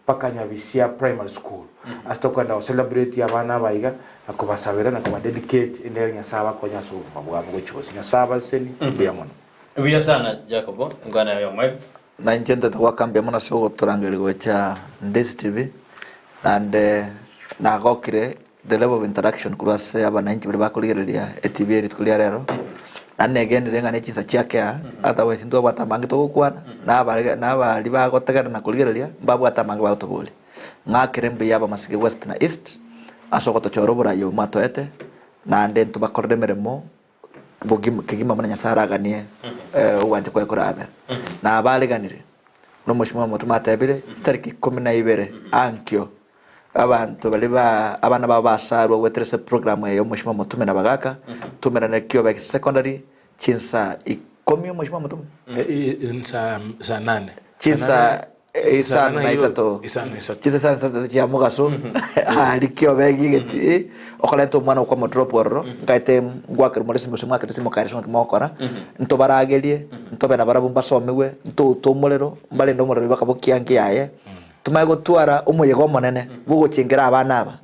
mpaka Nyabisia Primary School ase tokoenda go celebrate abana aba iga na kobasabera na kobadedicate endere Nyasaye abakonye ase obogima bwabo gochia gose Nyasaye abaseni mbuya mono. Buya sana Jacobo engwana yawe yomwere. Na inche ntete gwakambia mono ase ogotorangeria gocha Ndisi TV naende nagokire the level of interaction korwa ase abananchi baria bakorigereria eTV eye rituko ria rero, naende negenire ng'a ne chinsa chiake aa, otherwise ntwabwate amange togokwana, na abare na abaria bagotegerera na korigereria, mbabwate amange bagotoboria. Ng'akere mbuya abamasige West na East, ase ogotochora oborayi obo mwatoete, naende ntobakorere emeremo bogima kegima buna Nyasaye araganie ogwancha kwaye korabe. Na abareganire, buna omochie omotome atebire, chitariki ikomi na ibere ankio, abanto baria ba abana babo basarwa goetera ase program eye omochie omotume na bagaka, tumerane Kiobek Secondary chinsa ikomi omochie omotume? Saa saa nane. Chinsa isano na isato Isano isato. chinsa isano na isato chia mogaso ari Kiobek egeti okorenta omwana okwa modrop ororo nkaete ngwakera more esimo ase mwakera timokaereswa ng'aki mogokora ntobaragerie ntobe nabarabwo mbasomiwe ntoute omorero mbarende omorero oyo bakabokia nkiaye tomanye gotwara omoyega omonene bwa ogochengera abana aba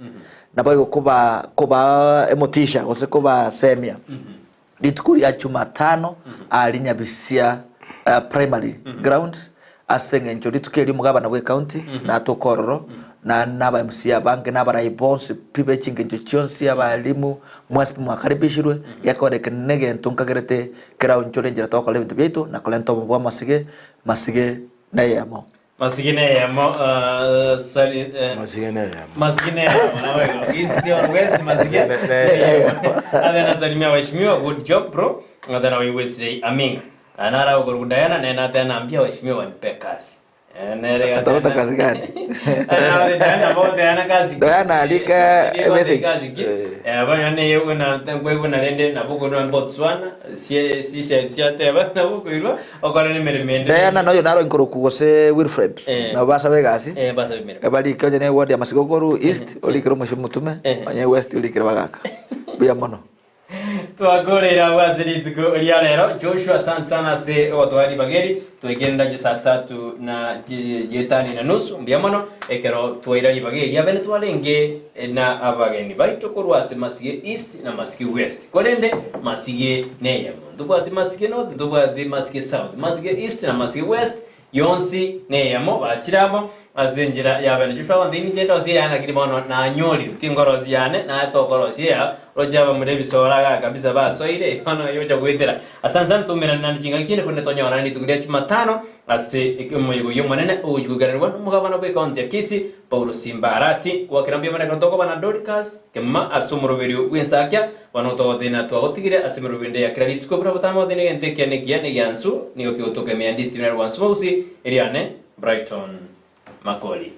naboigo koba kobaa emotisha gose kobasemia Rituko ria Jumatano aria Nyabisia Primary Grounds ase eng'encho rituko erio omogabana bw'ecounty natoke ororo na naba MCA abange na abarai bonsi pi be chingencho chionsi abalimu mwensi pi mwakaribishirwe gekogera eke negento nkagerete keraonchore enchera togokora ebinto biaito na korenta obomo bwa amasige masige neyemo. Masige neyemo sari Masige neyemo. Masige neyemo naboigo East or West masige neyemo. Ate nasalimia waheshimiwa good job bro. Ate na Wesley Aminga. Nara okoruku Diana nene ate naambia waheshimiwa wanipe kazi. Nere Atafuta kazi gani? Diana bo Diana kazi. Diana alika message. Abanyane nkweguna rende nabo korwa Botswana sie sie siateba nabo koirwa okora nemeremo ende. Diana noyo naro nkoroku gose Wilfred nabo basabe egasi Basabe emeremo. Barike onye ne ward ya Masiko koru East orikere omochie omotume onye West orikere bagaka mbuya mono. Twakorera abwo ase rituko ria rero Joshua asante sana ase ogotwara ribageri twegenda chi saa tatu na jetani na nusu mbuya mono ekero twaira ribageri abene twarenge na abageni baito korwa ase Masige East na Masige West korende Masige neyemo ntobwati Masige North ntobwati Masige South Masige East na Masige West yonsi neyemo bachiramo. Ase enchera y'abene Joshua agontebia, Inche ndosie eyane lakini bono nanyorire, tinkorosia yane, naye tokorosia eyao. Roche abamura ebisoro igaa kabisa basoire, bono oyio ocha goetera. Ase ansa ntomerane naende chingaki chiende korende tonyorane rituko ria Jumatano ase omoyega oyio omonene ogochia goikaranigwa nomogabana bw'ekaunti ya Kisii, Paulo Simba Arati. Goakera mbuya mono ekero tokoba na Dorcas Kemuma ase omoroberio bw'ensakia, bono togotebia twagotigire ase emeroberio ende ya kera rituko buna botambe gotebia negento ekiya nekiya negiansu nigo kegotoka ime ya Ndisi Tv na Rwansu Mogusi, eriane Brighton Makori.